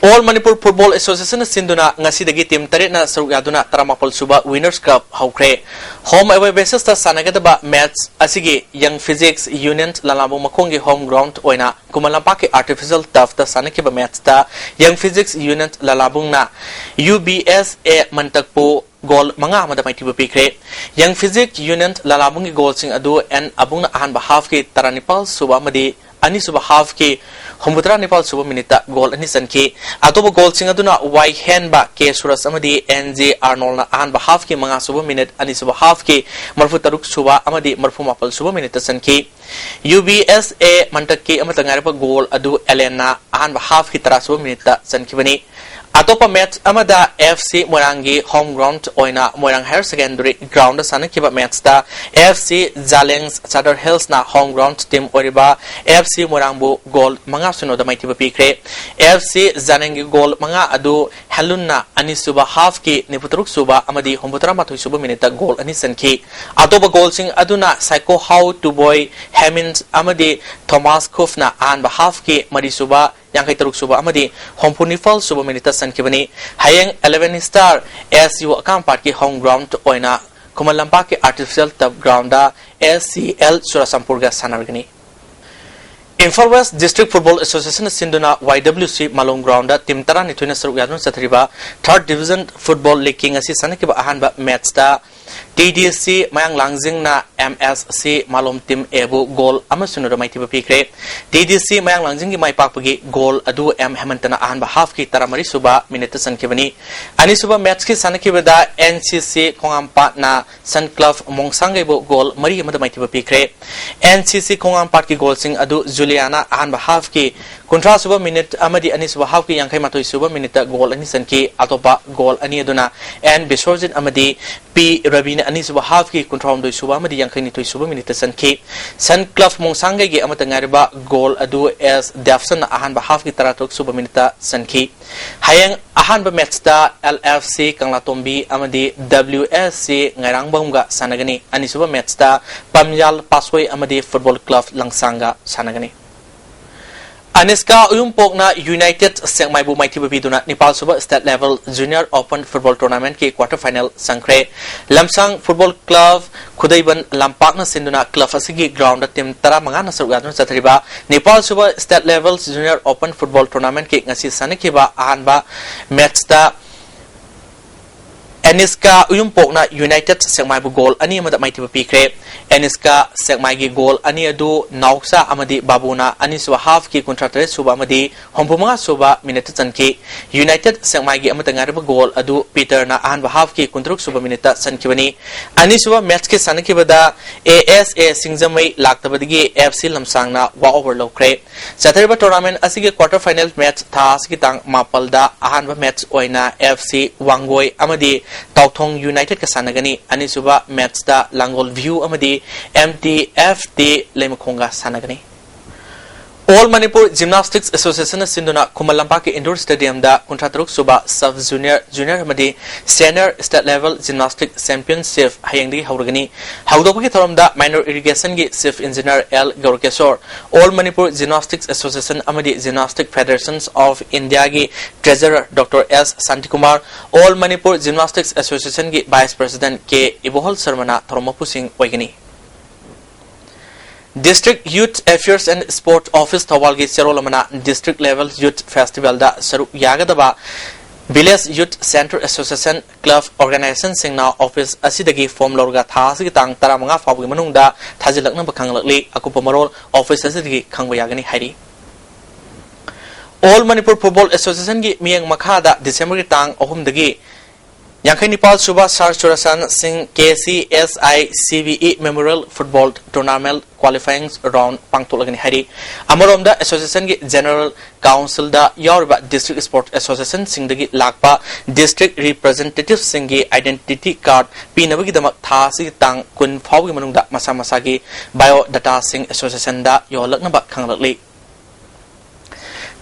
All Manipur Football Associationꯅ ꯁꯤꯟꯗꯨꯅ ꯉꯁꯤꯗꯒꯤ team ꯇꯔꯦꯠꯅ ꯁꯔꯨꯛ ꯌꯥꯗꯨꯅ ꯇꯔꯥꯃꯥꯄꯜ ꯁꯨꯕ Winners Cup ꯍꯧꯈ꯭ꯔꯦ꯫ Home away basisꯇ ꯁꯥꯟꯅꯒꯗꯕ match ꯑꯁꯤꯒꯤ Young Physics Union ꯂꯂꯥꯕꯨꯡ ꯃꯈꯣꯡꯒꯤ home ground ꯑꯣꯏꯅ ꯈꯨꯃꯟ ꯂꯝꯄꯥꯛꯀꯤ artificial turfꯇ ꯁꯥꯟꯅꯈꯤꯕ matchꯇ Young Physics Union ꯂꯂꯥꯕꯨꯡꯅ U B S A ꯃꯟꯇꯛꯄꯨ goal ꯃꯉꯥ ꯑꯃꯗ ꯃꯥꯏꯊꯤꯕ ꯄꯤꯈ꯭ꯔꯦ꯫ Young Physics Union ꯂꯂꯥꯕꯨꯡꯒꯤ goalꯁꯤꯡ ꯑꯗꯨ N ꯑꯕꯨꯡꯅ ꯑꯍꯥꯟꯕ halfꯀꯤ ꯇꯔꯥꯅꯤꯄꯥꯜ ꯁꯨꯕ ꯑꯃꯗꯤ ꯑꯅꯤꯁꯨꯕ halfꯀꯤ ꯍꯨꯝꯐꯨꯇꯔꯥ ꯅꯤꯄꯥꯜ ꯁꯨꯕ minuteꯇ goal ꯑꯅꯤ ꯆꯟꯈꯤ꯫ ꯑꯇꯣꯞꯄ goalꯁꯤꯡ ꯑꯗꯨꯅ ꯋꯥꯏ ꯍꯦꯟꯕ K ꯁꯨꯔꯖ ꯑꯃꯗꯤ N J ꯑꯥꯔꯅꯣꯜꯅ ꯑꯍꯥꯟꯕ halfꯀꯤ ꯃꯉꯥ ꯁꯨꯕ minute, ꯑꯅꯤꯁꯨꯕ halfꯀꯤ ꯃꯔꯤꯐꯨ ꯇꯔꯨꯛ ꯁꯨꯕ ꯑꯃꯗꯤ ꯃꯔꯤꯐꯨ ꯃꯥꯄꯜ ꯁꯨꯕ minuteꯇ ꯆꯟꯈꯤ꯫ U B S A ꯃꯟꯇꯛꯀꯤ ꯑꯃꯠꯇ ꯉꯥꯏꯔꯕ goal ꯑꯗꯨ ꯑꯦꯂꯦꯟꯅ ꯑꯍꯥꯟꯕ halfꯀꯤ ꯇꯔꯥ ꯁꯨꯕ minuteꯇ ꯆꯟꯈꯤꯕꯅꯤ꯫ ꯑꯇꯣꯞꯄ ꯃꯦꯠꯆ ꯑꯃꯗ ꯑꯦꯐ ꯁꯤ ꯃꯣꯏꯔꯥꯡꯒꯤ ꯍꯣꯝ ꯒ꯭ꯔꯥꯎꯟꯗ ꯑꯣꯏꯅ ꯃꯣꯏꯔꯥꯡ ꯍꯥꯌꯔ ꯁꯦꯀꯦꯟꯗꯔꯤ ꯒ꯭ꯔꯥꯎꯟꯗ ꯁꯥꯟꯅꯈꯤꯕ ꯃꯦꯠꯆꯇ ꯑꯦꯐ ꯁꯤ ꯖꯥꯂꯦꯡ ꯆꯥꯗꯔ ꯍꯤꯜꯁꯅ ꯍꯣꯝ ꯒ꯭ꯔꯥꯎꯟꯗ ꯇꯤꯝ ꯑꯣꯏꯔꯤꯕ ꯑꯦꯐ ꯁꯤ ꯃꯣꯏꯔꯥꯡꯕꯨ ꯒꯣꯜ ꯃꯉꯥ ꯁꯤꯅꯣꯗ ꯃꯥꯏꯊꯤꯕ ꯄꯤꯈ꯭ꯔꯦ꯫ ꯑꯦꯐ ꯁꯤ ꯖꯥꯂꯦꯡꯒꯤ ꯒꯣꯜ ꯃꯉꯥ ꯑꯗꯨ ꯍꯦꯂꯨꯟꯅ ꯑꯅꯤꯁꯨꯕ ꯍꯥꯐꯀꯤ ꯅꯤꯐꯨꯇꯔꯨꯛ ꯁꯨꯕ ꯑꯃꯗꯤ ꯍꯨꯝꯐꯨꯇꯔꯥ ꯃꯥꯊꯣꯏ ꯁꯨꯕ ꯃꯤꯅꯤꯠꯇ ꯒꯣꯜ ꯑꯅꯤ ꯆꯟꯈꯤ꯫ ꯑꯇꯣꯞꯄ ꯒꯣꯜꯁꯤꯡ ꯑꯗꯨꯅ ꯁꯥꯏꯀꯣ ꯍꯥꯎ ꯇꯨꯕꯣꯏ ꯍꯦꯃꯤꯟꯁ ꯑꯃꯗꯤ ꯊꯣꯃꯥꯁ ꯈꯨꯐꯅ ꯑꯍꯥꯟꯕ ꯍꯥꯐꯀꯤ ꯃꯔꯤ ꯁꯨꯕ, ꯌꯥꯡꯈꯩ ꯇꯔꯨꯛ ꯁꯨꯕ ꯑꯃꯗꯤ ꯍꯨꯝꯐꯨ ꯅꯤꯄꯥꯜ ꯁꯨꯕ ꯃꯤꯅꯤꯠꯇ ꯆꯟꯈꯤꯕꯅꯤ꯫ ꯍꯌꯦꯡ ꯏꯂꯦꯚꯦꯟ ꯁ꯭ꯇꯥꯔ ꯑꯦꯁ ꯌꯨ ꯑꯀꯥꯝꯄꯥꯠꯀꯤ ꯍꯣꯝ ꯒ꯭ꯔꯥꯎꯟꯗ ꯑꯣꯏꯅ ꯈꯨꯃꯟ ꯂꯝꯄꯥꯛꯀꯤ artificial turf ground S C L ꯆꯨꯔꯥꯆꯥꯟꯄꯨꯔꯒ ꯁꯥꯟꯅꯔꯒꯅꯤ꯫ ꯏꯝꯐꯥꯜ ꯋꯦꯁ ꯗꯤꯁꯇ꯭ꯔꯤꯛ ꯐꯨꯠꯕꯣꯜ ꯑꯦꯁꯣꯁꯤꯌꯦꯁꯟꯅ ꯁꯤꯟꯗꯨꯅ ꯋꯥꯏ ꯗꯕ꯭ꯂꯤꯎ ꯁꯤ ꯃꯥꯂꯣꯝ ꯒ꯭ꯔꯥꯎꯟꯗ ꯇꯤꯝ ꯇꯔꯥꯅꯤꯊꯣꯏꯅ ꯁꯔꯨꯛ ꯌꯥꯗꯨꯅ ꯆꯠꯊꯔꯤꯕ ꯊꯥꯔꯠ ꯗꯤꯕꯤꯖꯟ ꯐꯨꯠꯕꯣꯜ ꯂꯤꯒꯀꯤ ꯉꯁꯤ ꯁꯥꯟꯅꯈꯤꯕ ꯑꯍꯥꯟꯕ ꯃꯦꯠꯆꯇ ꯇꯤ ꯗꯤ ꯁꯤ ꯃꯌꯥꯡ ꯂꯥꯡꯖꯤꯡꯅ ꯑꯦꯝ ꯑꯦꯁ ꯁꯤ ꯃꯥꯂꯣꯝ ꯇꯤꯝ ꯑꯦꯕꯨ ꯒꯣꯜ ꯑꯃ ꯁꯤꯅꯣꯗ ꯃꯥꯏꯊꯤꯕ ꯄꯤꯈ꯭ꯔꯦ꯫ ꯇꯤ ꯗꯤ ꯁꯤ ꯃꯌꯥꯡ ꯂꯥꯡꯖꯤꯡꯒꯤ ꯃꯥꯏ ꯄꯥꯛꯄꯒꯤ ꯒꯣꯜ ꯑꯗꯨ ꯑꯦꯝ ꯍꯦꯃꯟꯇꯅ ꯑꯍꯥꯟꯕ ꯍꯥꯐꯀꯤ ꯇꯔꯥꯃꯔꯤ ꯁꯨꯕ ꯃꯤꯅꯤꯠꯇ ꯆꯟꯈꯤꯕꯅꯤ꯫ ꯑꯅꯤꯁꯨꯕ ꯃꯦꯠꯆꯀꯤ ꯁꯥꯟꯅꯈꯤꯕꯗ ꯑꯦꯟ ꯁꯤ ꯁꯤ ꯈꯣꯡꯉꯥꯝꯄꯥꯠꯅ ꯁꯟ ꯀ꯭ꯂꯕ ꯃꯣꯡꯁꯥꯡꯒꯩꯕꯨ ꯒꯣꯜ ꯃꯔꯤ ꯑꯃꯗ ꯃꯥꯏꯊꯤꯕ ꯄꯤꯈ꯭ꯔꯦ꯫ ꯑꯦꯟ ꯁꯤ ꯁꯤ ꯈꯣꯡꯉꯥꯝꯄꯥꯠꯀꯤ ꯒꯣꯜꯁꯤꯡ ꯑꯗꯨ ꯖꯨꯂꯤꯌꯥꯅ ꯑꯍꯥꯟꯕ ꯍꯥꯐꯀꯤ ꯀꯨꯟꯊ꯭ꯔꯥ ꯁꯨꯕ ꯃꯤꯅꯤꯠ ꯑꯃꯗꯤ ꯑꯅꯤꯁꯨꯕ ꯍꯥꯐꯀꯤ ꯌꯥꯡꯈꯩ ꯃꯥꯊꯣꯏ ꯁꯨꯕ ꯃꯤꯅꯤꯠꯇ ꯒꯣꯜ ꯑꯅꯤ ꯆꯟꯈꯤ꯫ ꯑꯇꯣꯞꯄ ꯒꯣꯜ ꯑꯅꯤ ꯑꯗꯨꯅ ꯑꯦꯟ ꯕꯤꯁ꯭ꯋꯔꯖꯤꯠ ꯑꯃꯗꯤ ꯄꯤ ꯔꯕꯤꯅ ꯑꯅꯤꯁꯨꯕ ꯍꯥꯐꯀꯤ ꯀꯨꯟꯊ꯭ꯔꯥꯍꯨꯝꯗꯣꯏ ꯁꯨꯕ ꯑꯃꯗꯤ ꯌꯥꯡꯈꯩ ꯅꯤꯊꯣꯏ ꯁꯨꯕ ꯃꯤꯅꯤꯠꯇ ꯆꯟꯈꯤ꯫ ꯁꯟ ꯀ꯭ꯂꯕ ꯃꯣꯡꯁꯥꯡꯒꯩꯒꯤ ꯑꯃꯠꯇ ꯉꯥꯏꯔꯕ ꯒꯣꯜ ꯑꯗꯨ ꯑꯦꯁ ꯗꯦꯞꯁꯟꯅ ꯑꯍꯥꯟꯕ ꯍꯥꯐꯀꯤ ꯇꯔꯥꯇꯔꯨꯛ ꯁꯨꯕ ꯃꯤꯅꯤꯠꯇ ꯆꯟꯈꯤ꯫ ꯍꯌꯦꯡ ꯑꯍꯥꯟꯕ ꯃꯦꯠꯆꯇ ꯑꯦꯜ ꯑꯦꯐ ꯁꯤ ꯀꯪꯂꯥꯇꯣꯝꯕꯤ ꯑꯃꯗꯤ ꯗꯕ꯭ꯂꯤꯎ ꯑꯦꯁ ꯁꯤ ꯉꯥꯏꯔꯥꯡꯕꯝꯒ ꯁꯥꯟꯅꯒꯅꯤ꯫ ꯑꯅꯤꯁꯨꯕ ꯃꯦꯠꯆꯇ ꯄꯝꯌꯥꯜ ꯄꯥꯁꯣꯏ ꯑꯃꯗꯤ ꯐꯨꯠꯕꯣꯜ ꯀ꯭ꯂꯕ ꯂꯪꯁꯥꯡꯒ ꯁꯥꯟꯅꯒꯅꯤ꯫ ꯑꯅꯤꯁꯀꯥ ꯎꯌꯨꯝꯄꯣꯛꯅ ꯌꯨꯅꯥꯏꯇꯦꯗ ꯁꯦꯛꯃꯥꯏꯕꯨ ꯃꯥꯏꯊꯤꯕ ꯄꯤꯗꯨꯅ ꯅꯤꯄꯥꯜ ꯁꯨꯕ state level junior open football ꯇꯣꯔꯅꯥꯃꯦꯟꯠꯀꯤ ꯀ꯭ꯋꯥꯔꯇꯔ ꯐꯥꯏꯅꯦꯜ ꯆꯪꯈ꯭ꯔꯦ꯫ ꯂꯝꯁꯥꯡ ꯐꯨꯠꯕꯣꯜ ꯀ꯭ꯂꯕ ꯈꯨꯗꯩꯕꯟ ꯂꯝꯄꯥꯛꯅ ꯁꯤꯟꯗꯨꯅ ꯀ꯭ꯂꯕ ꯑꯁꯤꯒꯤ ꯒ꯭ꯔꯥꯎꯟꯗ ꯇꯤꯝ ꯇꯔꯥꯃꯉꯥꯅ ꯁꯔꯨꯛ ꯌꯥꯗꯨꯅ ꯆꯠꯊꯔꯤꯕ ꯅꯤꯄꯥꯜ ꯁꯨꯕ state level junior open football ꯇꯣꯔꯅꯥꯃꯦꯟꯠꯀꯤ ꯉꯁꯤ ꯁꯥꯟꯅꯈꯤꯕ ꯑꯍꯥꯟꯕ ꯃꯦꯠꯆꯇ ꯑꯦꯅꯤꯁꯀꯥ ꯎꯌꯨꯝꯄꯣꯛꯅ ꯌꯨꯅꯥꯏꯇꯦꯗ ꯁꯦꯛꯃꯥꯏꯕꯨ ꯒꯣꯜ ꯑꯅꯤ ꯑꯃꯗ ꯃꯥꯏꯊꯤꯕ ꯄꯤꯈ꯭ꯔꯦ꯫ ꯑꯦꯅꯤꯁꯀꯥ ꯁꯦꯛꯃꯥꯏꯒꯤ ꯒꯣꯜ ꯑꯅꯤ ꯑꯗꯨ ꯅꯥꯎꯆꯥ ꯑꯃꯗꯤ ꯕꯥꯕꯨꯅ ꯑꯅꯤꯁꯨꯕ ꯍꯥꯐꯀꯤ ꯀꯨꯟꯊ꯭ꯔꯥ ꯇꯔꯦꯠ ꯁꯨꯕ ꯑꯃꯗꯤ ꯍꯨꯝꯐꯨ ꯃꯉꯥ ꯁꯨꯕ ꯃꯤꯅꯤꯠꯇ ꯆꯟꯈꯤ꯫ ꯌꯨꯅꯥꯏꯇꯦꯗ ꯁꯦꯛꯃꯥꯏꯒꯤ ꯑꯃꯠꯇ ꯉꯥꯏꯔꯕ ꯒꯣꯜ ꯑꯗꯨ ꯄꯤꯇꯔꯅ ꯑꯍꯥꯟꯕ ꯍꯥꯐꯀꯤ ꯀꯨꯟꯇꯔꯨꯛ ꯁꯨꯕ ꯃꯤꯅꯤꯠꯇ ꯆꯟꯈꯤꯕꯅꯤ꯫ ꯑꯅꯤꯁꯨꯕ ꯃꯦꯆꯀꯤ ꯁꯥꯟꯅꯈꯤꯕꯗ A S A Singjamei ꯂꯥꯛꯇꯕꯗꯒꯤ F C ꯂꯝꯁꯥꯡꯅ work over ꯂꯧꯈ꯭ꯔꯦ꯫ ꯆꯠꯊꯔꯤꯕ ꯇꯣꯔꯅꯥꯃꯦꯟꯠ ꯑꯁꯤꯒꯤ ꯀ꯭ꯋꯥꯇꯔ ꯐꯥꯏꯅꯦꯜ ꯃꯦꯆ ꯊꯥ ꯑꯁꯤꯒꯤ ꯇꯥꯡ ꯃꯥꯄꯜꯗ ꯑꯍꯥꯟꯕ ꯃꯦꯆ ꯑꯣꯏꯅ ꯑꯦꯐ ꯁꯤ ꯋꯥꯡꯒꯣꯏ ꯑꯃꯗꯤ ꯇꯥꯎꯊꯣꯡ ꯌꯨꯅꯥꯏꯇꯦꯗꯀ ꯁꯥꯟꯅꯒꯅꯤ꯫ ꯑꯅꯤꯁꯨꯕ ꯃꯦꯆꯇ ꯂꯥꯡꯒꯣꯜ ꯚ꯭ꯌꯨ ꯑꯃꯗꯤ ꯑꯦꯝ ꯇꯤ ꯑꯦꯐ ꯇꯤ ꯂꯩꯃꯈꯣꯡꯒ ꯁꯥꯟꯅꯒꯅꯤ꯫ ꯑꯣꯜ ꯃꯅꯤꯄꯨꯔ ꯖꯤꯝꯅꯥꯁꯇꯤꯛꯁ ꯑꯦꯁꯣꯁꯤꯌꯦꯁꯟꯅ ꯁꯤꯟꯗꯨꯅ ꯈꯨꯃꯟ ꯂꯝꯄꯥꯛꯀꯤ ꯏꯟꯗꯣꯔ ꯁ꯭ꯇꯦꯗꯤꯌꯝꯗ ꯀꯨꯟꯊ꯭ꯔꯥ ꯇꯔꯨꯛ ꯁꯨꯕ ꯁꯕ ꯖꯨꯅꯤꯌꯔ, ꯖꯨꯅꯤꯌꯔ ꯑꯃꯗꯤ senior state level gymnastic championship ꯍꯌꯦꯡꯗꯒꯤ ꯍꯧꯔꯒꯅꯤ꯫ ꯍꯧꯗꯣꯛꯄꯒꯤ ꯊꯧꯔꯝꯗ ꯃꯥꯏꯅꯣꯔ ꯏꯔꯤꯒꯦꯁꯟꯒꯤ chief engineer L Gourakishor, all Manipur gymnastics association ꯑꯃꯗꯤ ꯖꯤꯝꯅꯥꯁꯇꯤꯛ ꯐꯦꯗꯔꯦꯁꯟꯁ ꯑꯣꯐ ꯏꯟꯗꯤꯌꯥꯒꯤ treasurer doctor S Shantikumar, all Manipur gymnastics ꯑꯦꯁꯣꯁꯤꯌꯦꯁꯟꯒꯤ ꯚꯥꯏꯁ ꯄ꯭ꯔꯦꯁꯤꯗꯦꯟꯠ ꯀꯦ ꯏꯕꯣꯍꯜ ꯁꯔꯃꯅ ꯊꯧꯔꯝ ꯃꯄꯨꯁꯤꯡ ꯑꯣꯏꯒꯅꯤ꯫ District Youth Affairs and Sport Office ꯊꯧꯕꯥꯜꯒꯤ ꯆꯦꯔꯣꯜ ꯑꯃꯅ District Level Youth Festivalꯗ ꯁꯔꯨꯛ ꯌꯥꯒꯗꯕ Village Youth Centre Association Club Organizationꯁꯤꯡꯅ ꯑꯣꯐꯤꯁ ꯑꯁꯤꯗꯒꯤ ꯐꯣꯔꯝ ꯂꯧꯔꯒ ꯊꯥ ꯑꯁꯤꯒꯤ ꯇꯥꯡ ꯇꯔꯥꯃꯉꯥ ꯐꯥꯎꯕꯒꯤ ꯃꯅꯨꯡꯗ ꯊꯥꯖꯤꯜꯂꯛꯅꯕ ꯈꯪꯂꯛꯂꯤ꯫ ꯑꯀꯨꯞꯄ ꯃꯔꯣꯜ ꯑꯣꯐꯤꯁ ꯑꯁꯤꯗꯒꯤ ꯈꯪꯕ ꯌꯥꯒꯅꯤ ꯍꯥꯏꯔꯤ꯫ All Manipur Football Associationꯒꯤ ꯃꯤꯠꯌꯦꯡ ꯃꯈꯥꯗ ꯗꯤꯁꯦꯝꯕꯔꯒꯤ ꯇꯥꯡ ꯑꯍꯨꯝꯗꯒꯤ ꯌꯥꯡꯈꯩ ꯅꯤꯄꯥꯜ ꯁꯨꯕ ꯁꯥꯔ ꯆꯨꯔꯆꯥꯟ ꯁꯤꯡ K C S I C B E Memorial Football Tournament Qualifying Round ꯄꯥꯡꯊꯣꯛꯂꯒꯅꯤ ꯍꯥꯏꯔꯤ꯫ ꯑꯃꯔꯣꯝꯗ ꯑꯦꯁꯣꯁꯤꯌꯦꯁꯟꯒꯤ ꯖꯦꯅꯔꯦꯜ ꯀꯥꯎꯟꯁꯤꯜꯗ ꯌꯥꯎꯔꯤꯕ ꯗꯤꯁꯇ꯭ꯔꯤꯛ ꯁ꯭ꯄꯣꯔꯠꯁ ꯑꯦꯁꯣꯁꯤꯌꯦꯁꯟꯁꯤꯡꯗꯒꯤ ꯂꯥꯛꯄ ꯗꯤꯁꯇ꯭ꯔꯤꯛ ꯔꯤꯄ꯭ꯔꯖꯦꯟꯇꯦꯇꯤꯚꯁꯤꯡꯒꯤ ꯑꯥꯏꯗꯦꯟꯇꯤꯇꯤ ꯀꯥꯔꯗ ꯄꯤꯅꯕꯒꯤꯗꯃꯛ ꯊꯥ ꯑꯁꯤꯒꯤ ꯇꯥꯡ ꯀꯨꯟ ꯐꯥꯎꯕꯒꯤ ꯃꯅꯨꯡꯗ ꯃꯁꯥ ꯃꯁꯥꯒꯤ ꯕꯥꯏꯑꯣ ꯗꯥꯇꯥꯁꯤꯡ ꯑꯦꯁꯣꯁꯤꯌꯦꯁꯟꯗ ꯌꯧꯍꯜꯂꯛꯅꯕ ꯈꯪꯂꯛꯂꯤ꯫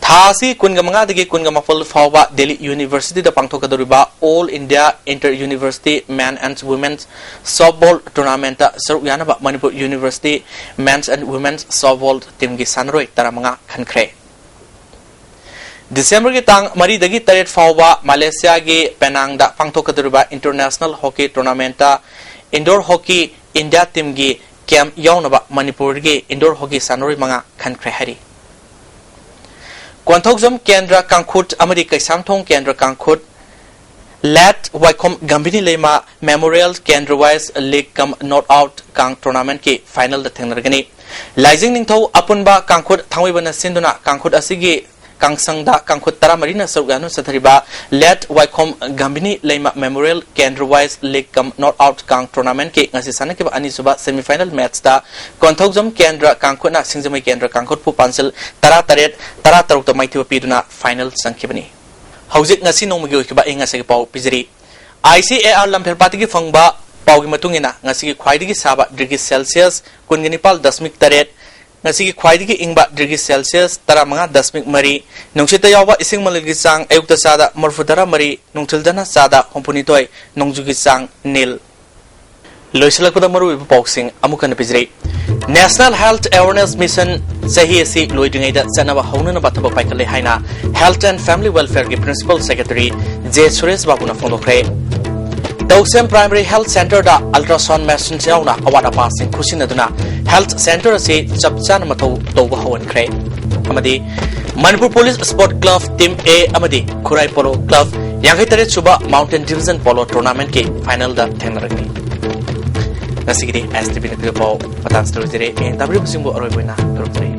ꯊꯥ ꯑꯁꯤ ꯀꯨꯟꯒ ꯃꯉꯥꯗꯒꯤ ꯀꯨꯟꯒ ꯃꯥꯄꯜ ꯐꯥꯎꯕ ꯗꯦꯜꯂꯤ ꯌꯨꯅꯤꯚꯔꯁꯤꯇꯤꯗ ꯄꯥꯡꯊꯣꯛꯀꯗꯧꯔꯤꯕ All India Inter University Men and Women Softball Tournamentꯇ ꯁꯔꯨꯛ ꯌꯥꯅꯕ Manipur university Men's and Women's Softball teamꯒꯤ ꯁꯥꯟꯅꯔꯣꯏ ꯇꯔꯥꯃꯉꯥ ꯈꯟꯈ꯭ꯔꯦ꯫ ꯗꯤꯁꯦꯝꯕꯔꯒꯤ ꯇꯥꯡ ꯃꯔꯤꯗꯒꯤ ꯇꯔꯦꯠ ꯐꯥꯎꯕ ꯃꯂꯦꯁꯤꯌꯥꯒꯤ ꯄꯦꯅꯥꯡꯗ ꯄꯥꯡꯊꯣꯛꯀꯗꯧꯔꯤꯕ International Hockey Tournamentꯇ Indoor Hockey India teamꯒꯤ ꯀꯦꯝꯞ ꯌꯥꯎꯅꯕ ꯃꯅꯤꯄꯨꯔꯒꯤ indoor hockey ꯁꯥꯟꯅꯔꯣꯏ ꯃꯉꯥ ꯈꯟꯈ꯭ꯔꯦ ꯍꯥꯏꯔꯤ꯫ ꯀꯣꯟꯊꯧꯖꯝ ꯀꯦꯟꯗ꯭ꯔ ꯀꯥꯡꯈꯨꯠ ꯑꯃꯗꯤ ꯀꯩꯁꯥꯝꯊꯣꯡ ꯀꯦꯟꯗ꯭ꯔ ꯀꯥꯡꯈꯨꯠ ꯂꯦꯠ ꯋꯥꯏꯈꯣꯝ ꯒꯝꯚꯤꯅꯤ ꯂꯩꯃ ꯃꯦꯃꯣꯔꯤꯌꯦꯜ ꯀꯦꯟꯗ꯭ꯔ ꯋꯥꯏꯁ ꯂꯤꯒ ꯀꯝ ꯅꯣꯠ ꯑꯥꯎꯠ ꯀꯥꯡ ꯇꯣꯔꯅꯥꯃꯦꯟꯠꯀꯤ ꯐꯥꯏꯅꯦꯜꯗ ꯊꯦꯡꯅꯔꯒꯅꯤ꯫ ꯂꯥꯏꯖꯤꯡ ꯅꯤꯡꯊꯧ ꯑꯄꯨꯟꯕ ꯀꯥꯡꯈꯨꯠ ꯊꯥꯡꯃꯩꯕꯟꯅ ꯁꯤꯟꯗꯨꯅ ꯀꯥꯡꯈꯨꯠ ꯑꯁꯤꯒꯤ ꯀꯥꯡꯁꯪꯗ ꯀꯥꯡꯈꯨꯠ ꯇꯔꯥꯃꯔꯤꯅ ꯁꯔꯨꯛ ꯌꯥꯅ ꯆꯠꯊꯔꯤꯕ ꯂꯦꯠ ꯋꯥꯏꯈꯣꯝ ꯒꯝꯚꯤꯅꯤ ꯂꯩꯃ ꯃꯦꯃꯣꯔꯤꯌꯦꯜ ꯀꯦꯟꯗ꯭ꯔ ꯋꯥꯏꯁ ꯂꯤꯒ ꯀꯝ ꯅꯣꯠ ꯑꯥꯎꯠ ꯀꯥꯡ ꯇꯣꯔꯅꯥꯃꯦꯟꯠꯀꯤ ꯉꯁꯤ ꯁꯥꯟꯅꯈꯤꯕ ꯑꯅꯤꯁꯨꯕ ꯁꯦꯃꯤꯐꯥꯏꯅꯦꯜ ꯃꯦꯠꯆꯇ ꯀꯣꯟꯊꯧꯖꯝ ꯀꯦꯟꯗ꯭ꯔ ꯀꯥꯡꯈꯨꯠꯅ ꯁꯤꯡꯖꯃꯩ ꯀꯦꯟꯗ꯭ꯔ ꯀꯥꯡꯈꯨꯠꯄꯨ ꯄꯥꯟꯖꯤꯜ ꯇꯔꯥꯇꯔꯦꯠ, ꯇꯔꯥꯇꯔꯨꯛꯇ ꯃꯥꯏꯊꯤꯕ ꯄꯤꯗꯨꯅ ꯐꯥꯏꯅꯦꯜ ꯆꯪꯈꯤꯕꯅꯤ꯫ ꯍꯧꯖꯤꯛ ꯉꯁꯤ ꯅꯣꯡꯃꯒꯤ ꯑꯣꯏꯈꯤꯕ ꯑꯏꯪ ꯑꯁꯥꯒꯤ ꯄꯥꯎ ꯄꯤꯖꯔꯤ꯫ ꯑꯥꯏ ꯁꯤ ꯑꯦ ꯑꯥꯔ ꯂꯝꯐꯦꯜꯄꯥꯠꯇꯒꯤ ꯐꯪꯕ ꯄꯥꯎꯒꯤ ꯃꯇꯨꯡ ꯏꯟꯅ, ꯉꯁꯤꯒꯤ ꯈ꯭ꯋꯥꯏꯗꯒꯤ ꯁꯥꯕ ꯗꯤꯒ꯭ꯔꯤ ꯁꯦꯜꯁꯤꯌꯁ ꯀꯨꯟꯒ ꯅꯤꯄꯥꯜ ꯗꯁꯃꯤꯛ ꯇꯔꯦꯠ, ꯉꯁꯤꯒꯤ ꯈ꯭ꯋꯥꯏꯗꯒꯤ ꯏꯪꯕ ꯗꯤꯒ꯭ꯔꯤ ꯁꯦꯜꯁꯤꯌꯁ ꯇꯔꯥꯃꯉꯥ ꯗꯁꯃꯤꯛ ꯃꯔꯤ, ꯅꯨꯡꯁꯤꯠꯇ ꯌꯥꯎꯕ ꯏꯁꯤꯡ ꯃꯅꯤꯜꯒꯤ ꯆꯥꯡ ꯑꯌꯨꯛꯇ ꯆꯥꯗ ꯃꯔꯤꯐꯨꯇꯔꯥ ꯃꯔꯤ, ꯅꯨꯡꯊꯤꯜꯗꯅ ꯆꯥꯗ ꯍꯨꯝꯐꯨꯅꯤꯊꯣꯏ, ꯅꯣꯡꯖꯨꯒꯤ ꯆꯥꯡ ꯅꯤꯜ꯫ ꯂꯣꯏꯁꯤꯜꯂꯛꯄꯗ ꯃꯔꯨꯑꯣꯏꯕ ꯄꯥꯎꯁꯤꯡ ꯑꯃꯨꯛ ꯍꯟꯅ ꯄꯤꯖꯔꯤ꯫ National Health Awareness Mission ꯆꯍꯤ ꯑꯁꯤ ꯂꯣꯏꯗ꯭ꯔꯤꯉꯩꯗ ꯆꯠꯅꯕ ꯍꯧꯅꯅꯕ ꯊꯕꯛ ꯄꯥꯏꯈꯠꯂꯦ ꯍꯥꯏꯅ Health and Family Welfare ꯒꯤ Principal Secretary ꯖꯦ ꯁꯨꯔꯦꯁ ꯕꯥꯕꯨꯅ ꯐꯣꯡꯗꯣꯛꯈ꯭ꯔꯦ꯫ ꯇꯧꯁꯦꯝ Primary Health Centre ꯗ ultrasound machine ꯌꯥꯎꯅ ꯑꯋꯥꯠ ꯑꯄꯥꯁꯤꯡ ꯈꯨꯠꯁꯤꯟꯅꯗꯨꯅ health centre ꯑꯁꯤ ꯆꯞ ꯆꯥꯅ ꯃꯊꯧ ꯇꯧꯕ ꯍꯧꯍꯟꯈ꯭ꯔꯦ꯫ ꯑꯃꯗꯤ Manipur police sport club team A ꯑꯃꯗꯤ ꯈꯨꯔꯥꯏ ꯄꯣꯂꯣ ꯀ꯭ꯂꯕ ꯌꯥꯡꯈꯩ ꯇꯔꯦꯠ ꯁꯨꯕ Mountain Division Polo Tournament ꯀꯤ ꯐꯥꯏꯅꯦꯜꯗ ꯊꯦꯡꯅꯔꯒꯅꯤ꯫ ꯉꯁꯤꯒꯤꯗꯤ ꯑꯦꯁ ꯇꯤ ꯚꯤꯅ ꯄꯤꯕ ꯄꯥꯎ ꯃꯇꯥꯡꯁꯤꯗ ꯂꯣꯏꯖꯔꯦ꯫ ꯍꯌꯦꯡ ꯇꯥꯕꯤꯔꯤꯕꯁꯤꯡꯕꯨ ꯑꯔꯣꯏꯕ ꯑꯣꯏꯅ ꯈꯨꯔꯨꯝꯖꯔꯤ꯫